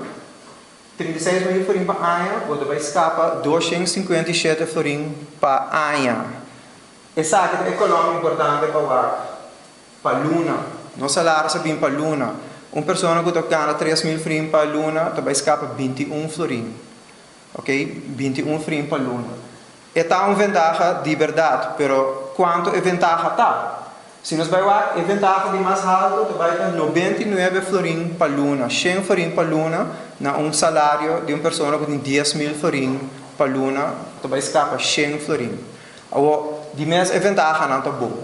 36.000 florin pa aña, bo ta bai skapa 257 florin pa aña. Esaki ta e kolòm importante pa wak pa luna. Nos salaris a bin pa luna. Un persona ku ta gana 3000 florin pa luna ta bai skapa 21 florin. Ok, 21 florin pa luna. E ta un ventaha di berdad, pero cuanto e ventaha ta? Si nos bay wak, e ventaha di mas halto ta bay ta 99 florin pa luna, 100 florin pa luna na un salario di un persona cu tin 10.000 florin pa luna ta bay scapa 100 florin. Awor, di mes e ventahanan ta bon.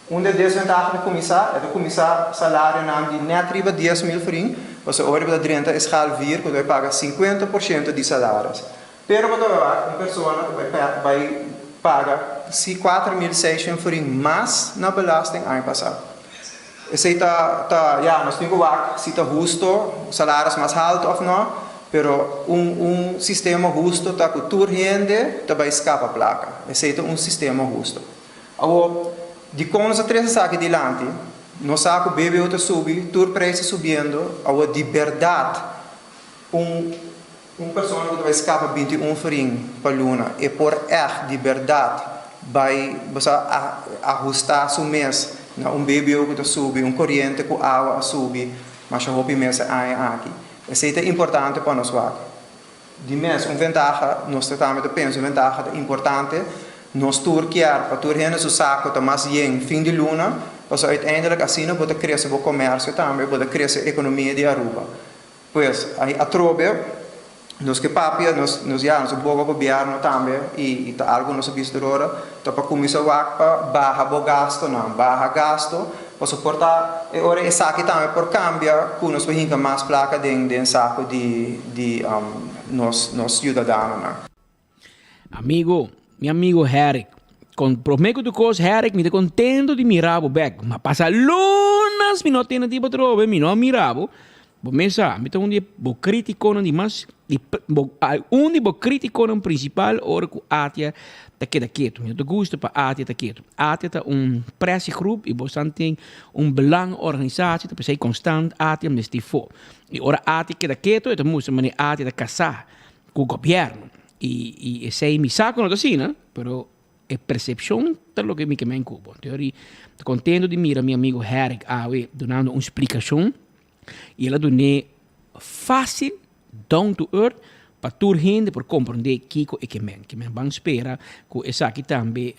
Unda e desventaha ta kuminsá? E ta kuminsá salarionan di nèt riba 10.000 florin, pasobra ora bo ta drenta e schaal vier ku ta bai paga 50% di salaris. Pero bo ta bai wak un persona ku bai bai paga si 4.600 florin mas na belasting aña pasá. Esei ta ta ya nos tin ku wak si ta husto salaris mas haltu òf nò, pero un un sistema husto ta ku tur hende ta bai skapa plaka. Esei ta un sistema husto. Awor, dikon nos a trese esaki dilanti? Nos sa ku BBO ta subi, tur preis ta subiendo. Awor, di bèrdat un Un persona ku ta bai skapa 21 florin pa luna e por ègt di bèrdat bai bo sa ahustá su mes na un BBO ku ta subi, un koriente ku awa a subi masha hopi mes e aña aki. Esei ta importante pa nos wak. Di mes un ventaha, nos ta tambe ta pensa un ventaha ta importante, nos tur kier pa tur hende su sako ta mas yen fin di luna, pasobra uiteindelijk asina bo ta krese bo komersio tambe, bo ta krese ekonomia di Aruba. Pues, ai atrobe, nos ke papia, nos, nos ya, nos a boga gobierno tambe, i, i ta algo nos a bisa tur ora, ta pa kuminsa wak pa baha bo gastonan, baha gasto, pasobra por ta e ora esaki tambe por kambia ku nos por hinka mas plaka den, den sako di, di nos, nos siudadanonan. Amigo, mi amigo Herrick, con prome cu tu cos Herrick, mi ta contento di mira bo bek. Ma pasa lunas mi no tene di bo trobe, mi no a mira bo. Bo mes sa, mi ta un di bo criticonan di mas, di bo, un di bo criticonan principal ora cu Atia ta keda ketu. Mi no ta gusta pa Atia ta ketu. Atia ta un pressiegroep y bo san tin un belang organisatie, ta pesey constant Atia mester fo. Y ora Atia keda ketu, e ta mustra manera Atia ta casa cu gobierno y y esey mi sa cu no ta asina pero e percepcion ta loke mi ke men cu bo. Entonces ori ta contento di mira mi amigo Herrick awe dunando un splicacion y el a dun'e facil down to earth pa tur hende por comprende kico e ke men. Ke men ban spera cu esaki tambe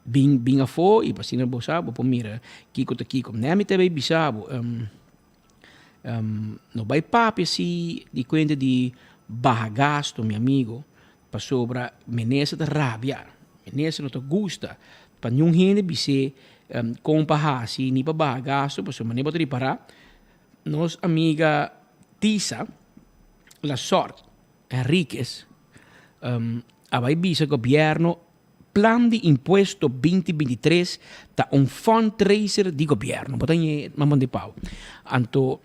bin bin afo y pa asina bo sa bo por mira kico ta kico. Nemi ta bay bisa bo. No bai papia si di cuenta di baha gasto mi amigo pasobra minister ta rabia minister no ta gusta pa niun hende bis'é con pa haci ni pa baha gasto pasobra manera bo ta ripara nos amiga Tisa Lasort Henriquez a bai bisa gobierno Plan di impuesto 2023 ta un fundraiser di gobierno. Bo ta ñe mamon di pau. Anto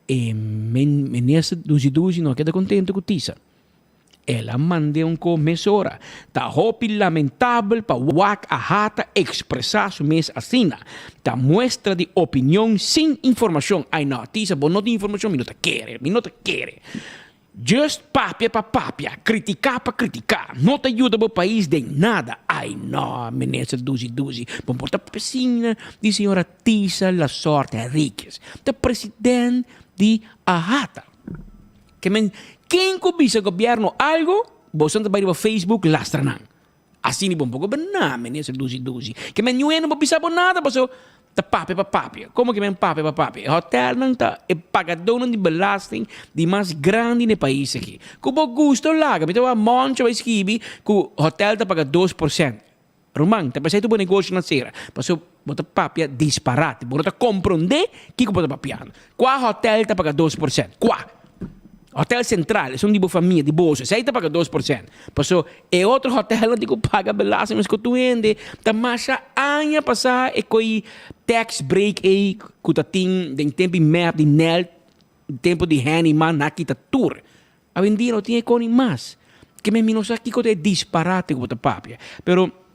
e minister Dusi Dusi no a keda contento cu Tisa. El a mand'e un ko mesora. Ta hopi lamentabel pa wak a hata expresa su mes asina. Ta muestra di opinion sin informacion. Ay no, Tisa bo no tin informacion, mi no ta kere, mi no ta kere. Just papia pa papia, critica pa critica, no ta yuda bo pais den nada. Ay no, minister Dusi Dusi, bo por ta pesina di señora Tisa Lasorte Henriquez, ta president di AHATA. Ke men, ken ku bisa gobierno algo, boso ta bai riba Facebook lastra nan. Asina bo no por goberná, minister Dusi Dusi. Ke men niun hende no por bisa bo nada paso ta papia pa papia. Komo ke men papia pa papia? E hotelnan ta e pagadónan di belasting di mas grandi na e pais aki. Ku bo gusta o laga, mi ta wak Moncho bai skibi ku hotel ta paga 2%. Ruman, ta p'esei tur bo negoshonan sera, paso bo ta papia disparate. Bo no ta komprondé kiko bo ta papiando. Kua hotel ta paga 2%? Kua? Hotel Central, esun di bo famia, di boso, esei ta paga 2%. Paso e otro hotelnan tin ku paga belasting mes ku tur hende. Ta masha aña pasá e koi tax break ei ku ta tin den tempu di mep, di nel, tempu di Henny man nan a kita tur. Awendia no tin e koni mas. Ke men mi no sa kiko ta e disparate ku bo ta papia. Pero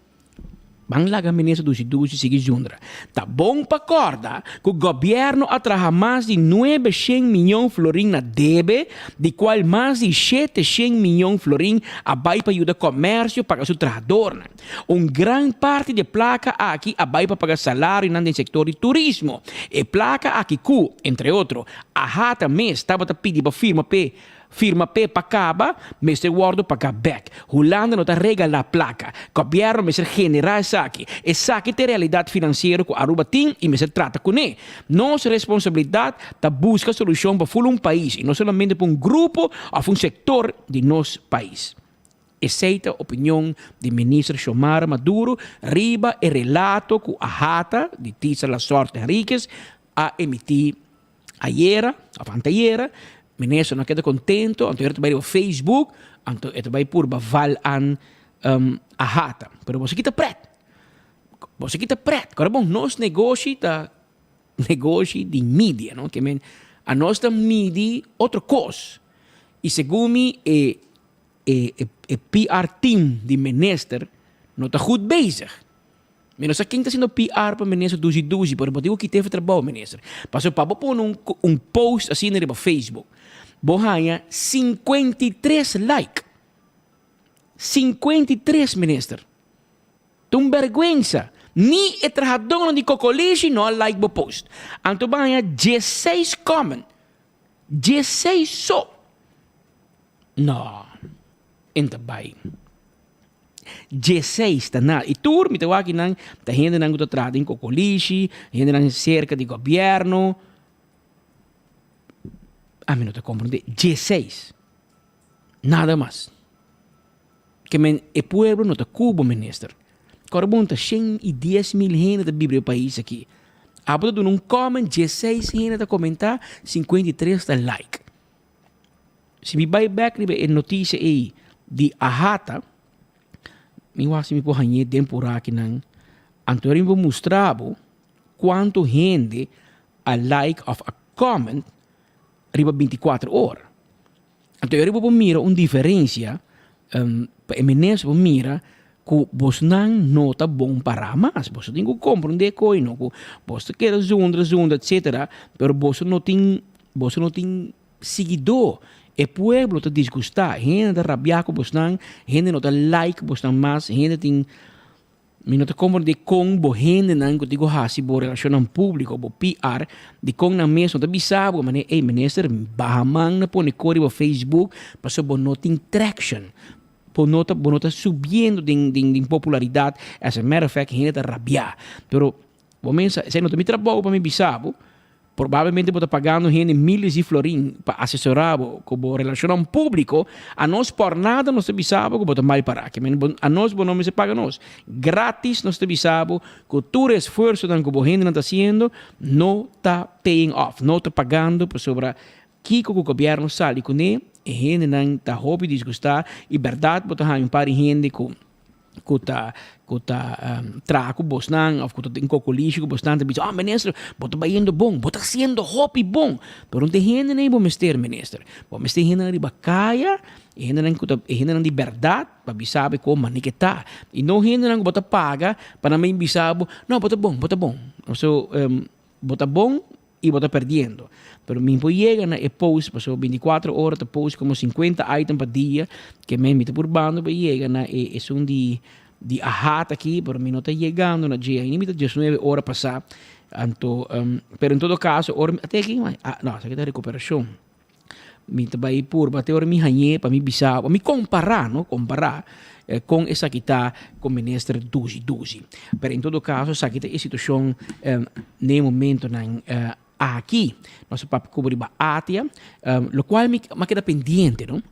Ban laga minister Dushi Dushi sigui zundra. Ta bon pa corda cu gobierno a traha mas di 900 miyon florin na debe, di cual mas di 700 miyon florin a bay pa yuda comercio paga su trahadornan. Un gran parti di e placa aki a bay pa paga salarionan den sector di turismo. E placa aki cu, entre otro, AHATA mes tabata pidi pa firma p'e Firma p'e pa kaba, mester wòrdu pagá bèk. Hulanda no ta regalá plaka. Gobièrnu mester generá esaki. Esaki ta e realidat finansiero ku Aruba tin i mester trata kuné. Nos responsabilidat ta buska solushon pa ful un pais i no solamente pa un grupo òf un sektor di nos pais. Esei ta opinion di Minister Xiomara Maduro riba e relato ku AHATA di Tisa Lasorte Henriquez a emití Ayera of antayera minister no a keda contento anto e ta bai riba Facebook anto e ta bai purba val an AHATA pero boso kita pret boso kita pret kora bon nos negoshi ta negoshi di media no ke men anos ta midi otro kos y segun mi e e e PR team di minister no ta goed bezig. Mi no sa ken ta haciendo PR pa minister Dushi Dushi, pero bo tin cu kit'e for trabao minister. Pasobra pa bo pone un un post asina riba Facebook. Bo haña 53 like. 53 minister. Ta un bèrgwensa. Ni e trahadónan di Kokolishi no a like bo post. Anto bo haña 16 comment. 16 so. No. En ta bai. 16 ta nada. I tur mi ta wak nan ta hendenan ku ta traha den Kokolishi, hendenan serka di gobièrnu. Ami no ta komprondé. 16. Nada mas. Ke men e pueblo no ta ku bo minister. Kòrda bon ta 110.000 hende ta biba den e pais aki. Abo ta duna un comment 16 hende ta komentá, 53 ta like. Si mi bai bek riba e notisia ei di Ahata, mi wak si mi por hañ'é den purá akinan, anto mi por mustra bo kuantu hende a like òf a comment riba 24 ora. Anto e ora bo por mira un diferencia pa e minister por mira cu bosnan no ta bon para mas. Boso tin cu comprende coy no cu boso ta keda zundra zundra etcetera pero boso no tin boso no tin siguidor. E pueblo ta disgusta, hende ta rabia cu bosnan, hende no ta like bosnan mas, hende tin Mi no ta komprendé kon bo hendenan ku tin ku hasi bo relashonnan públiko, bo PR, dikon nan mes no ta bisa bo manera, ey minister, baha man na pone kos riba Facebook pasobra bo no tin traction, bo no ta bo no ta subiendo den den den popularidat, as a matter of fact hende ta rabiá. Pero bo mester, esei no ta mi trabou pa mi bisa bo. Probablemente bo ta pagando hende miles di florin pa asesorá bo ku bo relashonnan públiko. Anos por nada nos ta bisa bo ku bo ta mal pará. Ke men bo anos bo no mester paga nos. Grátis nos ta bisa bo ku tur e esfuersonan ku bo hendenan ta hasiendo no ta paying off, no ta pagando pasobra kiko ku gobièrnu sali kuné e hendenan ta hopi disgustá i bèrdat bo ta haña un par di hende ku ku ta ku ta traha ku bosnan of ku ta den kokolishi ku bosnan ta bisa, oh minister, bo ta bayendo bon, bo ta hasiendo hopi bon. Pero no ta e hendenan ei bo mester, minister. Bo mester hendenan riba kaya, e hendenan ku ta e hendenan di bèrdat pa bisa bo kon manera ke ta. I no hendenan ku bo ta paga pa nan bin bisa bo, no bo ta bon, bo ta bon. So bo ta bon y bo ta perdiendo. Pero mi por yega na e post pasobra 24 ora ta post como 50 item pa dia ke men mi ta purbando pa yega na e esun di di AHAT aki pero mi no ta yegando na dje ainda mi ta 19 ora pasa anto pero en todo caso ora mi ate aki no esaki ta recuperacion Mi ta bai purba te ora mi hañ'é pa mi bisa, pa mi kompará, no, kompará kon esaki ta ku minister Dusi Dusi. Pero en todo kaso esaki ta e situashon n'e momentonan aki. Nos a papia ku bo riba Atia, lokual mi a keda pendiente, no.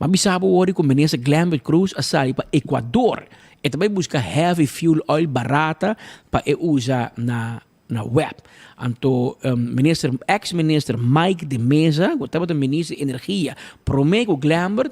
Mi a bisa bo wor ku minister Glenbert Croes a sali pa Ecuador. E ta bai buska heavy fuel oil barata pa e usa na na web. Anto minister ex minister Mike de Meza ku tabata minister di energia prome ku Glenbert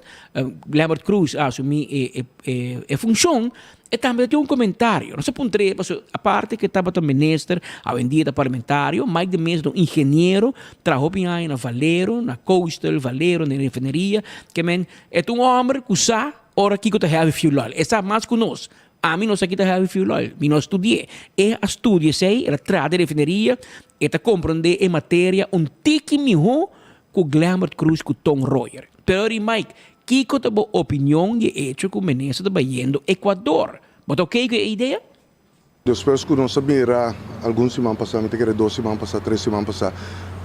Glenbert Croes a asumi e e funshon e tambe ta tin un komentario. Nos a puntr'é pasobra aparte ku e tabata minister awendia ta parlamentario Mike de Meza ta un ingeniero traha hopi aña na Valero na Coastal Valero na refineria ke men e ta un homber ku sa ora kiko ta heavy fuel oil e sa mas ku nos. Ami no sa kita heavy fuel oil, mi no a studi'é. E a studia esei, el a traha den refineria, e ta komprondé e materia un tiki mihó ku Glenbert Croes ku Ton Royer. Pero ri Mike, kiko ta bo opinion di e echo ku minister ta bayendo Ecuador? Bo ta oké ku e idea? Despues ku nos a mira algun siman pasá, mi ta kere dos siman pasá, tres siman pasá,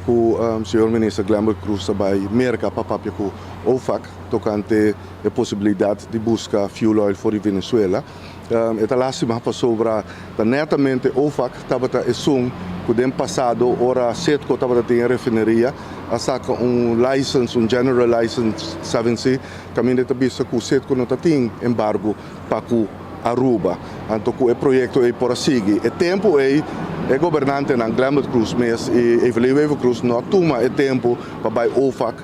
ku señor minister Glenbert Croes ta bai Merka pa papia ku OFAC tokante e posibilidat di buska fuel oil for di Venezuela. E ta lastima pasobra ta netamente OFAC tabata esun ku den pasado ora Citgo tabata tin e refineria a saka un license, un general license 7C, kaminda e ta bisa ku Citgo no ta tin embargo pa ku Aruba. Anto ku e proyekto ei por a sigui. E tempu ei e gobernantenan Glenbert Croes mes i Evelyn Wever-Croes no a tuma e tempu pa bai OFAC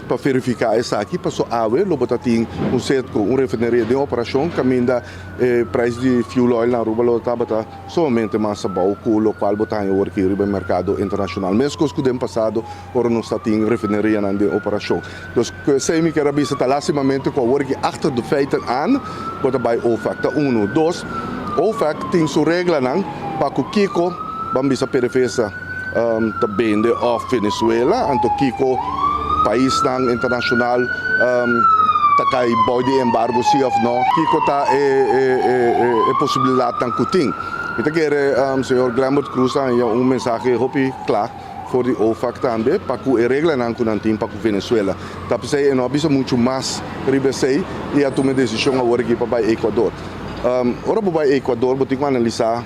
Pa verifiká esaki, paso awe lo bo ta tin un set ku un refineria den operashon kaminda e prijs di fuel oil na Aruba lo tabata sumamente mas abou ku lokual bo ta haña awor aki riba e merkado internashonal. Meskos ku den pasado ora nos ta tin refinerianan den operashon. Dus ku esei mi kier a bisa ta lastimamente ku awor aki achter de feiten aan bo ta bai OFAC. Ta unu. Dos, OFAC tin su reglanan pa ku kiko ban bisa PDVSA. Ta bende òf Venezuela, anto kiko paisnan internashonal ta kai bou di embargo si òf no, kiko ta e posibilidatnan ku tin. Mi ta kere señor Glenbert Croes a haña un mensahe hopi kla for di OFAC tambe pa ku e reglanan ku nan tin pa ku Venezuela. Ta p'esei e no a bisa muchu mas riba esei i a tuma e desishon awor aki pa bai Ecuador. Ora bo bai Ecuador bo tin ku analisá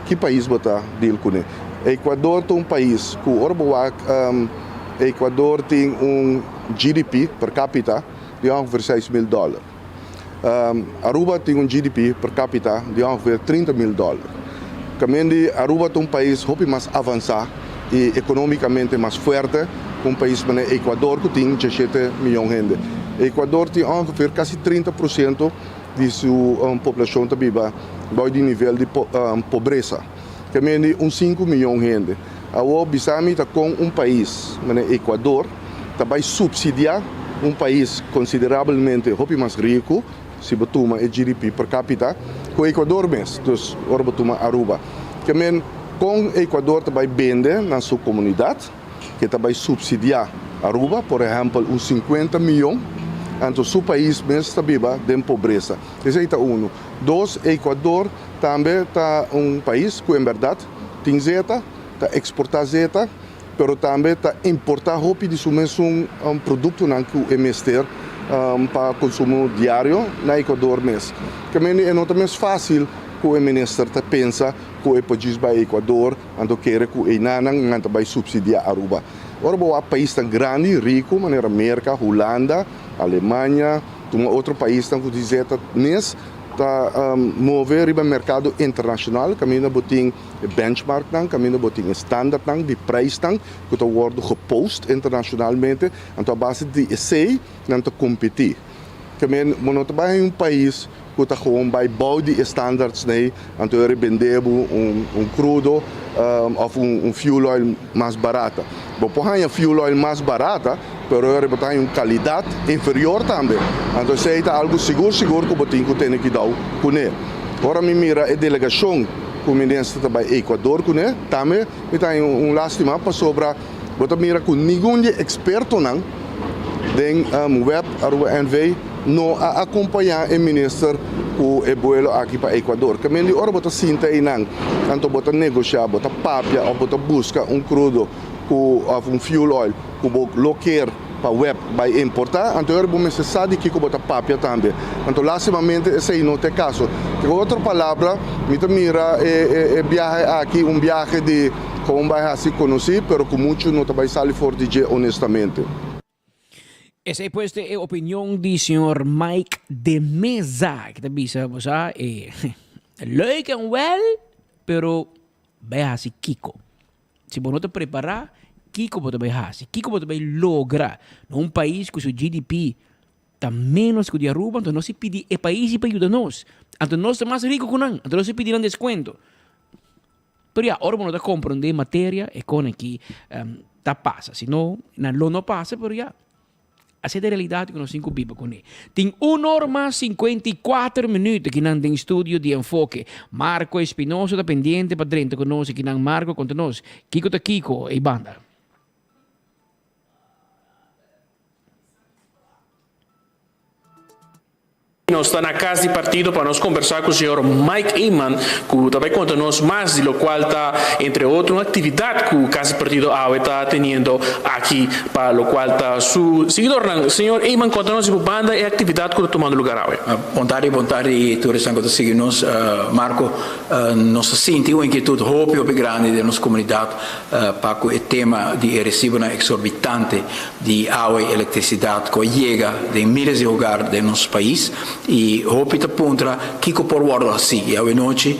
ki pais bo ta deal kuné. Ecuador ta un pais ku ora bo wak Ecuador tin un GDP per capita di ongeveer 6000 dollar. Aruba tin un GDP per capita di ongeveer 30.000 dollar. Kamendi Aruba ta un pais hopi mas avansá i economicamente mas fuerte ku un pais manera Ecuador ku tin 17 miyon hende. Ecuador tin ongeveer kasi 30% di su poblacion ta biba bou di nivel di pobresa. Ke mende un sinku miyon hende. Awor bisa mi ta kon un pais manera Ecuador ta bai supsidiá un pais konsiderabelmente hopi mas riku, si bo tuma e GDP per capita, ku Ecuador mes, dus ora bo tuma Aruba. Ke men kon Ecuador ta bai bende na su komunidat ke ta bai supsidiá Aruba, por ehèmpel un sinkuenta miyon, anto su pais mes ta biba den pobresa. Esei ta unu. Dos, Ecuador Tambe ta un pais ku en bèrdat tin zeta, ta eksportá zeta, pero tambe ta importá hopi di su mesun produktonan ku e mester pa konsumo diario na Ecuador mes. Kemende e no ta mes fásil ku e minister ta pensa ku e por djis bai Ecuador anto kere ku einanan nan ta bai supsidiá Aruba. Ora bo wak paisnan grandi, riku manera Merka, Hulanda, Alemania, tuma otro paisnan ku tin zeta mes, Ta move riba merkado internashonal kaminda bo tin e benchmarknan, kaminda bo tin e standardnan di prijsnan ku ta wòrdu gepost internashonalmente, anto a base di esei nan ta kompetí. Ke men bo no ta bai un pais ku ta gewoon bai bou di e standards nei, anto e rebendé bo un krudo òf un fuel oil mas barata. Bo por haña fuel oil mas barata, pero ora bo ta haña un kalidat inferior tambe. Anto esei ta algu sigur sigur ku bo tin ku tene kidau kuné. Ora mi mira e delegashon ku minister ta bai Ecuador kuné, tambe mi ta haña un lastima pasobra bo ta mira ku ningun di e ekspertonan den web Aruba NV no a akompañá e minister ku e buelo aki pa Ecuador. Kaminda di ora bo ta sinta einan, anto bo ta negoshá, bo ta papia òf bo ta buska un krudo ku òf un fuel oil ku bo lo kier pa web bai importá, anto ora bo mester sa di kiko bo ta papia tambe. Anto lastimamente esei no ta e kaso. Ku otro palabra, mi ta mira e e biahe aki un biahe di kon bai hasi konosí, pero ku muchu no ta bai sali for di dje honestamente. Esei pues ta e opinion di señor Mike de Meza ki ta bisa bo sa e leuk en wel pero bai hasi kiko. Si bo no ta prepara kiko bo ta bai hasi, kiko bo ta bai logra na un pais ku su GDP ta menos ku di Aruba anto nos si pidi e pais pa yuda nos anto nos ta mas rico ku nan anto nos si pidi nan descuento. Pero ya, ora bo no ta comprende materia, e con aki ta pasa. Si no, nan lo no pasa, pero ya. Así ta e realidad cu nos tin cu biba cune. Tin un or mas 54 minuut aki nan den studio di Enfoke. Marco Espinosa ta pendiente pa drenta cu nos aki nan. Marco, conta nos, kico ta kico ey banda? Nos ta na cas di partido pa nos conversa cu señor Mike Eman cu ta bay conta nos mas di locual ta entre otro un actividad cu cas di partido awe ta teniendo aki pa locual ta su siguidornan. Señor Eman conta nos di bo banda e actividad cu ta tumando lugar awe. Bon tardi, bon tardi tur esnan cu ta sigui nos. Marco, nos ta sinti un inquietud hopi hopi grandi den nos comunidad pa cu e tema di e recibonan exorbitante di awa y electricidad cu a yega den miles di hogar den nos pais y hopi ta puntra kico por wordo haci y awe nochi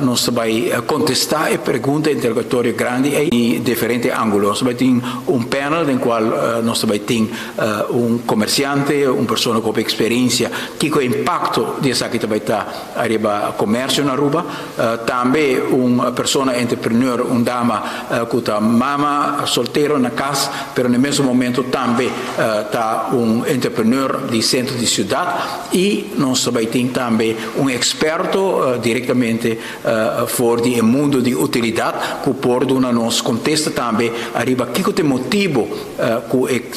nos ta bay contesta e pregunta interrogatorio grandi ey di diferente angulo. Nos ta bay tin un panel den cual nos ta bay tin un comerciante, un persona cu hopi experiencia kico e impacto di esaki ta bay ta ariba comercio na Aruba, tambe un persona entrepreneur, un dama cu ta mama soltero na cas, pero na e mesun momento tambe ta un entrepreneur di centro di ciudad y nos ta bay tin tambe un experto directamente for di e mundo di utilidad cu por duna nos contesta tambe ariba kico ta e motibo cu e.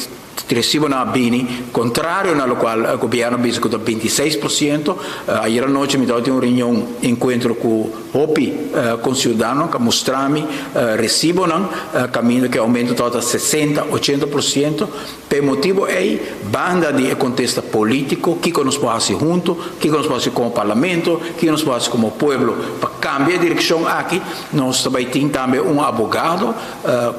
Recibonan a bini contrario na locual gobierno a bisa cu ta 26%. Ayer anochi mi tabatin un reunion, encuentro cu hopi conciudadano cu a mustra mi recibonan caminda cu e aumento tabata 60, 80%. P'e motibo ey, banda di e contesta politico, kico nos por haci hunto, kico nos por haci como parlamento, kico nos por haci como pueblo pa cambia e direccion aki, nos ta bay tin tambe un abogado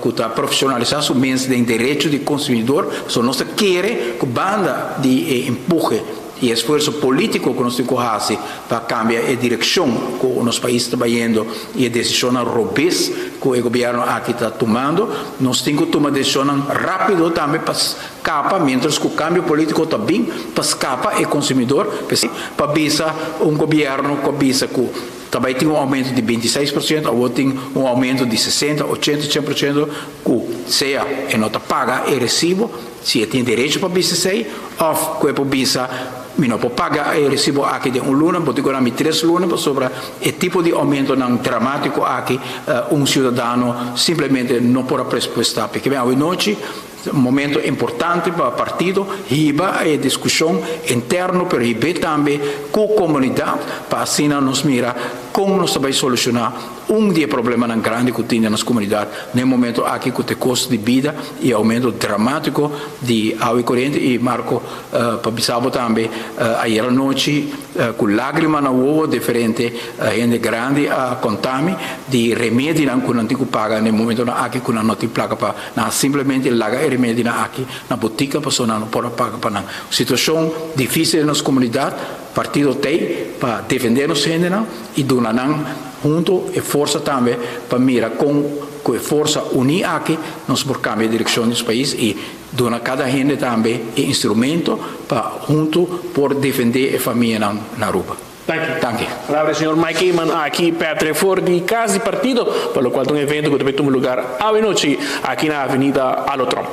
cu ta profesionalisa su mes den derecho di consumidor, pasobra nos ta kere cu banda di e empuhe y esfuerso politico cu nos tin cu haci pa cambia e direccion cu nos pais ta bayendo y e decisionnan robes cu e gobierno aki ta tumando, nos tin cu tuma decisionnan rapido tambe pa scapa, mientras cu cambio politico ta bin, pa scapa e consumidor, pa bisa un gobierno cu a bisa cu Ta bai tin un aumento di 26%, awor tin un aumento di 60, 80, 100% ku sea e no ta paga e resibo, si e tin derecho pa bisa esei, òf ku e por bisa mi no por paga e resibo aki den un luna, bo tin ku dami mi tres luna pasobra e tipo di aumentonan dramátiko aki un siudadano simplemente no por a presupuestá. P'e awe nochi Un momento importante pa partido hiba e discusion interno pero hib'é tambe cu comunidad pa asina nos mira con nos ta bay soluciona un di e problemanan grandi cu tin den nos comunidad na e momento aki cu ta e costo di bida y aumento dramatico di awa y coriente y Marco pa bisa bo tambe ayer anochi cu lagrima na wowo diferente hende grandi a contami di remedinan cu nan tin cu paga na e momentonan aki cu nan no tin placa pa Nan a simplemente laga e remedinan aki na botica pasobra nan no por a paga pa nan. Situacion dificil den nos comunidad, partido t'ey pa defende nos hendenan y duna nan hunto e forsa tambe pa mira con cu e forsa uni aki nos por cambia e direccion di nos pais y duna cada hende tambe e instrumento pa hunto por defende e famianan na Aruba. Danki. Danki. Palabra di señor Mike Eman aki, Patrick for di Cas di Partido, pa locual ta un evento cu ta bay tuma lugar awe nochi aki na Avenida Alo Tromp.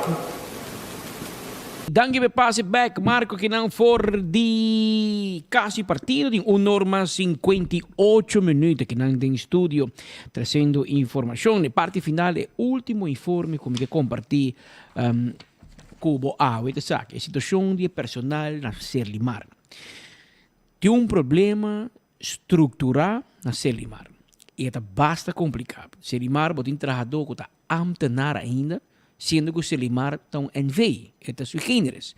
Danki p'e pase bek Marco kinan for di Cas di Partido tin un or mas 58 minuut kinan den studio treciendo informacion. E parti final e ultimo informe cu mi ke comparti cu bo awe ta esaki, e situacion di e personal na Serlimar. Tin un problema strukturá na Selimar i e ta basta kompliká. Selimar bo tin trahadó ku ta ámtenar ainda, siendo ku Selimar ta un NV, e ta sui generis.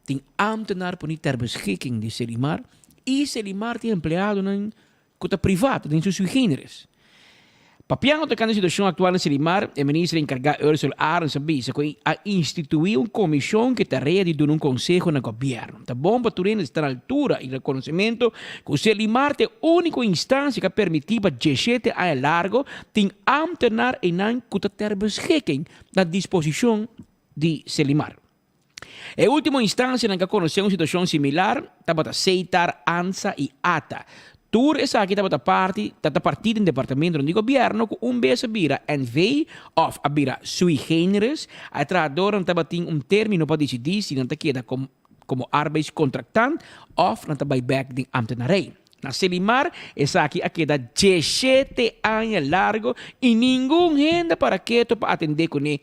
Tin ámtenar poni ter beschikking di Selimar i Selimar tin empleadonan ku ta privat den su sui generis. Papiando tokante e situashon aktual na Selimar, e minister enkargá Ursula Arends a bisa ku a instituí un komishon ku e tarea di duna un konseho na gobièrnu. Ta bon pa tur hende sta na altura i rekonosementu ku Selimar ta e úniko instansia ku a permití pa diesshete aña largo tin ámtenar einan ku ta ter beschikking na disposishon di Selimar. E último instansianan ku a konosé un situashon similar tabata Seitar, Ansa i Ata. Tur esaki tabata parti ta partí den departamentonan di gobièrnu ku un bes a bira NV òf a bira sui generis. E trahadornan tabatin un término pa disidí si nan ta keda komo arbeidscontractant òf nan ta bai bèk den ambtenarij. Na Selimar esaki a keda diesshete aña largo i ningun hende a para keto pa atendé kuné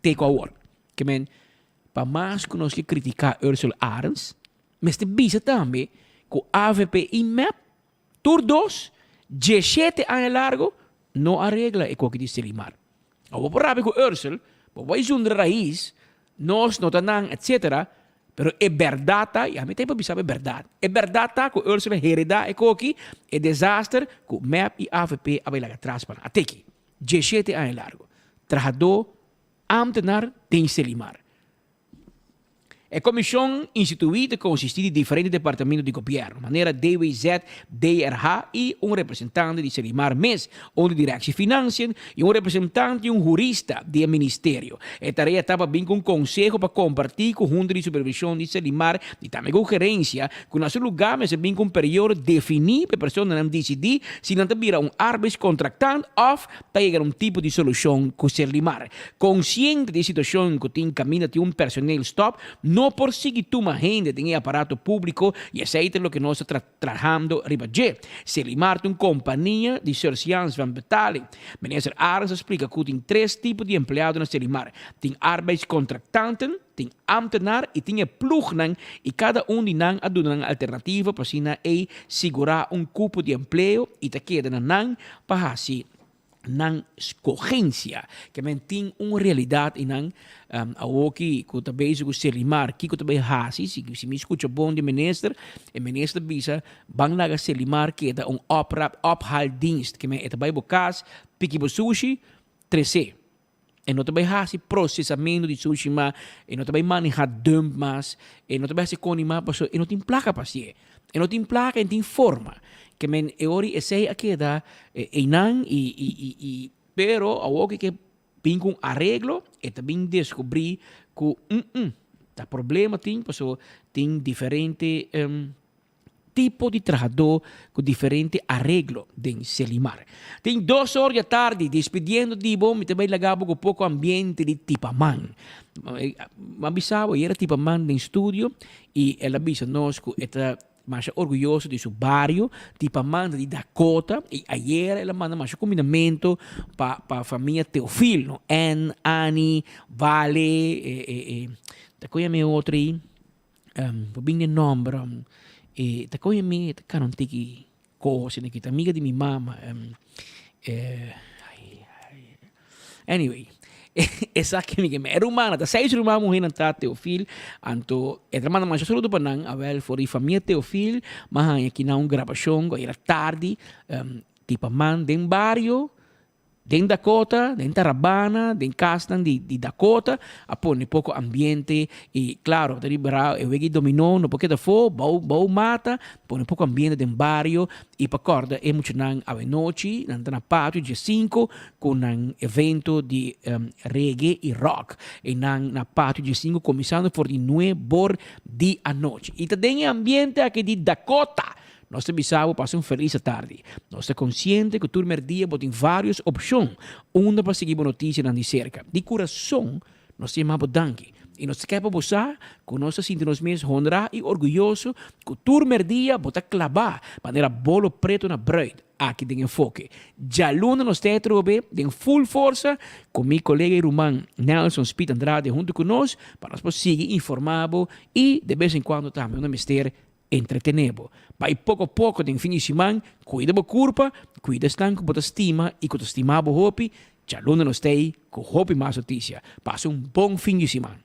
te ku awor. Ke men, pa mas ku nos ke kritiká Ursula Arends, mester bisa tambe ku avp i mep, tur dos, diesshete aña largo, no a regla e koki di Selimar. Awor bo por rabia ku Ursula, bo bai zundra rais, nos no ta nan, etcetera, pero e bèrdat ta, i ami ta pa bisa bo e bèrdat, e bèrdat ta ku Ursula heredá e koki, e desaster ku mep i avp a bai laga tras pa nan. Ateki, diesshete aña largo, trahadó Ámtenar den Selimar. E komishon instituí ta konsistí di diferente departamento di gobièrnu, manera DWZ, DRH i un representante di Selimar mes, un di Directie Financiën i un representante i un hurista di e ministerio. E tarea ta pa bin ku un konseho pa kompartí ku Hunta di Supervishon di Selimar i tambe ku gerensia ku na su lugá mester bin ku un periodo definí pa e personanan disidí si nan ta bira un arbeidscontractant òf ta yega na un tipo di solushon ku Serlimar. Konsiente di e situashon ku tin kaminda tin un personeel stòp, no por sigui tuma hende den e aparato públiko i esei ta loke nos ta trahando riba dje. Serlimar ta un kompania di surseance van betaling. Minister Arends a splika ku tin tres tipo di empleado na Serlimar. Tin arbeidscontractanten. Tin ambtenaar y tin e ploegnan y cada un di nan a duna nan alternativa pa asina ey sigura un cupo di empleo y ta keda na nan pa haci nan scogencia. Ke men tin un realidad y nan awoki cu ta bezig cu Serlimar kico ta bay haci, si si mi scucha bon di minister, e minister ta bisa ban laga Serlimar keda un oprap ophaaldienst, ke men e ta bay bo cas piki bo sushi trece. E no ta bai hasi prosesamentu di sushi mas, e no ta bai maneha dump mas, e no ta bai hasi koni mas pasobra e no tin plaka pa hasié. E no tin plaka, e no tin forma. Ke men e ora esei a keda einan i i i i pero awor ke bin ku un areglo e ta bin deskubrí ku ta problema tin pasobra tin diferente tipo di trahadó ku diferente areglo den Selimar. Tin dos or di atardi, despidiendo di bo, mi ta bai laga bo ku poko ambiente di Tipaman. Mi a bisa bo, e era Tipaman den studio i el a bisa nos ku e ta masha orguyoso di su bario, Tipaman ta di Dakota, i ayera el a manda masha kuminamentu pa pa famia Teofil, no, Ann, Annie, Vale, ta koe mi otro ei? Bo bin den nomber e ta kohe mi ta kara un tiki kos esaki ta amiga di mi mama anyway esaki mi ke e rumannan ta seis ruman muhernan ta Teofil anto e ta manda masha saludo pa nan awel for di famia Teofil mi a haña kinan un grabashon ku ayera tardi tipo man den bario. Den Dakota, den Tarabana, den kasnan di di Dakota a pone poko ambiente i klaro ta riba e wega di dominó no por keda afó, bou bou mata, pone poko ambiente den bario i pa kòrda e muchanan awenochi nan ta na patio dje sinku ku nan evento di reggae i rock i nan na patio dje sinku kuminsando for di nuebor di anochi i ta den e ambiente aki di Dakota. Nos ta bisa bo pasa un felis atardi. Nos ta konsiente ku tur merdia bo tin vários opshon unda pa sigui bo notisianan di serka. Di kurason nos ta yama bo danki i nos ta ke pa bo sa ku nos ta sinti nos mes honrá i orguyoso ku tur merdia bo ta klabá manera bolo pretu na bruid aki den Enfoke. Djaluna nos ta atrobe den full forsa ku mi kolega i ruman Nelson Speed Andrade huntu ku nos pa nos por sigui informá bo i de bes en kuando tambe unda mester Entretené bo. Bai poko poko den fin di siman, kuida bo kurpa, kuida esnan ku bo ta stima i ku ta stima bo hopi. Djaluna nos ta ei ku hopi mas notisia. Pasa un bon fin di siman.